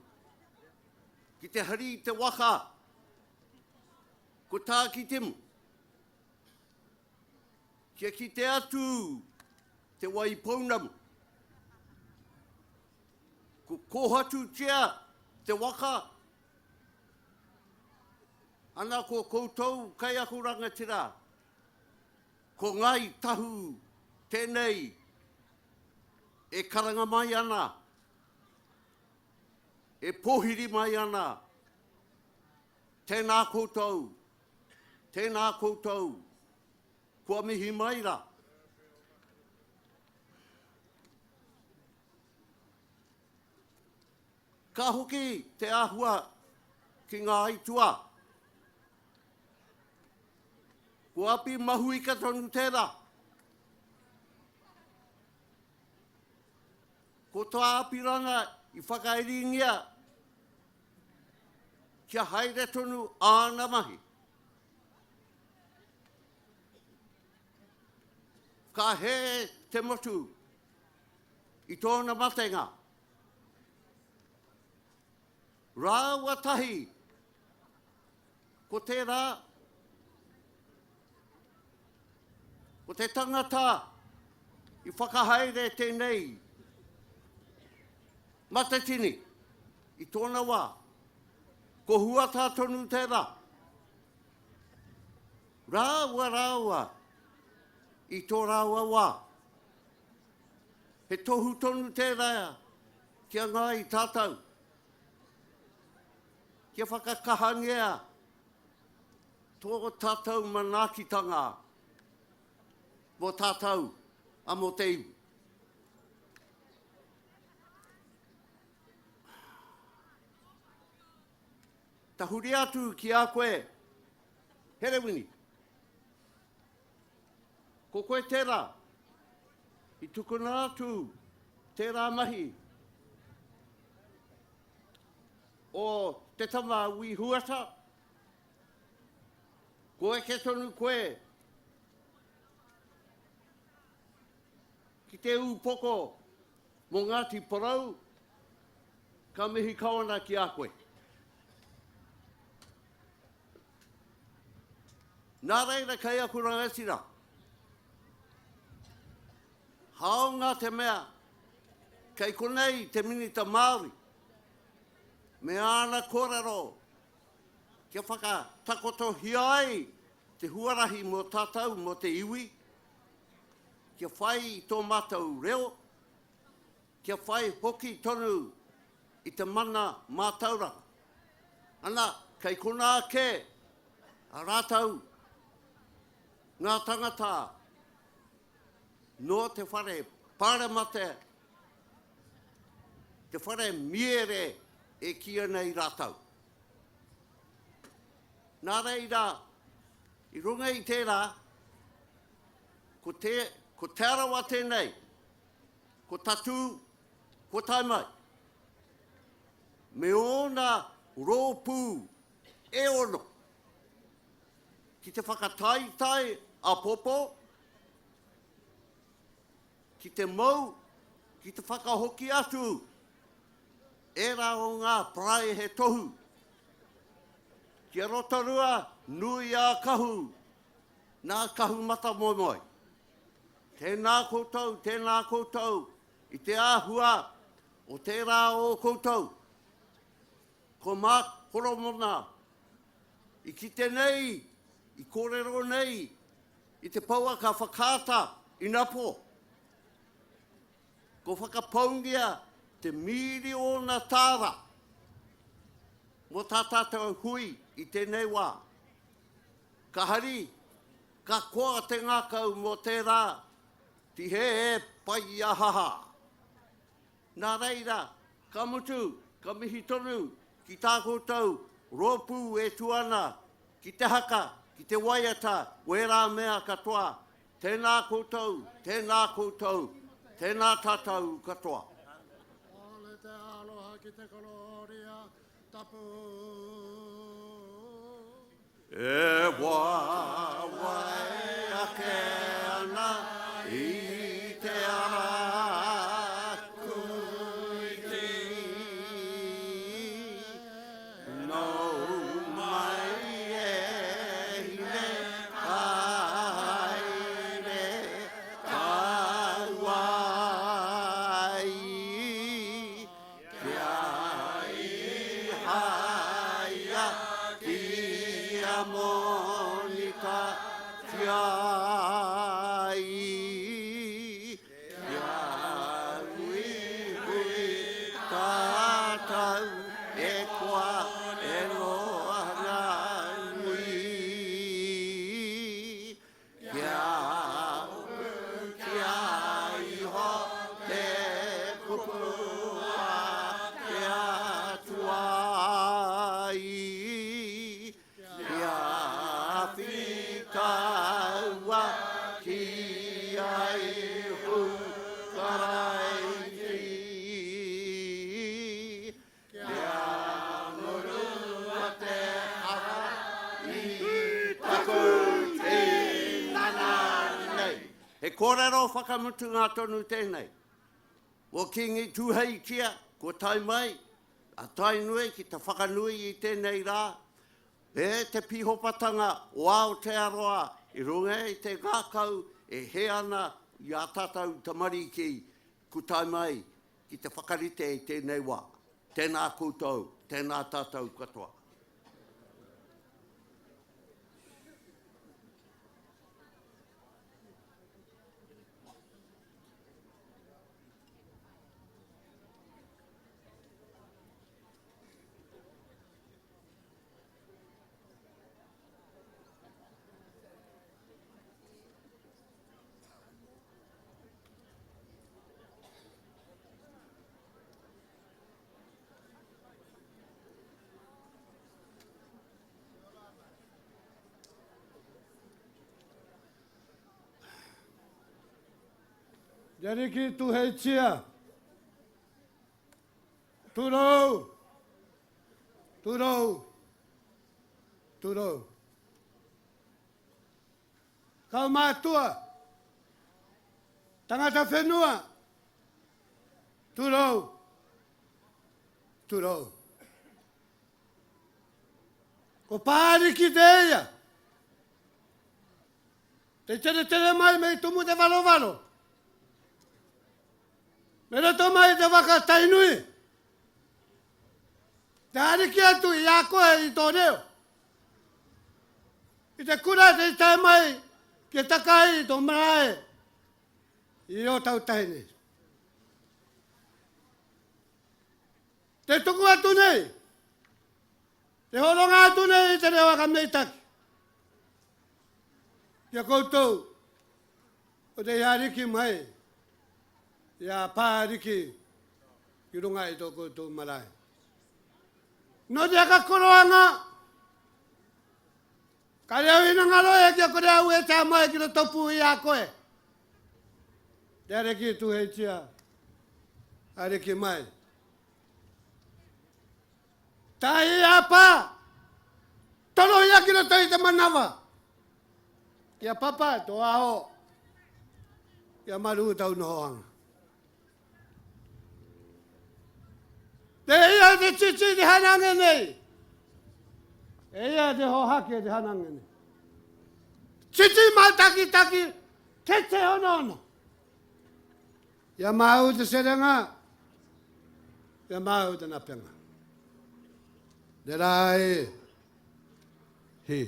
S14: ki te hari i te waka, ko Tākitimu. Kia kite atu te wai pounamu. Ko kōhatutia te waka, ana ko koutou kei aku rangatira, ko Ngāi Tahu tēnei e karanga mai ana, e pōhiri mai ana, tēnā koutou, tēnā koutou, kua mihi mai rā. Ka hoki te āhua ki ngā aituā. Ko Api Mahuika tonu tērā. Ko tā Apirana i whakairingia kia haere tonu āna mahi. Ka hē te motu i tōna matenga. Rāua tahi, ko tērā, ko te tangata i whakahaere tēnei matatini i tōna wā, ko Huata tonu tērā. Rāua rāua i tō rāua wā. He tohu tonu tērā ki a Ngāi Tātou, kia whakakahangia tō tātou manaakitanga mō tātou a mō te iwi. Tahuri atu ki a koe, Herewini. Ko koe tērā i tukuna atu tērā mahi o te tama a Wi Huata, ko eke tonu koe ki te ūpoko mō Ngāti Porou, ka mihi kau ana ki a koe. Nā reira kei aku rangatira, hāunga te mea kei konei te Minita Māori me āna kōrero kia whakatakotohia ai te huarahi mō tātou, mō te iwi, kia whai i tō mātou reo, kia whai hoki tonu i te mana mātauranga. Ana, kei konā kē a rātou ngā tangata nō te whare pāremata, te whare miere e kīia nei rātou. Nā reira, i runga i tērā, ko te, ko Te Arawa tēnei, ko Tatū, ko Tae Mai, me ōna rōpū e ono ki te whakataetae apopo, ki te mau, ki te whakahoki atu ērā o ngā paraehe tohu ki a Rotorua nui ā Kahu, nā Kahumatamoemoe. Tēnā koutou, tēnā koutou i te āhua o tērā o koutou. Ko Mark Horomona i kite nei, i kōrero nei i te pouaka whakaata inapō. Ko whakapaungia te mīriona tāra mō tā tātou hui i tēnei wā. Ka hari, ka koa te ngākau mō tērā, tihē pai ahaha. Nā reira, ka mutu, ka mihi tonu ki tā koutou. rōpū e tū ana ki te haka, ki te waiata, wērā mea katoa, tēnā koutou, tēnā koutou, tēnā tātou katoa.
S6: Ole te aroha ki te kororia tapu.
S14: E wawae ake ana i te ara kūiti. Nau mai e hine ka haere tāua ai. Kia Ihaia, ki a Monika Tiai, kia huihui tātou e koa e roa ngā nui. Kia hopukia iho te kupu a te Atua i kia whitaua ki a Ihu Karaiti. Kia murua te hara i taku tinana nei. He kōrero whakamutunga tonu tēnei. Kua Kīngi Tūheitia, kua tae mai a Tainui ki te whakanui i tēnei rā, e te pīhopatanga o Aotearoa i runga i te ngākau e hē ana i ā tātou tamariki ku tae mai ki te whakarite i tēnei wā. Tēnā koutou, tēnā tātou katoa.
S15: Te Ariki Tuheitia, Turou, Turou, Turou. Kaumātua, tangata whenua, turou, turou. Ko Pāriki te ia, te teretere mai me tumu te valovalo, me roto mai te waka Tainui, te ariki atu i a koe i tō reo. I te kura te tae mai ki te takai i tō marae i Ōtautahi nei. Te tuku atu nei, te horonga atu nei i te reo aka-meitaki. Ki a koutou o te Ariki mai i a Pā-ariki ki runga i tō koutou marae. Nō te akakoroanga, ka reo hinengaro e kia kore au e tā mai ki roto pū i a koe. Te Ariki Tuheitia, Ariki mai. Tahi a pā, torohia ki roto i te manawa. Kia papa tō aho, kia maru tau nohoanga. Te ia te titi te hanange nei. E ia te hohake te hanange nei. Titi mātakitaki, te te hono hono. Ia māu te serenga, ia māu te napenga. Te rā e, hi.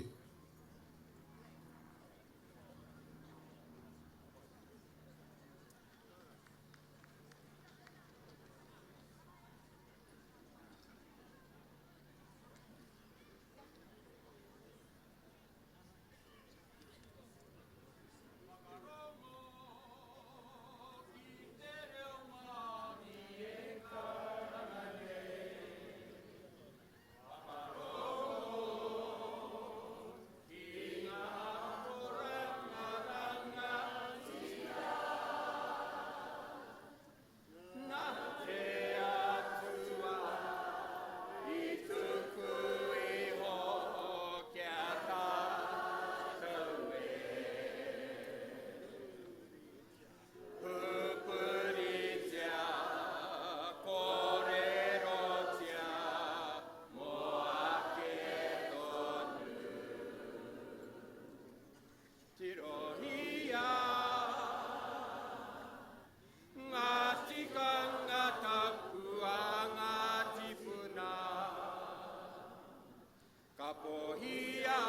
S16: Tirohia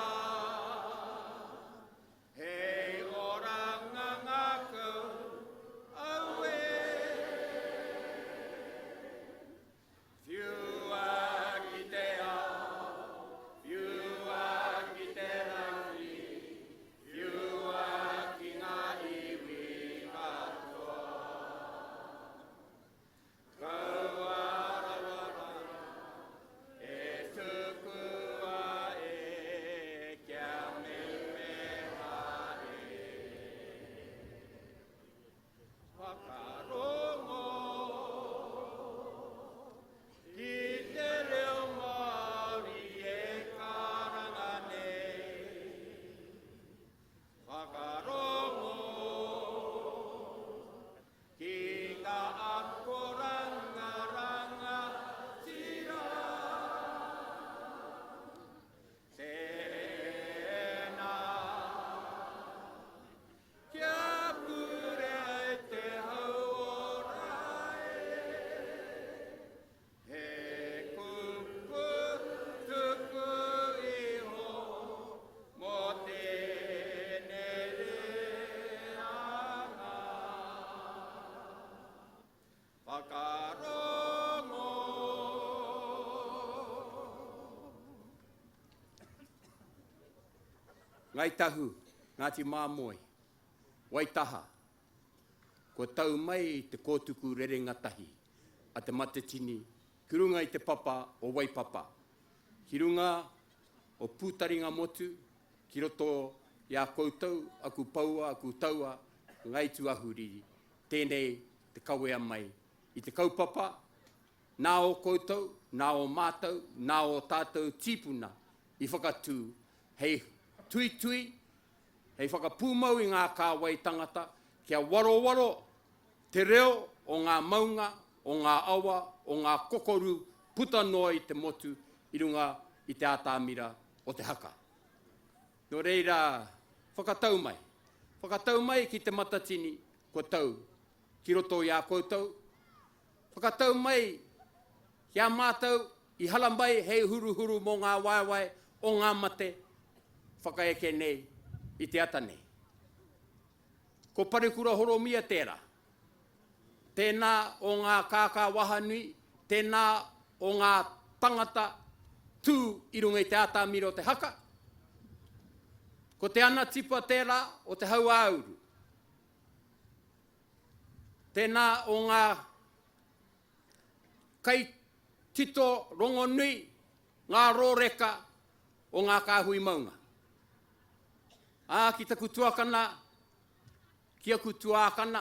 S16: hei oranga ngākau, auē. Whiua ki te ao, whiua ki te rangi, whiua ki ngā iwi katoa. Kaua rawa rawa e tukua e kia memeha e. Whakarongo ki te reo Māori e karanga nei. Whakarongo ki ngā akoranga rangatira. Tēnā. Kia purea e te hauora e. He kupu tuku iho mō tēnei reanga. Whakarongo.
S17: Ngāi Tahu, Ngāti Māmoe, Waitaha, kua tau mai te kōtuku rerenga tahi a Te Matatini ki runga i te papa o Waipapa, ki runga o Pūtaringamotu, ki roto i a koutou, aku poua, aku taua, Ngāi Tūāhuriri, tēnei te kawea mai i te kaupapa nā ō koutou, nā ō mātou, nā ō tātou tīpuna i whakatū hei tuitui, hei whakapūmau i ngā kāwai tangata kia warowaro te reo o ngā maunga, o ngā awa, o ngā kokoru puta noa i te motu i runga i te ātamira o te haka. Nō reira, whakatau mai. Whakatau mai ki Te Matatini kua tau ki roto i a koutou. Whakatau mai ki a mātou i haramai hei huruhuru mō ngā waewae o ngā mate whakaeke nei i te ata nei. Ko Parekura Horomia tērā. Tēnā o ngā kākā wahanui, tēnā o ngā tangata tū i runga i te ātamira o te haka. Ko Te Anatipa tērā o te hauāuru. Tēnā o ngā kaitito rongonui, ngā rōreka o ngā kāhui maunga. Ā, ki taku tuakana, ki aku tuākana,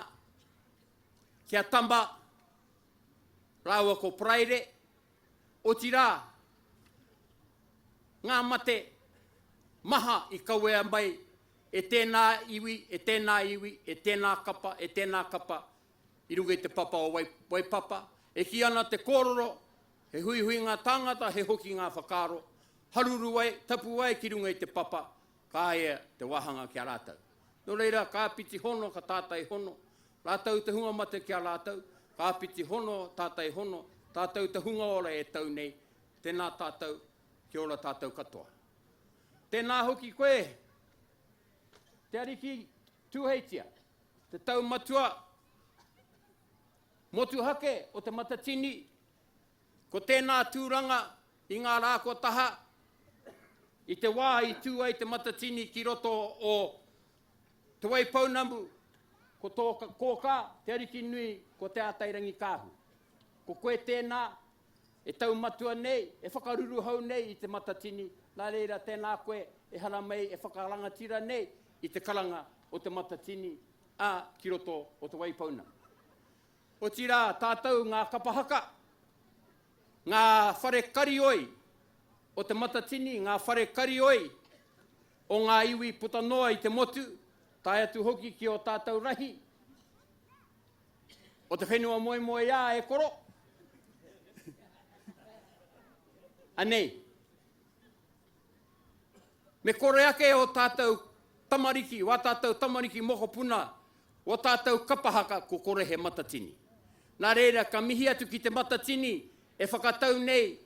S17: ki a Tama rāua ko Paraire, otirā, ngā mate maha i kawea mai e tēnā iwi, e tēnā iwi, e tēnā kapa, e tēnā kapa, i runga i te papa o Waipapa, e kī ana te kōrero, he huihuinga tāngata, he hokinga whakaaro, haruru ai, tapu ai ki runga i te papa, ka ea te wāhanga ki a rātou. Nō reira, ka āpiti hono, ka tātai hono, rātou te hunga mate ki a rātou, ka āpiti hono, tātai hono, tātou te hunga ora e tau nei, tēnā tātou, kia ora tātou katoa. Tēnā hoki koe, Te Ariki Tūheitia, te taumatua motuhake o Te Matatini, ko tēnā tūranga i ngā rā kua taha, i te wā i tū ai Te Matatini ki roto o Te Waipounamu, ko tō kōkā, Te Arikinui, ko Te Ātairangikaahu. Ko koe tēnā e taumatua nei, e whakaruruhau nei i Te Matatini, nā reira tēnā koe e haramai e whakarangatira nei i te karanga o Te Matatini, ā, ki roto o Te Waipounamu. Otirā, tātou ngā kapa haka, ngā whare karioi o Te Matatini, ngā whare karioi o ngā iwi puta noa i te motu, tae atu hoki ki ō tātou rahi o te whenua moemoeā e koro. Anei. Me kore ake ō tātou tamariki, wā tātou tamariki mokopuna, wā tātou kapa haka, ko kore he Matatini. Nā reira, ka mihi atu ki te Matatini e whakatau nei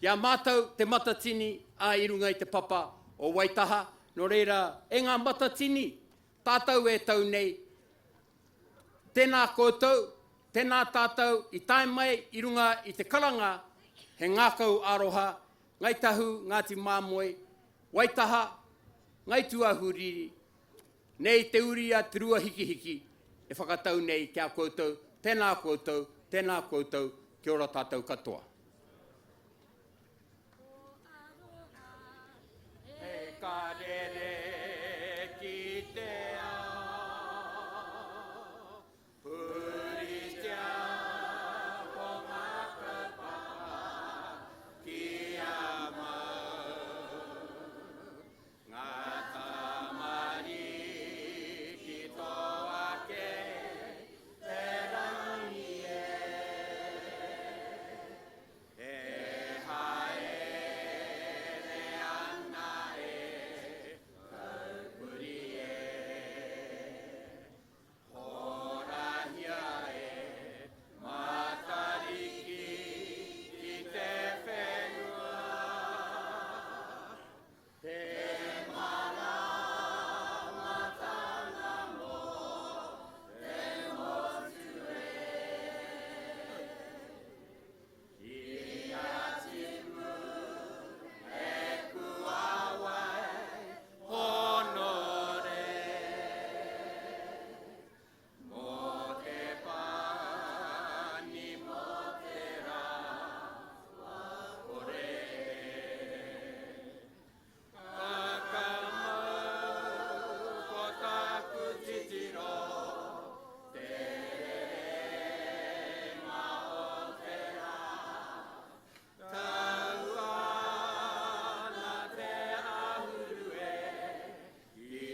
S17: ki a mātou te Matatini, ā, i runga i te papa o Waitaha. Nō reira, e ngā matatini, tātou e tau nei, tēnā koutou, tēnā tātou i tae mai i runga i te karanga, he ngākau aroha, Ngāi Tahu, Ngāti Māmoe, Waitaha, Ngāi Tūāhuriri, nei te uri a Te Ruahikihiki e whakatau nei ki a koutou, tēnā koutou, tēnā koutou, kia ora tātou katoa.
S16: He karere ki te ao. Puritia ko ngā kaupapa ki a mau. Ngā tamariki tō ake te rangi e. E haere ana e taupuri e. Horahia e Matariki ki te whenua. Te maramatanga mō te motu e. Ki a tipu e puāwai Honore mō te pani mō te rā kore Whakamau ko tāku titiro te rerenga o te rā Tau ana te āhuru e ki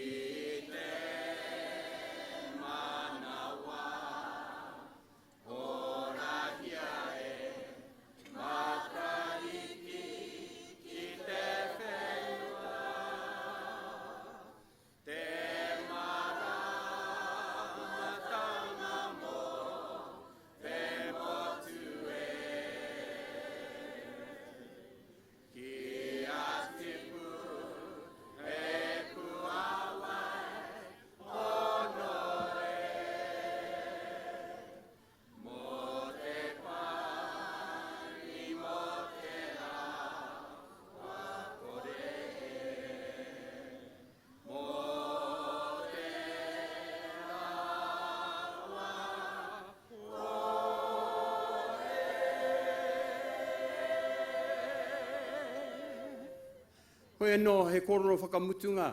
S16: te manawa. Horahia e Matariki ki te whenua. Te maramatanga mō te motu e. Ki a tipu he puāwai honore. Mō te pani, mō te rā, kua kore e. Mō te rawa kore.
S17: Hoi anō he kōrero whakamutunga,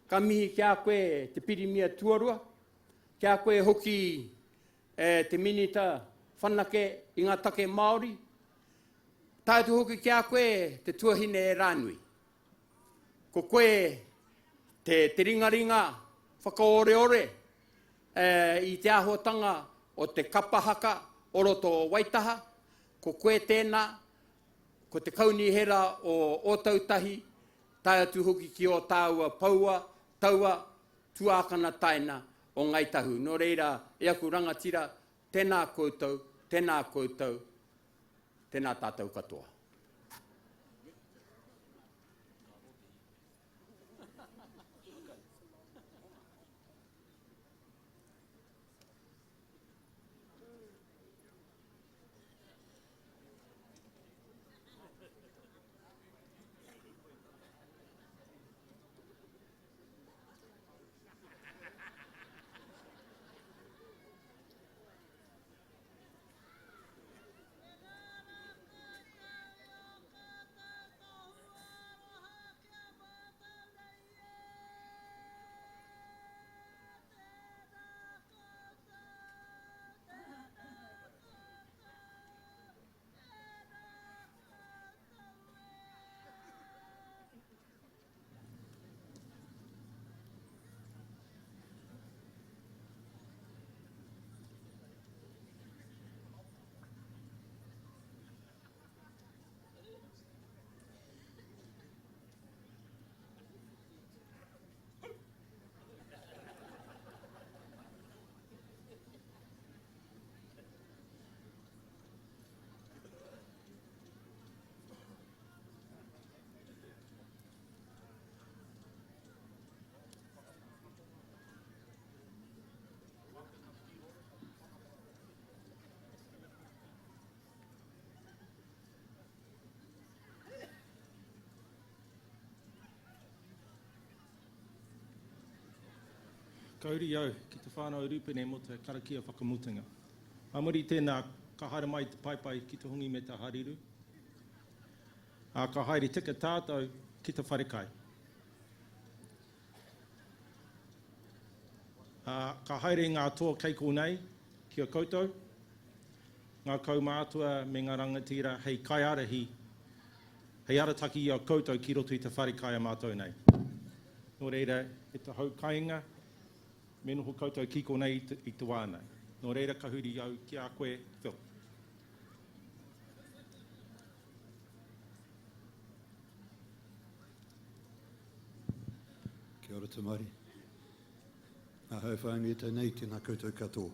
S17: ka mihi ki a koe te Pirimia tuarua, ki a koe hoki e te Minita whanake i ngā take Māori, tae atu hoki ki a koe te tuahine e Rānui. Ko koe te, te ringaringa whakaoreore e, i te āhuatanga o te kapa haka o roto o Waitaha, ko koe tēnā, ko te kaunihera o Ōtautahi, tae atu hoki ki ō tāua poua, taua, tuākana taina o Ngāi Tahu. Nō reira, e aku rangatira, tēnā koutou, tēnā koutou, tēnā tātou katoa.
S4: Ka huri au ki te whānau Rūpene mō te karakia whakamutunga. Ā muri i tēnā, ka haere mai te paepae ki te hongi me te hariru, ā, ka haere tika tātou ki te wharekai. Ā, ka haere ngā toa kei konei ki a koutou, ngā kaumātua me ngā rangatira hei kaiārahi, hei arataki i a koutou ki roto i te wharekai a mātou nei. Nō reira, e te hau kainga, me noho koutou ki konei i te wā nei. Nō reira, ka huri au ki a koe, Phil.
S5: Kia ora te mauri. Ngā hau whānui tēnei, tēnā koutou katoa.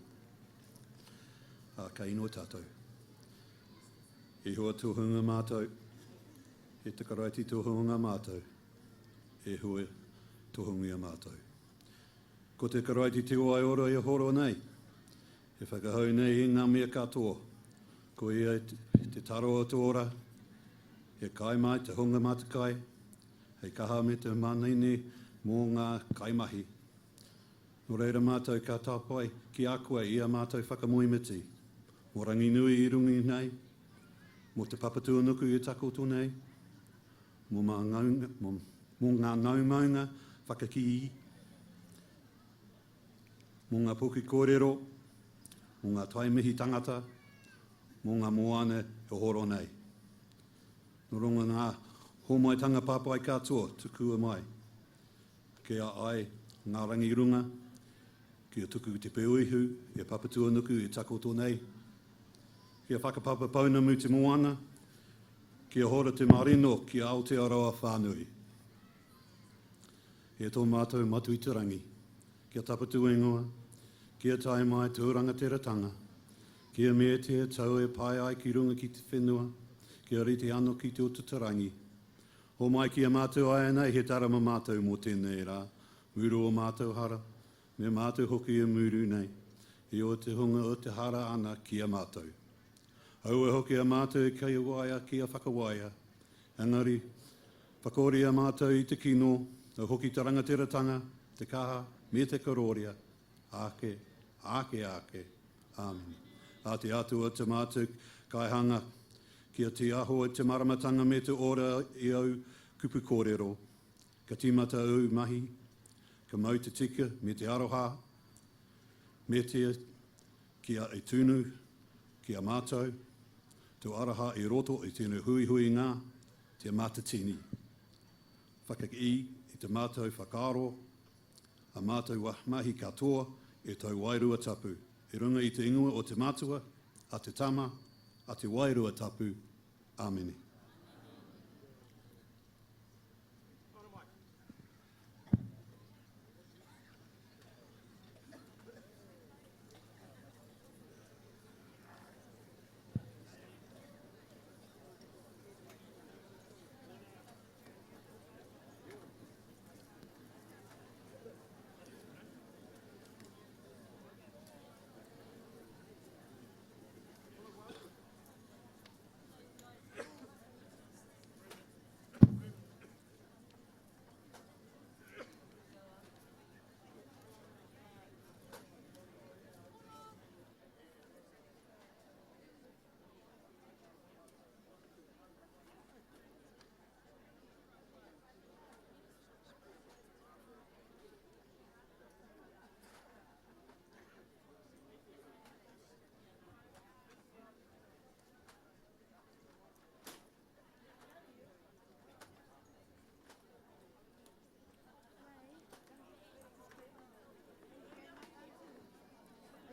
S5: Ā, ka inoi tātou. Ihowa tohunga mātou, e te Karaiti tohunga mātou, e hua tohungia mātou. Ko te Karaiti te waiora e horo nei, e whakahau nei i ngā mea katoa, ko ia te taro o te ora, he kai mai te hunga matekai, hei kaha me te manene mō ngā kaimahi. Nō reira mātou ka tāpae ki a koe i a mātou whakamoemiti, mō Ranginui i runga nei, mō Te Papatūānuku e takoto nei, mō ngā naumaunga whakakī, mō ngā poki kōrero, mō ngā tai mihi tangata, mō ngā moana e horo nei. Nō runga ngā hōmaitanga papai katoa tukua mai, kia ai ngā rangi runga, kia tuku te peuihu e Papatūānuku e takoto nei, kia whakapapa pounamu te moana, Kia hora te marino ki Aotearoa whānui. E tō mātou Matua i te Rangi, kia tapa tū ingoa, kia tae mai tō rangatiratanga, kia meatia tau e pae ai ki runga ki te whenua, kia rite ano ki te utu te rangi. Homai ki a mātou āianei he tarama mātou mō tēnei rā, muru o mātou hara, me mātou hoki e muru nei, i o te hunga o te hara ana ki a mātou. Aua hoki a mātou kia waia, kia whakawaia. Engari, whakaoria mātou i te kino, au hoki te rangatiratanga, te kaha, me te korōria, āke, āke, āke. Āmine. A te Atua te mātou kaihanga, kia tīaho i te maramatanga me te ora i au kupu kōrero. Ka tīmata au mahi, ka mau te tika me te aroha, me te Kia e tunu ki a mātou, tō aroha i roto i tēnei huihuinga, Te Matatini. Whakakī i te mātou whakaaro, a mātou mahi katoa e tōu Wairua Tapu, i runga i te ingoa o te Matua, a te Tama, a te Wairua Tapu. Āmene.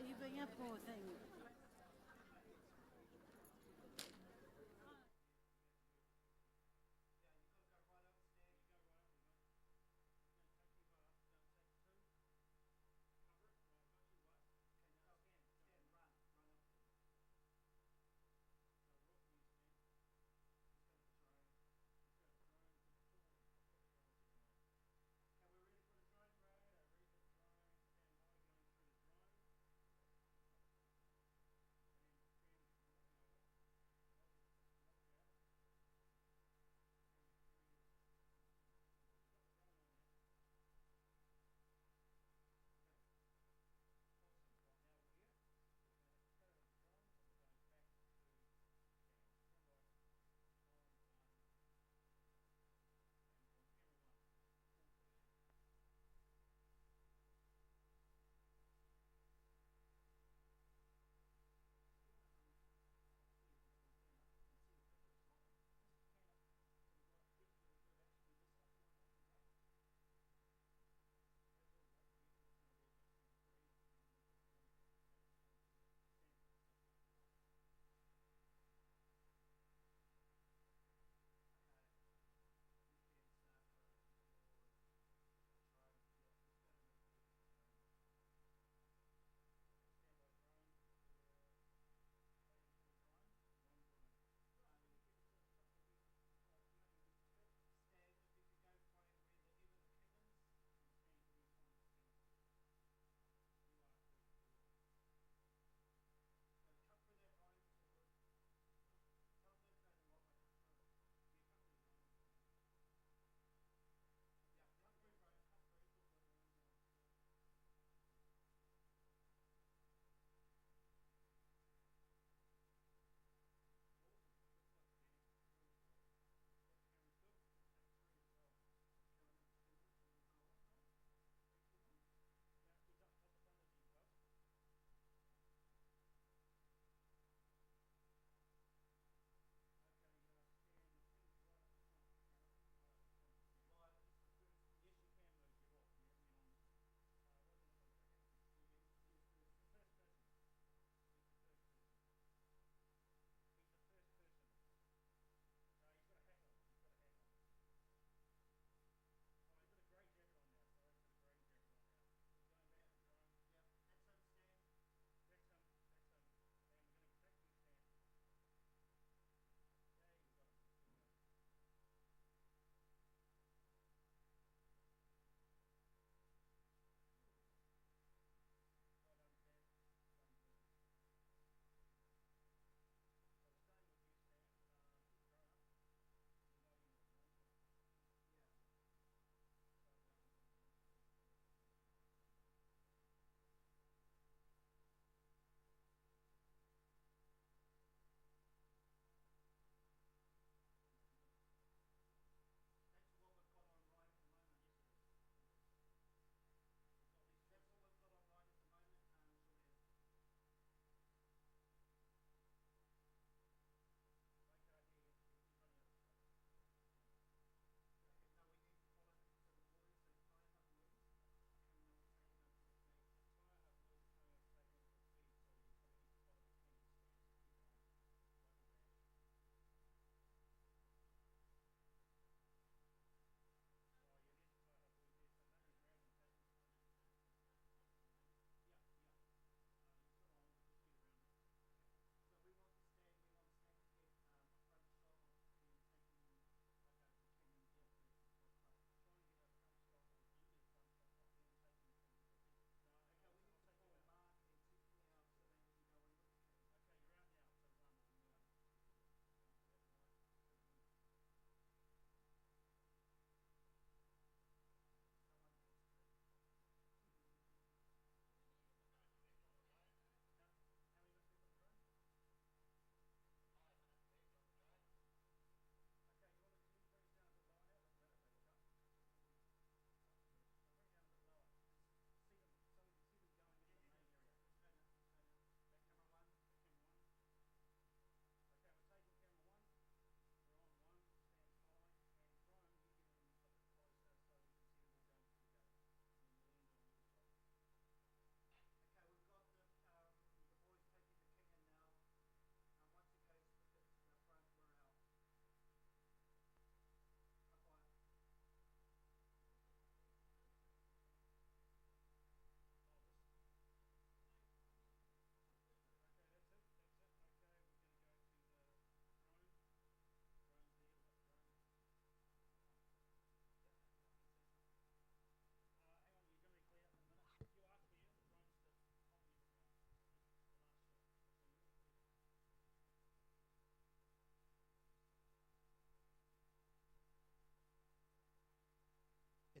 S1: Are you bringing up poor thing?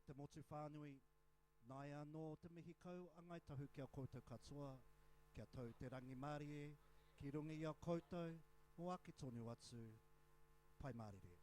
S18: te motu whānui, nāia anō te mihi kau a Ngāi Tahu ki a koutou katoa, kia tau te rangimārie ki runga i a koutou mō ake tonu atu. Pai mārire.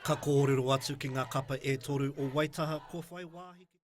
S18: Ka kōrero atu ki ngā kapa e toru o Waitaha kua whai wāhi ki.